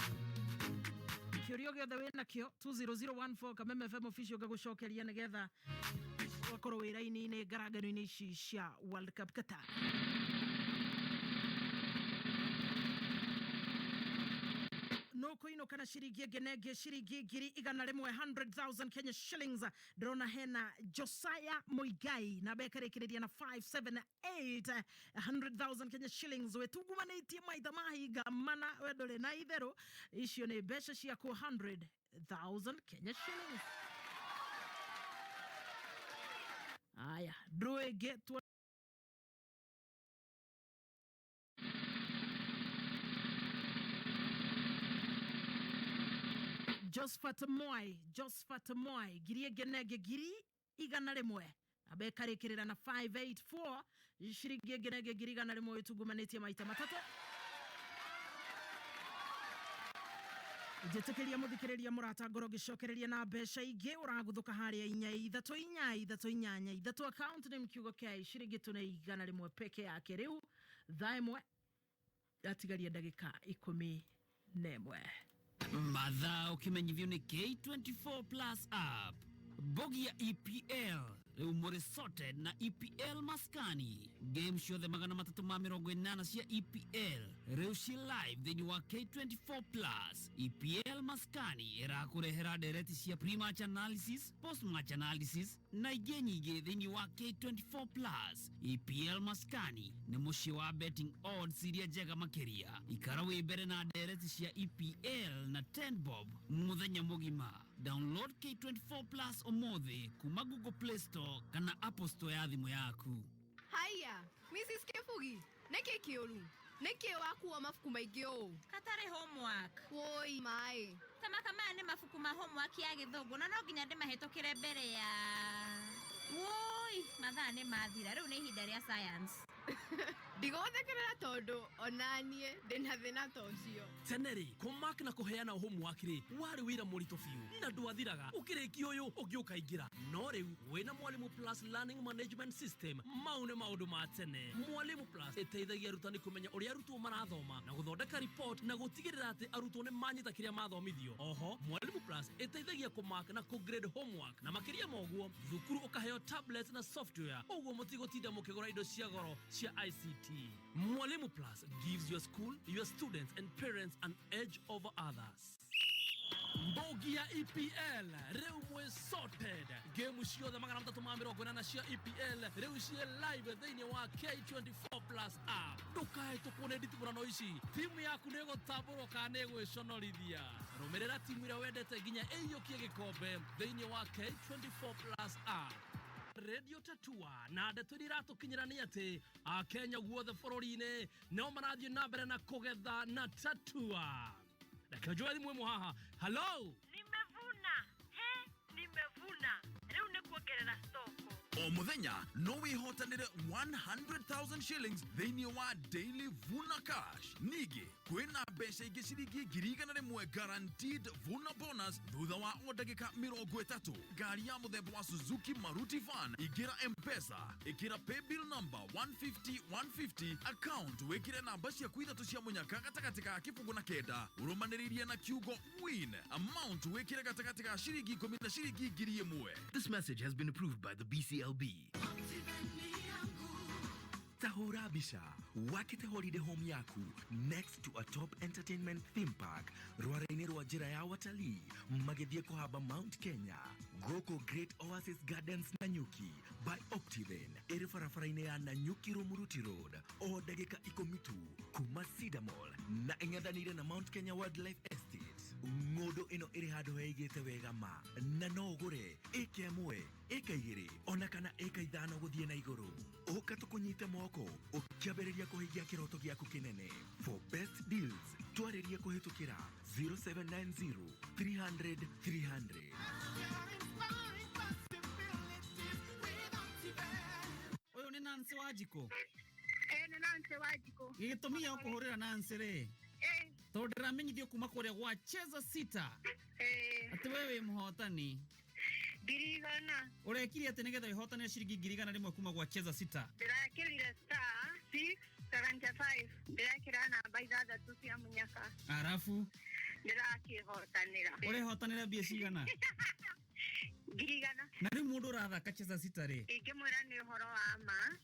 Kĩũria gĩothe wĩ nakĩo, 20014 Kameme FM official, ngagũcokeria nĩgetha ũgakorwo wĩ raini-inĩ ngarangano-inĩ ici cia World Cup Qatar. Nũkũinũka na ciringi ĩngĩ na ĩngĩ, ciringi 100,000, 100,000 Kenya shillings. Ndĩrona hena Josiah Muigai, namba ĩkarĩkĩrĩria na 578, 100,000 Kenya shillings. Wĩtungumanĩtie maitha mahinga mana, we ndũrĩ na itherũ, icio nĩ mbeca ciaku, 100,000 Kenya shillings. Aya, draw ĩngĩ tuone. Josephat Mwai, Josephat Mwai, ngiri ĩngĩ na ĩngĩ, 100,000, namba ĩkarĩkĩrĩra na 584, ciringi ĩngĩ na ĩngĩ, 100,000, ĩtungumanĩtie maita matatũ. Njĩtĩkĩria mũthikĩrĩria mũrata ngoro ngĩcokereria na mbeca ingĩ ũragũthũka harĩa 434 383, account name kiugo kĩa ciringi tu nĩ 100 peke yake. Rĩu thaa 1 yatigaria ndagĩka 11. Mathaa ũkĩmenyithio nĩ K24 Plus app. Bogia EPL rĩu mũrĩ sorted na EPL maskani. Game ciothe 380 cia EPL rĩu ci live thĩinĩ wa K24 Plus. EPL maskani ĩrakũrehera ndereti cia pre-match analysis, post-match analysis na ingĩ nyingĩ thĩinĩ wa K24 Plus. EPL maskani nĩ mũciĩ wa betting odds iria njega makĩria. Ikara wĩ mbere na ndereti cia EPL na 10 bob mũthenya mũgima. Download K24 Plus ũmũthĩ kuma Google Play Store kana Apple Store ya thimũ yaku. Haya, Mrs. Kibugi, nĩkĩ kĩũru? Nĩkĩ wakuo mabuku maingĩ ũũ? Katarĩ homework. Woi maĩ. Tamaka maya nĩ mabuku ma homework ya gĩthũngũ na no nginya ndĩmahĩtũkĩre mbere ya. Woi, mathaa nĩ mathira, rĩu nĩ ihinda rĩa science. Ndigũthekerera tondũ onaniĩ ndĩna thĩna ta ũcio. Tene rĩ, kũmark na kũheana homework rĩ, warĩ wĩra mũritũ biũ na ndwathiraga ũkĩrĩkia ũyũ ũngĩ ũkaingĩra. No rĩu wĩna Mwalimu Plus Learning Management System, mau nĩ maũndũ ma tene. Mwalimu Plus ĩteithagia arutani kũmenya ũrĩa arutwo marathoma na gũthondeka report na gũtigĩrĩra atĩ arutwo nĩ manyita kĩrĩa mathomithio. Oho Mwalimu Plus ĩteithagia kũmark na kũgrade homework, na makĩria ma ũguo thukuru ũkaheo tablets na software, ũguo mũtigũtinda mũkĩgũra indo cia goro cia ICT. Mwalimu Plus gives your school, your students and parents an edge over others. Mbogi ya EPL rĩu mwĩ sorted. Game ciothe 380 cia EPL rĩu ciĩ live thĩinĩ wa K24 Plus app. Ndũkahĩtũkwo nĩ nditimũrano ici, timu yaku nĩ ĩgũtambũrwo kana nĩ ĩgwĩconorithia. Rũmĩrĩra timu ĩrĩa wendete nginya ĩiyũkie gĩkombe thĩinĩ wa K24 Plus app. Radio Tatua na ndeto iria iratũkinyĩra nĩ atĩ Akenya guothe bũrũri-inĩ no marathiĩ na mbere na kũgetha na Tatua. Reke njoe thimũ ĩmwe haha. Hello. Nimevuna, he, nimevuna, rĩu nĩ kuongerera stoko. O muthenya no wihotanire 100,000 shillings thiini wa Daily Vuna Cash. Ningĩ kwĩna mbeca ingĩ ciringi 100,000 guaranteed Vuna bonus thutha wa o ndagĩka 30. Ngari ya mũthemba wa Suzuki Maruti Van. Ingĩra Mpesa, ĩkĩra paybill number 150 150, account wĩkĩre namba ciaku ithatũ cia mũnyaka gatagatĩ ga kĩbũgũ na kenda, ũrũmanĩrĩirie na kiugo win. Amount wĩkĩre gatagatĩ ga ciringi 10 na ciringi 1,000. This message has been approved by the BCLB. Tahura mbica wakĩte holiday home yaku next to a top entertainment theme park, rwara-inĩ rwa njĩra ya watalii magĩthiĩ kũhamba Mount Kenya, gũkũ Great Oasis Gardens Nanyuki by Optiven, ĩrĩ barabara-inĩ ya Nanyuki Rumuruti Road, o ndagĩka 10 tu kuma Cedar Mall, na ĩng'ethanĩire na Mount Kenya Wildlife Estate. Ng'ũndũ ĩno ĩrĩ handũ heigĩte wega ma, na no ũgũre ĩka 1, ĩka 2, ona kana ĩka 5 gũthiĩ na igũrũ. Ũka tũkũnyite moko ũkĩambĩrĩria kũhingia kĩroto gĩaku kĩnene. For best deals, twarĩrie kũhĩtũkĩra 0790 300 300. Ũyũ nĩ Nancy Wanjikũ? Ĩĩ, nĩ Nancy Wanjikũ. Gĩtũmi gĩa gũkũhũrĩra, Nancy, rĩ, tondũ ndĩramenyithio kuma kũrĩa gwa Cheza Sita atĩ we wĩ mũhotani. 100,000. Ũrekire atĩ nĩgetha wĩhotanĩre ciringi 100,000 kuma gwa Cheza Sita? Ndĩrekĩrire *675, ndĩrekĩra namba ithathatũ cia mũnyaka. Arabu? Ndĩrakĩhotanĩra. Ũrehotanĩra mbia cigana? 100,000. Na rĩu mũndũ ũrathaka Cheza Sita rĩ? Ingĩmwĩra nĩ ũhoro wa ma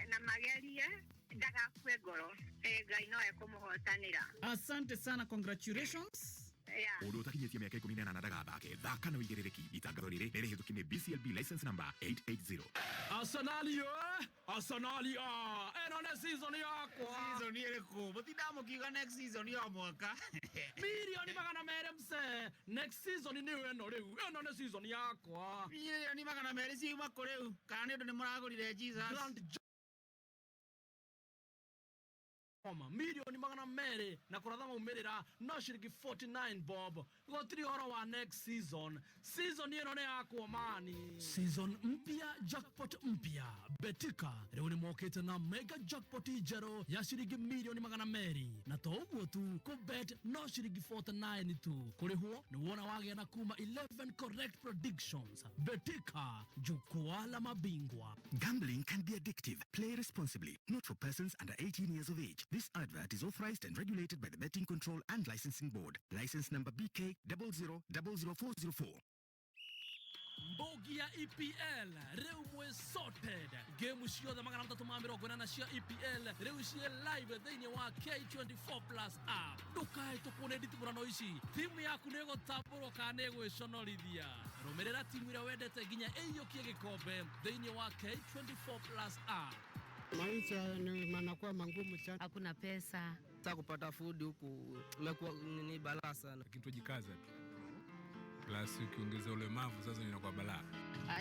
na magerie, ndagakue ngoro. Ngai no ekũmũhotanĩra. Asante sana, congratulations. Yeah. Mũndũ ũtakinyĩtie mĩaka 18 ndagathake. Thaka na ũigĩrĩrĩki. Itangatho rĩrĩ nĩ rĩhĩtũki nĩ BCLB license number 880. Arsenal yo, Arsenal yo, ĩno nĩ season yakwa. Season ĩrĩkũ? Mũtindaga mũkiuga next season o mwaka. 200,000,000 mse, next season nĩ ĩno rĩu, ĩno nĩ season yakwa. 200,000,000 ciuma kũ rĩu? Kana nĩ ũndũ nĩ mũragũrire Jesus? Grand Joma, 200,000,000 na kũratha maumĩrĩra no ciringi 49 bob. Gũtirĩ ũhoro wa next season, season ĩno nĩ yakwa mani. Season mpya, jackpot mpya. Betika rĩu nĩ mokĩte na mega jackpot njerũ ya ciringi 200,000,000, na to ũguo tu, kũbet no ciringi 49 tu, kũrĩhwo nĩ wona wagĩa na kuma 11 correct predictions. Betika, jukwaa la mabingwa. Gambling can be addictive. Play responsibly. Not for persons under 18 years of age. This advert is authorized and regulated by the Betting Control and Licensing Board. License number BK 0000404. Mbogi ya EPL rĩu mwĩ sorted. Game ciothe 380 cia EPL rĩu ciĩ live thĩinĩ wa K24 Plus app. Ndũkahĩtũkwo nĩ nditimũrano ici. Timu yaku nĩ ĩgũtambũrwo kana nĩ ĩgwĩconorithia? Rũmĩrĩra timu ĩrĩa wendete nginya ĩiyũkie gĩkombe thĩinĩ wa K24 Plus app. Maisha ni manakuwa mangumu sana. Hakuna pesa. Sasa kupata food huku imekuwa ni balaa sana. Lakini tujikaze tu. Plus ukiongeza ulemavu sasa inakuwa balaa.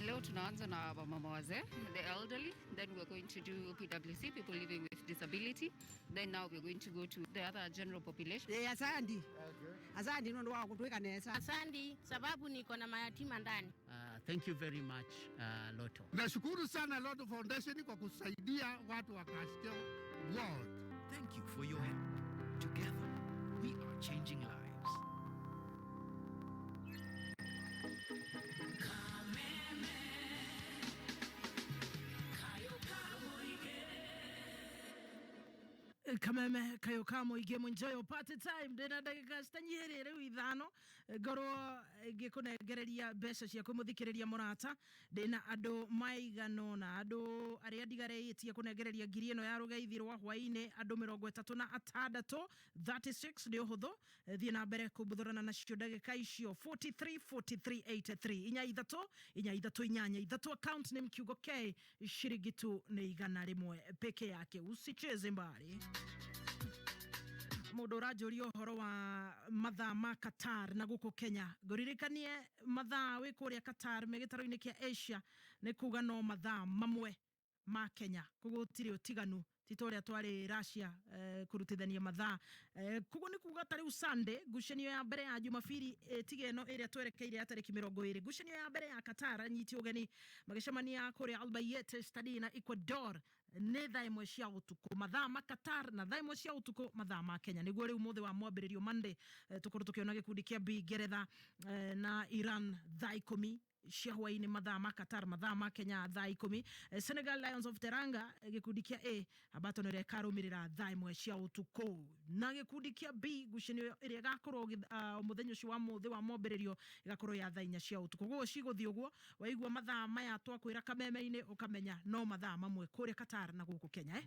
Leo tunaanza na wamama wazee, the elderly, then we're going to do PWC, people living with disability. Then now we're going to go to the other general population. Eh, asandi. Asandi nundu wa kutuika nesa. Asandi sababu niko na mayatima ndani. Thank you very much, Lotto. Nashukuru sana Lotto Foundation kwa kusaidia watu wa Kastel World. Thank you for your help. Together, we are changing lives. Kameme kayo ka mũingĩ, enjoy party time. Ndĩna ndagĩka citanyihĩrĩ rĩu 5 ngorwo ngĩkũnengereria mbeca ciaku, mũthikĩrĩria mũrata. Ndĩna andũ maigana ũna, andũ arĩa ndigarĩtie kũnengereria ngiri ĩno ya rũgeithi rwa hwainĩ, andũ 36, 36. Nĩ ũhũthũ, thiĩ na mbere kũmbuthũrana nacio ndagĩka icio. 43 43 83, 4 3 4 3 8 3, account name kiugo K, shiringi tu nĩ 100 peke yake. Usicheze mbali. Mũndũ ũranjũria ũhoro wa mathaa ma Qatar na gũkũ Kenya, ngũririkanie mathaa wĩ kũrĩa Qatar me gĩtaro-inĩ kĩa Asia nĩ kuga no mathaa 1. Ma Kenya, koguo gũtirĩ ũtiganu, ti ta ũrĩa twarĩ Russia kũrutithania mathaa. Koguo nĩ kuga ta rĩu Sunday, ngucanio ya mbere ya Jumapili, tiga ĩno ĩrĩa twerekeire ya tarĩki 20, ngucanio ya mbere ya Qatar anyiti ũgeni magĩcemania kũrĩa Al Bayt Stadi na Ecuador nĩ thaa 1 cia ũtukũ mathaa ma Qatar na thaa 1 cia ũtukũ mathaa ma Kenya. Nĩguo rĩu mũthĩ wa mwambĩrĩrio Monday, tũkorwo tũkĩona gĩkundi kĩa B, Ngeretha na Iran thaa 10 cia hwaĩ-inĩ mathaa ma Qatar, mathaa ma Kenya thaa 10. Senegal, Lions of Teranga, gĩkundi kĩa A, ambato ĩrĩa ĩkarũmĩrĩra thaa 1 cia ũtukũ. Na gĩkundi kĩa B, ngucanio ĩrĩa ĩgakorwo mũthenya ũcio wa mũthĩ wa mwambĩrĩrio ĩgakorwo ya thaa 4 cia ũtukũ. Koguo cigũthiĩ ũguo waigua mathaa maya twakwĩra kameme-inĩ, ũkamenya no mathaa mamwe kũrĩa Qatar na gũkũ Kenya.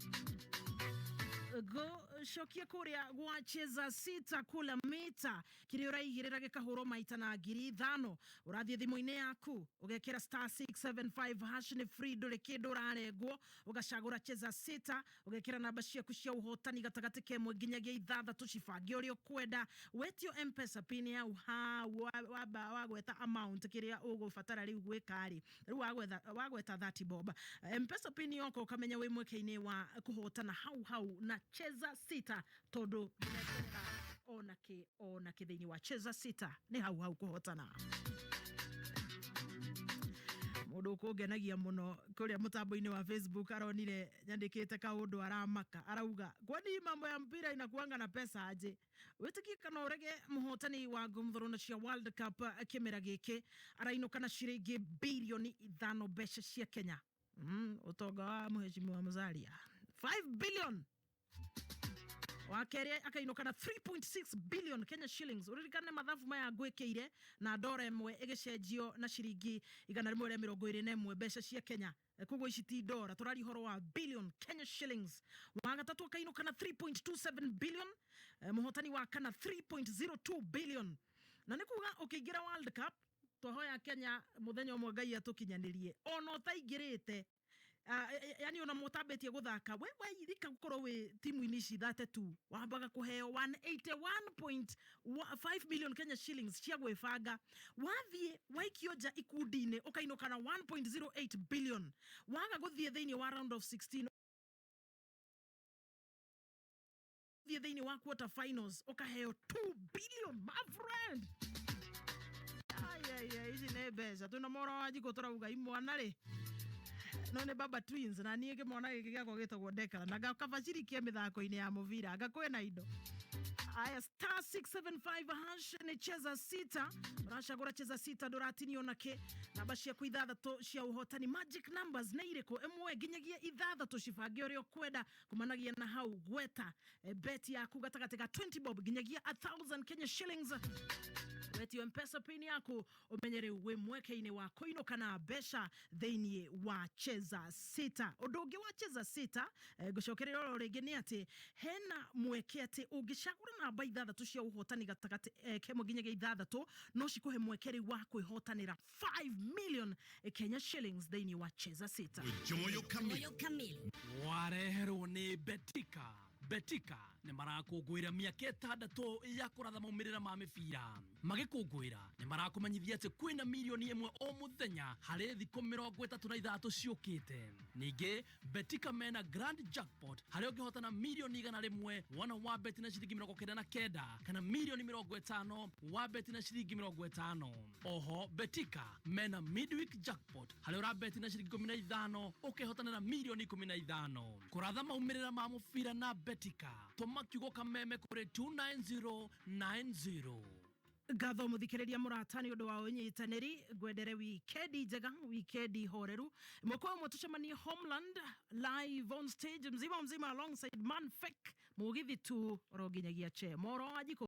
Gũcokia kũrĩa gwa Cheza Sita kula mita, kĩrĩa ũraigĩrĩra gĩkahũrwo maita na 5,000. Ũrathiĩ thimũ-inĩ yaku ũgekĩra *675#, nĩ free, ndũrĩ kĩndũ ũrarengwo. Ũgacagũra Cheza Sita, ũgekĩra namba ciaku cia ũhotani gatagatĩ ka 1 nginyagia 6, cibange ũrĩa ũkwenda. Wetio Mpesa pin yau hau, wamba wagweta amount kĩrĩa ũgũbatara rĩu gwĩka rĩ, rĩu wagweta 30 bob, Mpesa pin yoka, ũkamenya wĩ mweke-inĩ wa kũhotana hau hau na Cheza Sita, tondũ ndũneterera ona kĩ ona kĩ. Thĩinĩ wa Cheza Sita nĩ hau hau kũhotana. Mũndũ ũkũngenagia mũno kũrĩa mũtambo-inĩ wa Facebook aronire nyandĩkĩte kaũndũ, aramaka, arauga, "Kwani mambo ya mpira inakuanga na pesa aje?" Wĩtĩkie kana ũrege, mũhotani wa ngũmthũrũno cia World Cup kĩmera gĩkĩ arainũka na ciringi 5 birioni mbeca cia Kenya. Ũtonga wa mũheshimiwa Musalia 5 billion. Wa kerĩ akainũka na 3.6 billion Kenya shillings. Ũririkane mathabu maya ngwĩkĩire na ndora 1 ĩgĩcenjio na ciringi 121 mbeca cia Kenya. Koguo ici ti ndora, tũraria ũhoro wa billion Kenya shillings. Wa gatatũ akainũka na 3.27 billion, mũhotani wa kana 3.02 billion. Na nĩ kuga ũkĩingĩra World Cup, twahoya Kenya mũthenya ũmwe Ngai atũkinyanĩrie, ona ũtaingĩrĩte, yani ona mũtambĩtie gũthaka, we wairika gũkorwo wĩ timu-inĩ ici 32, wambaga kũheo 181.5 million Kenya shillings cia gwĩbanga. Wathiĩ waikio nja ikundi-inĩ, ũkainũka na 1.08 billion. Waga gũthiĩ thĩinĩ wa round of 16, thiĩ thĩinĩ wa quarter finals, ũkaheo 2 billion, my friend. Ai, ai, ai, ici nĩ mbeca. Twĩna moro wa njikũ tũrauga imwana rĩ, no nĩ baba twins na niĩ kĩmwana gĩkĩ gĩakwa gĩtagwo Declan na ngakabacirikie mĩthako-inĩ ya mũbira anga kwĩna indo. Aya, *675# nĩ Cheza Sita. Ũracagũra Cheza Sita, ndũratinio nakĩ. Namba ciaku ithathatũ cia ũhotani, magic numbers, nĩ irĩkũ? 1 nginyagia 6, cibange ũrĩa ũkwenda. Kumanagia na hau gweta bet yaku gatagatĩ ga 20 bob nginyagia 1000 Kenya shillings. Wetio Mpesa pin yaku, ũmenye rĩu wĩ mweke-inĩ wa kũinũka na mbeca thĩinĩ wa Cheza Sita. Ũndũ ũngĩ wa Cheza Sita, ngũcokerera oro rĩngĩ, nĩ atĩ hena mweke atĩ ũngĩcagũra namba ithathatũ cia ũhotani gatagatĩ 1 nginyagia 6, no cikũhe mweke rĩu wa kwĩhotanĩra 5 million Kenya shillings thĩinĩ wa Cheza Sita. Joyo Kamili. Kamili. Wareherwo nĩ Betika. Betika nĩ marakũngũĩra mĩaka 6 ya kũratha maumĩrĩra ma mĩbira. Magĩkũngũĩra nĩ marakũmenyithia atĩ kwĩna 1 mirioni o mũthenya harĩ thikũ 36 ciũkĩte. Ningĩ Betika mena grand jackpot harĩa ũngĩhotana 100 mirioni wona wa beti na ciringi 99, kana 50 mirioni wa beti na ciringi 50. Oho Betika mena midweek jackpot harĩa ũrabeti na ciringi 15 ũkehotanĩra 15 mirioni. Kũratha maumĩrĩra ma mũbira na Betika, tũma kiugo kameme kũrĩ 29090. Ngatho muthikiriria murata ni undu wa unyitaniri. Ngwendere wikendi njega, wikendi horeru. Mwaka ũmwe tucemanie Homeland live on stage mzima mzima alongside Manfek mugithi tu oro nginyagia che moro wa jiko.